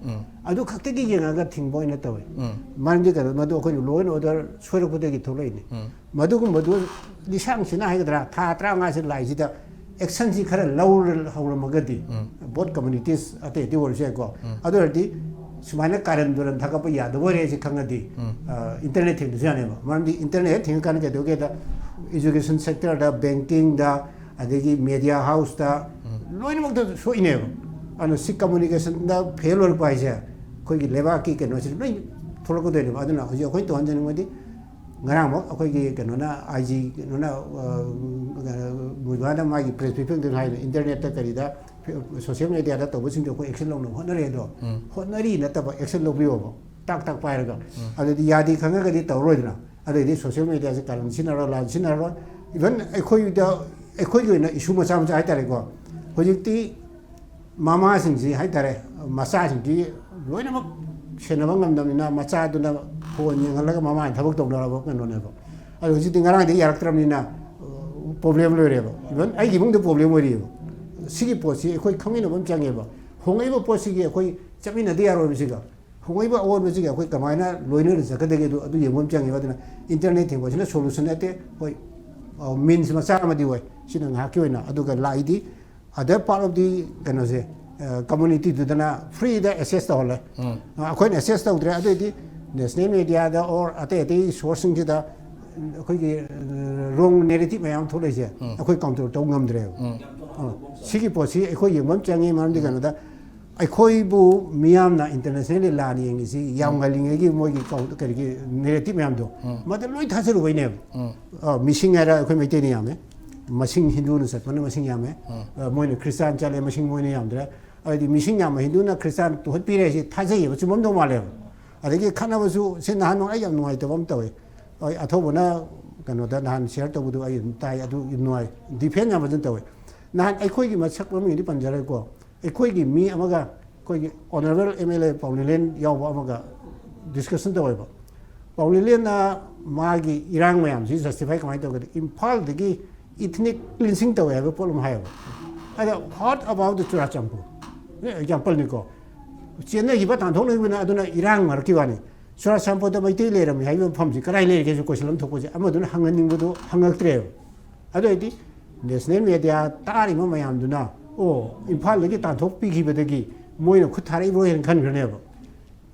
ꯑꯗꯨ ꯈꯛꯇꯒꯤ ꯌꯦꯡꯉꯒ ꯊꯤꯡꯕ ꯑꯣꯏꯅ ꯇꯧꯋꯦ꯫ ꯃꯔꯝꯗꯤ ꯀꯩꯅꯣ, ꯃꯗꯨ ꯑꯩꯈꯣꯏꯅ ꯂꯣ ꯑꯦꯟ ꯑꯣꯔꯗꯔ ꯁꯣꯏꯔꯛꯄꯗꯒꯤ ꯊꯣꯛꯂꯛꯏꯅꯤ꯫ ꯃꯗꯨꯒꯨꯝꯕꯗꯨ ꯂꯤꯁꯥꯡꯁꯤꯅ ꯍꯥꯏꯒꯗ꯭ꯔꯥ, ꯊꯥ ꯇꯔꯥꯃꯉꯥꯁꯤ ꯂꯥꯛꯏꯁꯤꯗ ꯑꯦꯛꯁꯟꯁꯤ ꯈꯔ ꯂꯧꯔ ꯍꯧꯔꯝꯃꯒꯗꯤ, ꯕꯣꯠ ꯀꯝꯃꯨꯅꯤꯇꯤꯁ ꯑꯇꯩ ꯑꯇꯩ ꯑꯣꯏꯔꯁꯨ ꯌꯥꯏꯀꯣ꯫ ꯑꯗꯨ ꯑꯣꯏꯔꯗꯤ ꯁꯨꯃꯥꯏꯅ ꯀꯥꯔꯟ ꯇꯨꯔꯟ ꯊꯥꯒꯠꯄ ꯌꯥꯗꯕ ꯑꯣꯏꯔꯦ ꯍꯥꯏꯁꯦ ꯈꯪꯉꯗꯤ, ꯑ, ꯏꯟꯇꯔꯅꯦꯠ ꯊꯤꯡꯕꯁꯨ ꯌꯥꯅꯦꯕ꯫ ꯃꯔꯝꯗꯤ ꯏꯟꯇꯔꯅꯦꯠ ꯍꯦꯛ ꯊꯤꯡꯉꯀꯥꯟꯗ ꯀꯩꯗꯧꯒꯦꯗ, ꯏꯖꯨꯀꯦꯁꯟ ꯁꯦꯛꯇꯔꯗ, ꯕꯦꯡꯀꯤꯡꯗ, ꯑꯗꯒꯤ ꯃꯦꯗꯤꯌꯥ ꯍꯥꯎꯁꯇ, ꯂꯣꯏꯅꯃꯛꯇ ꯁꯣꯛꯏꯅꯦꯕ꯫ ꯑꯗꯨꯅ ꯁꯤ ꯀꯝꯃꯨꯅꯤꯀꯦꯁꯟꯗ ꯐꯦꯜ ꯑꯣꯏꯔꯛꯄ ꯍꯥꯏꯁꯦ ꯑꯩꯈꯣꯏꯒꯤ ꯂꯩꯕꯥꯛꯀꯤ ꯀꯩꯅꯣꯁꯤ ꯂꯣꯏ ꯊꯣꯛꯂꯛꯀꯗꯣꯏꯅꯦꯕ꯫ ꯑꯗꯨꯅ ꯍꯧꯖꯤꯛ ꯑꯩꯈꯣꯏ ꯇꯧꯍꯟꯖꯅꯤꯡꯕꯗꯤ, ꯉꯔꯥꯡꯃꯛ ꯑꯩꯈꯣꯏꯒꯤ ꯀꯩꯅꯣꯅ, ꯑꯥꯏ ꯖꯤ ꯀꯩꯅꯣꯅ, ꯑ, ꯃꯨꯕꯥꯅ ꯃꯥꯒꯤ ꯄ꯭ꯔꯦꯁ ꯕ꯭ꯔꯤꯐꯤꯡꯗꯨ ꯍꯥꯏꯅ ꯏꯟꯇꯔꯅꯦꯠꯇ ꯀꯔꯤꯗ, ꯁꯣꯁꯤꯌꯦꯜ ꯃꯦꯗꯤꯌꯥꯗ ꯇꯧꯕꯁꯤꯡꯗꯣ ꯑꯩꯈꯣꯏ ꯑꯦꯛꯁꯟ ꯂꯧꯅꯕ ꯍꯣꯠꯅꯔꯦ ꯑꯗꯣ, ꯍꯣꯠꯅꯔꯤ ꯅꯠꯇꯕ ꯑꯦꯛꯁꯟ ꯂꯧꯕꯤꯌꯣꯕ, ꯇꯥꯛ ꯇꯥꯛ ꯄꯥꯏꯔꯒ꯫ ꯑꯗꯨꯗꯤ ꯌꯥꯗꯦ ꯈꯪꯉꯒꯗꯤ ꯇꯧꯔꯔꯣꯏꯗꯅ꯫ ꯑꯗꯩꯗꯤ ꯁꯣꯁꯤꯌꯦꯜ ꯃꯦꯗꯤꯌꯥꯁꯦ ꯀꯥꯔꯟ ꯁꯤꯖꯤꯟꯅꯔꯣꯏ, ꯂꯥꯟ ꯁꯤꯖꯤꯟꯅꯔꯣꯏ꯫ ꯏꯚꯟ ꯑꯩꯈꯣꯏꯗ, ꯑꯩꯈꯣꯏꯒꯤ ꯑꯣꯏꯅ ꯏꯁꯨ ꯃꯆꯥ ꯃꯆꯥ ꯍꯥꯏꯇꯥꯔꯦꯀꯣ, ꯍꯧꯖꯤꯛꯇꯤ ꯃꯃꯥꯁꯤꯡꯁꯤ ꯍꯥꯏꯇꯥꯔꯦ, ꯃꯆꯥꯁꯤꯡꯁꯤ ꯂꯣꯏꯅꯃꯛ ꯁꯦꯟꯅꯕ ꯉꯝꯗꯕꯅꯤꯅ ꯃꯆꯥꯗꯨꯅ ꯐꯣꯟ ꯌꯦꯡꯍꯜꯂꯒ ꯃꯃꯥꯅ ꯊꯕꯛ ꯇꯧꯅꯔꯕ ꯀꯩꯅꯣꯅꯦꯕ꯫ ꯑꯗꯣ ꯍꯧꯖꯤꯛꯇꯤ ꯉꯔꯥꯡꯗꯒꯤ ꯌꯥꯔꯛꯇ꯭ꯔꯕꯅꯤꯅ ꯄ꯭ꯔꯣꯕ꯭ꯂꯦꯝ ꯂꯣꯏꯔꯦꯕ꯫ ꯏꯚꯟ ꯑꯩꯒꯤ ꯏꯃꯨꯡꯗ ꯄ꯭ꯔꯣꯕ꯭ꯂꯦꯝ ꯑꯣꯏꯔꯤꯑꯕ꯫ ꯁꯤꯒꯤ ꯄꯣꯠꯁꯤ ꯑꯩꯈꯣꯏ ꯈꯪꯃꯤꯟꯅꯕ ꯑꯃ ꯆꯪꯉꯦꯕ꯫ ꯍꯣꯡꯉꯛꯏꯕ ꯄꯣꯠꯁꯤꯒꯤ ꯑꯩꯈꯣꯏ ꯆꯠꯃꯤꯟꯅꯗ ꯌꯥꯔꯣꯏꯕꯁꯤꯒ, ꯍꯣꯡꯉꯛꯏꯕ ꯑꯑꯣꯟꯕꯁꯤꯒ ꯑꯩꯈꯣꯏ ꯀꯃꯥꯏꯅ ꯂꯣꯏꯅꯅ ꯆꯠꯀꯗꯒꯦꯗꯣ ꯑꯗꯨ ꯌꯦꯡꯕ ꯑꯃ ꯆꯪꯉꯦꯕ꯫ ꯑꯗꯨꯅ ꯏꯟꯇꯔꯅꯦꯠ ꯊꯤꯡꯕꯁꯤꯅ ꯁꯣꯂꯨꯁꯟ ꯅꯠꯇꯦ꯫ ꯍꯣꯏ, ꯃꯤꯟꯁ ꯃꯆꯥ ꯑꯃꯗꯤ ꯑꯣꯏ꯫ ꯁꯤꯅ ꯉꯥꯏꯍꯥꯛꯀꯤ ꯑꯣꯏꯅ꯫ ꯑꯗꯨꯒ ꯂꯥꯛꯏꯗꯤ other part of the ꯀꯩꯅꯣꯁꯦ, ꯀꯝꯃꯨꯅꯤꯇꯤꯗꯨꯗꯅ ꯐ꯭ꯔꯤꯗ ꯑꯦꯛꯁꯦꯁ ꯇꯧꯍꯜꯂꯦ꯫ ꯑꯩꯈꯣꯏꯅ ꯑꯦꯛꯁꯦꯁ ꯇꯧꯗ꯭ꯔꯦ꯫ ꯑꯗꯨꯑꯣꯏꯗꯤ ꯅꯦꯁꯅꯦꯜ ꯃꯦꯗꯤꯌꯥꯗ ꯑꯣꯔ ꯑꯇꯩ ꯑꯇꯩ ꯁꯣꯔꯁꯁꯤꯡꯁꯤꯗ ꯑꯩꯈꯣꯏꯒꯤ ꯔꯣꯡ ꯅꯦꯔꯦꯇꯤꯞ ꯃꯌꯥꯝ ꯊꯣꯛꯂꯛꯏꯁꯦ ꯑꯩꯈꯣꯏ ꯀꯥꯎꯟꯇꯔ ꯇꯧ ꯉꯝꯗ꯭ꯔꯦꯕ꯫ ꯑ, ꯁꯤꯒꯤ ꯄꯣꯠꯁꯤ ꯑꯩꯈꯣꯏ ꯌꯦꯡꯕ ꯑꯃ ꯆꯪꯉꯤ꯫ ꯃꯔꯝꯗꯤ ꯀꯩꯅꯣꯗ, ꯑꯩꯈꯣꯏꯕꯨ ꯃꯤꯌꯥꯝꯅ ꯏꯟꯇꯔꯅꯦꯁꯅꯦꯜꯂꯤ ꯂꯥꯟꯅ ꯌꯦꯡꯉꯤꯁꯤ ꯌꯥꯝ ꯉꯜꯂꯤꯉꯩꯒꯤ ꯃꯣꯏꯒꯤ ꯀꯧ-, ꯀꯔꯤꯒꯤ ꯅꯦꯔꯦꯇꯤꯞ ꯃꯌꯥꯝꯗꯣ, ꯃꯗ ꯂꯣꯏ ꯊꯥꯖꯔꯨꯕꯩꯅꯦꯕ꯫ ꯑ, ꯃꯤꯁꯤꯡ ꯍꯥꯏꯔ ꯑꯩꯈꯣꯏ ꯃꯩꯇꯩꯅ ꯌꯥꯝꯃꯦ, ꯃꯁꯤꯡ ꯍꯤꯟꯗꯨꯅ ꯆꯠꯄꯅ ꯃꯁꯤꯡ ꯌꯥꯝꯃꯦ꯫ ꯑ, ꯃꯣꯏꯅ ꯈ꯭ꯔꯤꯁꯇꯥꯟ ꯆꯠꯂꯦ, ꯃꯁꯤꯡ ꯃꯣꯏꯅ ꯌꯥꯝꯗ꯭ꯔꯦ꯫ ꯑꯗꯩꯗꯤ ꯃꯤꯁꯤꯡ ꯌꯥꯝꯕ ꯍꯤꯟꯗꯨꯅ ꯈ꯭ꯔꯤꯁꯇꯥꯟ ꯇꯨꯍꯠꯄꯤꯔꯦ ꯍꯥꯏꯁꯤ ꯊꯥꯖꯩꯌꯦꯕ, ꯆꯨꯝꯃꯝꯗꯧ ꯃꯥꯜꯂꯦꯕ꯫ ꯑꯗꯒꯤ ꯈꯠꯅꯕꯁꯨ ꯁꯤ ꯅꯍꯥꯟ ꯑꯩ ꯌꯥꯝ ꯅꯨꯡꯉꯥꯏꯇꯕ ꯑꯃ ꯇꯧꯋꯦ꯫ ꯑꯩ ꯑꯊꯧꯕꯅ ꯀꯩꯅꯣꯗ ꯅꯍꯥꯟ ꯁꯤꯌꯔ ꯇꯧꯕꯗꯨ ꯑꯩ ꯑꯗꯨꯝ ꯇꯥꯏ, ꯑꯗꯨ ꯅꯨꯡꯉꯥꯏ꯫ ꯗꯤꯐꯦꯟ ꯌꯥꯝ ꯐꯖꯅ ꯇꯧꯋꯦ꯫ ꯅꯍꯥꯟ ꯑꯩꯈꯣꯏꯒꯤ ꯃꯁꯛ ꯃꯃꯤꯡꯗꯤ ꯄꯟꯖꯔꯣꯏꯀꯣ, ꯑꯩꯈꯣꯏꯒꯤ ꯃꯤ ꯑꯃꯒ, ꯑꯩꯈꯣꯏꯒꯤ ꯑꯣꯅꯔꯦꯕꯜ ꯑꯦꯝ ꯑꯦꯜ ꯑꯦ ꯄꯥꯎꯅꯤꯂꯦꯟ ꯌꯥꯎꯕ ꯑꯃꯒ ꯗꯤꯁꯀꯁꯟ ꯇꯧꯋꯦꯕ꯫ ꯄꯥꯎꯅꯤꯂꯦꯟꯅ ꯃꯥꯒꯤ ꯏꯔꯥꯡ ꯃꯌꯥꯝꯁꯤ ꯖꯁꯇꯤꯐꯥꯏ ꯀꯃꯥꯏꯅ ꯇꯧꯒꯦꯗ, ꯏꯝꯐꯥꯜꯗꯒꯤ ꯏꯊꯅꯤꯛ ꯀ꯭ꯂꯤꯟꯁꯤꯡ ꯇꯧꯋꯦ ꯍꯥꯏꯕ ꯄꯣꯠ ꯑꯃ ꯍꯥꯏꯌꯦꯕ꯫ ꯑꯗ what about the ꯆꯨꯔꯥꯆꯥꯟꯄꯨꯔ? ꯑꯦꯛꯖꯥꯝꯄꯜꯅꯤꯀꯣ, ꯆꯦꯟꯅꯈꯤꯕ ꯇꯥꯟꯊꯣꯛꯅꯈꯤꯕꯅ ꯑꯗꯨꯅ ꯏꯔꯥꯡ ꯃꯔꯛꯀꯤ ꯋꯥꯅꯤ꯫ ꯆꯨꯔꯥꯆꯥꯟꯄꯨꯔꯗ ꯃꯩꯇꯩ ꯂꯩꯔꯝꯃꯤ ꯍꯥꯏꯕ ꯃꯐꯝꯁꯤ ꯀꯗꯥꯏ ꯂꯩꯔꯤꯒꯦꯁꯨ ꯀꯣꯏꯁꯟ ꯑꯃ ꯊꯣꯛꯄꯁꯦ ꯑꯃꯗꯨꯅ ꯍꯪꯍꯟꯅꯤꯡꯕꯗꯣ ꯍꯪꯉꯛꯇ꯭ꯔꯦꯕ꯫ ꯑꯗꯨ ꯑꯣꯏꯔꯗꯤ ꯅꯦꯁꯅꯦꯜ ꯃꯦꯗꯤꯌꯥ ꯇꯥꯔꯤꯕ ꯃꯌꯥꯝꯗꯨꯅ, ꯑꯣ, ꯏꯝꯐꯥꯜꯗꯒꯤ ꯇꯥꯟꯊꯣꯛꯄꯤꯈꯤꯕꯗꯒꯤ ꯃꯣꯏꯅ ꯈꯨꯠ ꯊꯥꯔꯛꯏꯕ꯭ꯔꯣ ꯍꯥꯏꯅ ꯈꯟꯈ꯭ꯔꯅꯦꯕ꯫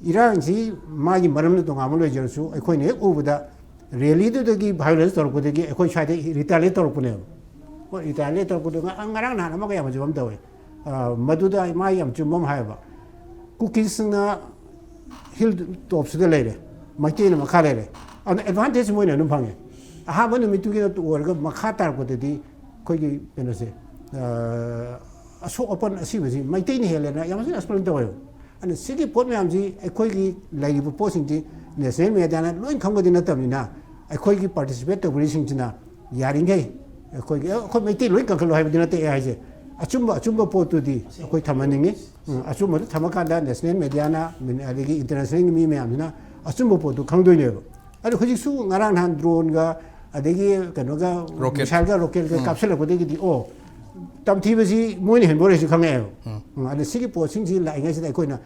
ꯏꯔꯥꯡꯁꯤ ꯃꯥꯒꯤ ꯃꯔꯝꯅ ꯇꯣꯉꯥꯟꯕ ꯂꯣꯏꯖꯔꯁꯨ, ꯑꯩꯈꯣꯏꯅ ꯍꯦꯛ ꯎꯕꯗ ꯔꯦꯂꯤꯗꯨꯗꯒꯤ ꯚꯥꯏꯑꯣꯂꯦꯟꯁ ꯇꯧꯔꯛꯄꯗꯒꯤ ꯑꯩꯈꯣꯏ ꯁ꯭ꯋꯥꯏꯗ ꯔꯤꯇꯥꯂꯤꯌꯦꯠ ꯇꯧꯔꯛꯄꯅꯦꯕ꯫ ꯍꯣꯏ, ꯔꯤꯇꯥꯂꯤꯌꯦꯠ ꯇꯧꯔꯛꯄꯗꯣ ꯉ-, ꯉꯔꯥꯡ ꯅꯍꯥꯟ ꯑꯃꯒ ꯌꯥꯝ ꯐꯖꯕ ꯑꯃ ꯇꯧꯋꯦ꯫ ꯑ, ꯃꯗꯨꯗ ꯃꯥ ꯌꯥꯝ ꯆꯨꯝꯕ ꯑꯃ ꯍꯥꯏꯌꯦꯕ꯫ ꯀꯨꯀꯤꯁꯁꯤꯡꯅ ꯍꯤꯜ ꯇꯣꯞꯁꯤꯗ ꯂꯩꯔꯦ, ꯃꯩꯇꯩꯅ ꯃꯈꯥ ꯂꯩꯔꯦ꯫ ꯑꯗꯨꯅ ꯑꯦꯗꯚꯥꯟꯇꯦꯖ ꯃꯣꯏꯅ ꯑꯗꯨꯝ ꯐꯪꯉꯦ꯫ ꯑꯍꯥꯟꯕ ꯅꯨꯃꯤꯠꯇꯨꯒꯤ ꯑꯣꯏꯔꯒ ꯃꯈꯥ ꯇꯥꯔꯛꯄꯗꯗꯤ ꯑꯩꯈꯣꯏꯒꯤ ꯀꯩꯅꯣꯁꯦ, ꯑ, ꯑꯁꯣꯛ ꯑꯄꯟ ꯑꯁꯤꯕꯁꯤ ꯃꯩꯇꯩꯅ ꯍꯦꯜꯂꯦꯅ ꯌꯥꯝ ꯊꯤꯅ ꯑꯦꯛꯁꯄ꯭ꯂꯦꯟ ꯇꯧꯋꯦꯕ꯫ ꯑꯗꯨꯅ ꯁꯤꯒꯤ ꯄꯣꯠ ꯃꯌꯥꯝꯁꯤ ꯑꯩꯈꯣꯏꯒꯤ ꯂꯩꯔꯤꯕ ꯄꯣꯠꯁꯤꯡꯁꯤ ꯅꯦꯁꯅꯦꯜ ꯃꯦꯗꯤꯌꯥꯅ ꯂꯣꯏ ꯈꯪꯕꯗꯤ ꯅꯠꯇꯕꯅꯤꯅ, ꯑꯩꯈꯣꯏꯒꯤ ꯄꯥꯔꯇꯤꯁꯤꯄꯦꯠ ꯇꯧꯕꯤꯔꯤꯁꯤꯡꯁꯤꯅ ꯌꯥꯔꯤꯈꯩ ꯑꯩꯈꯣꯏꯒꯤ, ꯑꯩꯈꯣꯏ ꯃꯩꯇꯩ ꯂꯣꯏ ꯀꯟꯈꯠꯂꯣ ꯍꯥꯏꯕꯗꯤ ꯅꯠꯇꯦ ꯑꯩ ꯍꯥꯏꯁꯦ, ꯑꯆꯨꯝꯕ, ꯑꯆꯨꯝꯕ ꯄꯣꯠꯇꯨꯗꯤ ꯑꯩꯈꯣꯏ ꯊꯝꯍꯟꯅꯤꯡꯉꯤ꯫ ꯎꯝ, ꯑꯆꯨꯝꯕꯗꯨ ꯊꯝꯃꯀꯥꯟꯗ ꯅꯦꯁꯅꯦꯜ ꯃꯦꯗꯤꯌꯥꯅ, ꯃꯤꯟ-, ꯑꯗꯒꯤ ꯏꯟꯇꯔꯅꯦꯁꯅꯦꯜꯒꯤ ꯃꯤ ꯃꯌꯥꯝꯁꯤꯅ ꯑꯆꯨꯝꯕ ꯄꯣꯠꯇꯨ ꯈꯪꯗꯣꯏꯅꯦꯕ꯫ ꯑꯗꯣ ꯍꯧꯖꯤꯛꯁꯨ ꯉꯔꯥꯡ ꯅꯍꯥꯟ ꯗ꯭ꯔꯣꯟꯒ ꯑꯗꯒꯤ ꯀꯩꯅꯣꯒ, ꯔꯣꯀꯦꯠ꯫ ꯃꯤꯁꯥꯏꯜꯒ ꯔꯣꯀꯦꯠꯒ ꯎꯝ꯫ ꯀꯥꯞꯁꯤꯜꯂꯛꯄꯗꯒꯤꯗꯤ, ꯑꯣ, ꯇꯝꯊꯤꯕꯁꯤ ꯃꯣꯏꯅ ꯍꯦꯟꯕ ꯑꯣꯏꯔꯁꯨ ꯈꯪꯉꯛꯑꯦꯕ꯫ ꯎꯝ꯫ ꯎꯝ, ꯑꯗ ꯁꯤꯒꯤ ꯄꯣꯠꯁꯤꯡꯁꯤ ꯂꯥꯛꯏꯉꯩꯁꯤꯗ ꯑꯩꯈꯣꯏꯅ,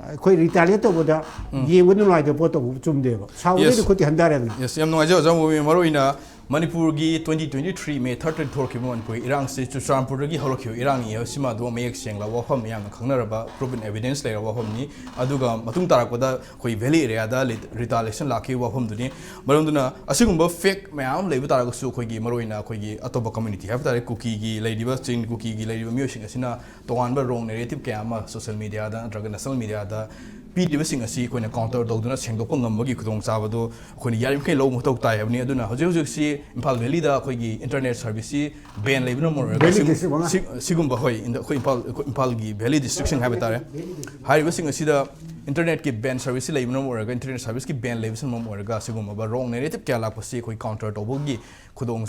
ꯑꯩꯈꯣꯏ ꯔꯤꯇꯥꯂꯤꯌꯦꯠ ꯇꯧꯕꯗ ꯎꯝ꯫ ꯌꯦꯡꯕ ꯅꯨꯡꯉꯥꯏꯇꯕ ꯄꯣꯠ ꯇꯧꯕ ꯆꯨꯝꯗꯦꯕ꯫ ꯁꯥꯎꯕꯗꯩꯗꯤ ꯌꯦꯁ꯫ ꯈꯨꯠꯇꯤ ꯍꯟꯊꯔꯦꯗꯅ꯫ ꯌꯦꯁ, ꯌꯥꯝ ꯅꯨꯡꯉꯥꯏꯖꯩ ꯑꯣꯖꯥ ꯃꯨꯕꯤ꯫ ꯃꯔꯨ ꯑꯣꯏꯅ ꯃꯅꯤꯄꯨꯔꯒꯤ twenty twenty three May third ꯊꯣꯛꯈꯤꯕ ꯃꯅꯤꯄꯨꯔꯒꯤ ꯏꯔꯥꯡꯁꯤ ꯆꯨꯔꯆꯥꯟꯄꯨꯔꯗꯒꯤ ꯍꯧꯔꯛꯈꯤꯕ ꯏꯔꯥꯡꯅꯤ ꯍꯥꯏꯕꯁꯤꯃ ꯑꯗꯨꯝ ꯃꯌꯦꯛ ꯁꯦꯡꯂꯕ ꯋꯥꯐꯝ, ꯃꯌꯥꯝꯅ ꯈꯪꯅꯔꯕ proven evidence ꯂꯩꯔꯕ ꯋꯥꯐꯝꯅꯤ꯫ ꯑꯗꯨꯒ ꯃꯇꯨꯡ ꯇꯥꯔꯛꯄꯗ ꯑꯩꯈꯣꯏ valley areaꯗ retaliation ꯂꯥꯛꯈꯤꯕ ꯋꯥꯐꯝꯗꯨꯅꯤ꯫ ꯃꯔꯝꯗꯨꯅ ꯑꯁꯤꯒꯨꯝꯕ fact ꯃꯌꯥꯝ ꯑꯃ ꯂꯩꯕ ꯇꯥꯔꯒꯁꯨ ꯑꯩꯈꯣꯏꯒꯤ ꯃꯔꯨꯑꯣꯏꯅ ꯑꯩꯈꯣꯏꯒꯤ ꯑꯇꯣꯞꯄ community ꯍꯥꯏꯕ ꯇꯥꯔꯦ, ꯀꯨꯀꯤꯒꯤ ꯂꯩꯔꯤꯕ, ꯆꯤꯡ ꯀꯨꯀꯤꯒꯤ ꯂꯩꯔꯤꯕ ꯃꯤꯑꯣꯏꯁꯤꯡ ꯑꯁꯤꯅ ꯇꯣꯉꯥꯟꯕ wrong narrative ꯀꯌꯥ ꯑꯃ social mediaꯗ ꯅꯠꯇ꯭ꯔꯒ national mediaꯗ ꯄꯤꯔꯤꯕꯁꯤꯡ ꯑꯁꯤ ꯑꯩꯈꯣꯏꯅ counter ꯇꯧꯗꯨꯅ ꯁꯦꯡꯗꯣꯛꯄ ꯉꯝꯕꯒꯤ ꯈꯨꯗꯣꯡꯆꯥꯕꯗꯨ ꯑꯩꯈꯣꯏꯅ ꯌꯥꯔꯤꯃꯈꯩ ꯂꯧꯕ ꯃꯊꯧ ꯇꯥꯏ ꯍꯥꯏꯕꯅꯤ꯫ ꯑꯗꯨꯅ ꯍꯧꯖꯤꯛ ꯍꯧꯖꯤꯛꯁꯤ ꯏꯝꯐꯥꯜ valleyꯗ ꯑꯩꯈꯣꯏꯒꯤ internet serviceꯁꯤ ban ꯂꯩꯕꯅ ꯃꯔꯝ ꯑꯣꯏꯔꯒ valley district ꯃꯉꯥ꯫ ꯁꯤ-, ꯁꯤꯒꯨꯝꯕ, ꯍꯣꯏ, ꯑꯩꯈꯣꯏ ꯏꯝꯐꯥꯜ, ꯑꯩꯈꯣꯏ ꯏꯝꯐꯥꯜꯒꯤ valley districtꯁꯤꯡ ꯍꯥꯏꯕ ꯇꯥꯔꯦ, ꯍꯥꯏꯔꯤꯕꯁꯤꯡ ꯑꯁꯤꯗ internetꯀꯤ ban serviceꯁꯤ ꯂꯩꯕꯅ ꯃꯔꯝ ꯑꯣꯏꯔꯒ, internet serviceꯀꯤ ban ꯂꯩꯕꯁꯤꯅ ꯃꯔꯝ ꯑꯣꯏꯔꯒ, ꯁꯤꯒꯨꯝꯂꯕ wrong narrative ꯀꯌꯥ ꯂꯥꯛꯄꯁꯤ ꯑꯩꯈꯣꯏ counter ꯇꯧꯕꯒꯤ ꯈꯨꯗꯣꯡ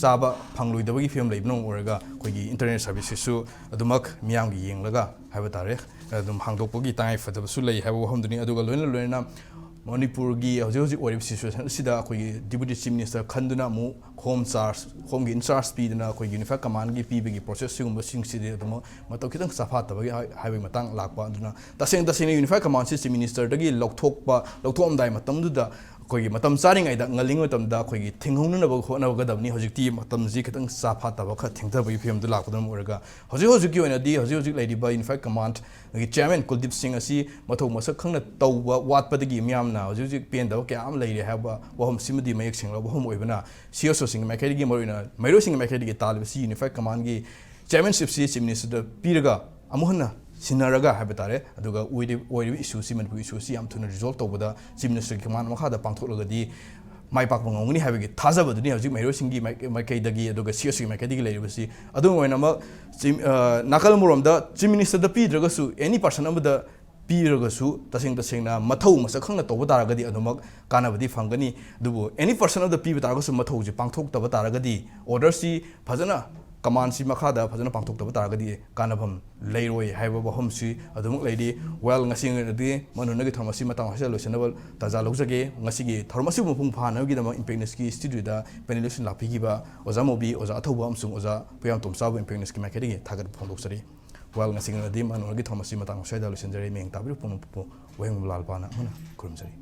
ꯆꯥꯕ ꯐꯪꯂꯣꯏꯗꯕꯒꯤ ꯐꯤꯕꯝ ꯂꯩꯕꯅ ꯃꯔꯝ ꯑꯣꯏꯔꯒ, ꯑꯩꯈꯣꯏꯒꯤ internet serviceꯁꯤꯁꯨ ꯑꯗꯨꯃꯛ ꯃꯤꯌꯥꯝꯒꯤ ꯌꯦꯡꯂꯒ ꯍꯥꯏꯕ ꯇꯥꯔꯦ, ꯑꯗꯨꯝ ꯍꯥꯡꯗꯣꯛꯄꯒꯤ ꯇꯉꯥꯏ ꯐꯗꯕꯁꯨ ꯂꯩ ꯍꯥꯏꯕ ꯋꯥꯐꯝꯗꯨꯅꯤ꯫ ꯑꯗꯨꯒ ꯂꯣꯏꯅ ꯂꯣꯏꯅꯅ ꯃꯅꯤꯄꯨꯔꯒꯤ ꯍꯧꯖꯤꯛ ꯍꯧꯖꯤꯛ ꯑꯣꯏꯔꯤꯕ situation ꯑꯁꯤꯗ ꯑꯩꯈꯣꯏꯒꯤ Deputy Chief Minister ꯈꯟꯗꯨꯅ ꯑꯃꯨꯛ home charge, homeꯒꯤ in charge ꯄꯤꯗꯨꯅ ꯑꯩꯈꯣꯏ unified commandꯒꯤ ꯄꯤꯕꯒꯤ process ꯁꯤꯒꯨꯝꯕꯁꯤꯡꯁꯤꯗꯤ ꯑꯗꯨꯃꯛ ꯃꯇꯧ ꯈꯤꯇꯪ ꯆꯥꯐꯥꯠꯇꯕꯒꯤ ꯍꯥꯏ-, ꯍꯥꯏꯕꯒꯤ ꯃꯇꯥꯡ ꯂꯥꯛꯄ꯫ ꯑꯗꯨꯅ ꯇꯁꯦꯡ ꯇꯁꯦꯡꯅ unified commandꯁꯤ Chief Ministerꯗꯒꯤ ꯂꯧꯊꯣꯛꯄ, ꯂꯧꯊꯣꯛꯑꯝꯗꯥꯏ ꯃꯇꯝꯗꯨꯗ ꯑꯩꯈꯣꯏꯒꯤ ꯃꯇꯝ ꯆꯥꯔꯤꯉꯩꯗ, ꯉꯜꯂꯤꯉꯩ ꯃꯇꯝꯗ ꯑꯩꯈꯣꯏꯒꯤ ꯊꯤꯡꯍꯧꯅꯅꯕ ꯍꯣꯠꯅꯒꯗꯕꯅꯤ꯫ ꯍꯧꯖꯤꯛꯇꯤ ꯃꯇꯝꯁꯤ ꯈꯤꯇꯪ ꯆꯥꯐꯥꯠꯇꯕ, ꯈꯔ ꯊꯦꯡꯊꯕꯒꯤ ꯐꯤꯕꯝꯗ ꯂꯥꯛꯄꯗꯨꯅ ꯑꯣꯏꯔꯒ, ꯍꯧꯖꯤꯛ ꯍꯧꯖꯤꯛꯀꯤ ꯑꯣꯏꯅꯗꯤ ꯍꯧꯖꯤꯛ ꯍꯧꯖꯤꯛ ꯂꯩꯔꯤꯕ unified commandꯒꯤ chairman ꯀꯨꯜꯗꯤꯞ ꯁꯤꯡ ꯑꯁꯤ ꯃꯊꯧ ꯃꯁꯛ ꯈꯪꯅ ꯇꯧꯕ ꯋꯥꯠꯄꯗꯒꯤ ꯃꯤꯌꯥꯝꯅ ꯍꯧꯖꯤꯛ ꯍꯧꯖꯤꯛ ꯄꯦꯟꯗꯕ ꯀꯌꯥ ꯑꯃ ꯂꯩꯔꯦ ꯍꯥꯏꯕ ꯋꯥꯐꯝꯁꯤꯃꯗꯤ ꯃꯌꯦꯛ ꯁꯦꯡꯂꯕ ꯋꯥꯐꯝ ꯑꯣꯏꯕꯅ, CSOꯁꯤꯡꯒꯤ ꯃꯥꯏꯀꯩꯗꯒꯤ, ꯃꯔꯨꯑꯣꯏꯅ ꯃꯍꯩꯔꯣꯏꯁꯤꯡꯒꯤ ꯃꯥꯏꯀꯩꯗꯒꯤ ꯇꯥꯜꯂꯤꯕꯁꯤ unified commandꯒꯤ chairmanshipꯁꯤ Chief Ministerꯗ ꯄꯤꯔꯒ ꯑꯃꯨꯛ ꯍꯟꯅ ꯁꯤꯟꯅꯔꯒ ꯍꯥꯏꯕ ꯇꯥꯔꯦ, ꯑꯗꯨꯒ ꯑꯣꯏꯔꯤ-, ꯑꯣꯏꯔꯤꯕ issueꯁꯤ, ꯃꯅꯤꯄꯨꯔꯒꯤ issueꯁꯤ ꯌꯥꯝ ꯊꯨꯅ resolve ꯇꯧꯕꯗ Chief Ministerꯒꯤ command ꯃꯈꯥꯗ ꯄꯥꯡꯊꯣꯛꯂꯒꯗꯤ ꯃꯥꯏ ꯄꯥꯛꯄ ꯉꯝꯒꯅꯤ ꯍꯥꯏꯕꯒꯤ ꯊꯥꯖꯕꯗꯨꯅꯤ ꯍꯧꯖꯤꯛ ꯃꯍꯩꯔꯣꯏꯁꯤꯡꯒꯤ ꯃꯥꯏ-, ꯃꯥꯏꯀꯩꯗꯒꯤ, ꯑꯗꯨꯒ CSOꯒꯤ ꯃꯥꯏꯀꯩꯗꯒꯤ ꯂꯩꯔꯤꯕꯁꯤ꯫ ꯑꯗꯨꯝ ꯑꯣꯏꯅꯃꯛ, ꯆꯤꯝ-, ꯑ, ꯅꯥꯀꯜ ꯑꯃꯔꯣꯝꯗ Chief Ministerꯗ ꯄꯤꯗ꯭ꯔꯒꯁꯨ, any person ꯑꯃꯗ ꯄꯤꯔꯒꯁꯨ, ꯇꯁꯦꯡ ꯇꯁꯦꯡꯅ ꯃꯊꯧ ꯃꯁꯛ ꯈꯪꯅ ꯇꯧꯕ ꯇꯥꯔꯒꯗꯤ ꯑꯗꯨꯃꯛ ꯀꯥꯟꯅꯕꯗꯤ ꯐꯪꯒꯅꯤ꯫ ꯑꯗꯨꯕꯨ any person ꯑꯃꯗ ꯄꯤꯕ ꯇꯥꯔꯒꯁꯨ ꯃꯊꯧꯁꯤ ꯄꯥꯡꯊꯣꯛꯇꯕ ꯇꯥꯔꯒꯗꯤ, orderꯁꯤ ꯐꯖꯅ, commandꯁꯤ ꯃꯈꯥꯗ ꯐꯖꯅ ꯄꯥꯡꯊꯣꯛꯇꯕ ꯇꯥꯔꯒꯗꯤ ꯀꯥꯟꯅꯐꯝ ꯂꯩꯔꯣꯏ ꯍꯥꯏꯕ ꯋꯥꯐꯝꯁꯤ ꯑꯗꯨꯃꯛ ꯂꯩꯔꯤ꯫ Well, ꯉꯁꯤꯒꯤ ꯑꯣꯏꯅꯗꯤ ꯃꯅꯨꯅꯒꯤ ꯊꯧꯔꯝ ꯑꯁꯤ ꯃꯇꯥꯡ ꯑꯁꯤꯗ ꯂꯣꯏꯁꯤꯟꯅꯕ ꯇꯥꯟꯖꯥ ꯂꯧꯖꯒꯦ꯫ ꯉꯁꯤꯒꯤ ꯊꯧꯔꯝ ꯑꯁꯤꯕꯨ ꯃꯄꯨꯡ ꯐꯥꯍꯟꯅꯕꯒꯤꯗꯃꯛ Impact Newsꯀꯤ studioꯗ panelistꯁꯤꯡ ꯂꯥꯛꯄꯤꯈꯤꯕ ꯑꯣꯖꯥ ꯃꯧꯕꯤ, ꯑꯣꯖꯥ ꯑꯊꯧꯕ ꯑꯃꯁꯨꯡ ꯑꯣꯖꯥ ꯄꯨꯌꯥꯝꯇꯣꯝ ꯆꯥꯎꯕ Impact Newsꯀꯤ ꯃꯥꯏꯀꯩꯗꯒꯤ ꯊꯥꯒꯠꯄ ꯐꯣꯡꯗꯣꯛꯆꯔꯤ꯫ Well, ꯉꯁꯤꯒꯤ ꯑꯣꯏꯅꯗꯤ ꯃꯅꯨꯅꯒꯤ ꯊꯧꯔꯝ ꯑꯁꯤ ꯃꯇꯥꯡ ꯑꯁꯤꯗ ꯂꯣꯏꯁꯤꯟꯖꯔꯦ꯫ ꯃꯤꯠꯌꯦꯡ ꯇꯥꯕꯤꯔꯤꯕ ꯄꯨꯝꯅꯃꯛꯄꯨ ꯋꯥꯍꯦꯡꯕꯝ ꯂꯥꯜꯄꯥꯅ ꯑꯃꯨꯛ ꯍꯟꯅ ꯈꯨꯔꯨꯝꯖꯔꯤ꯫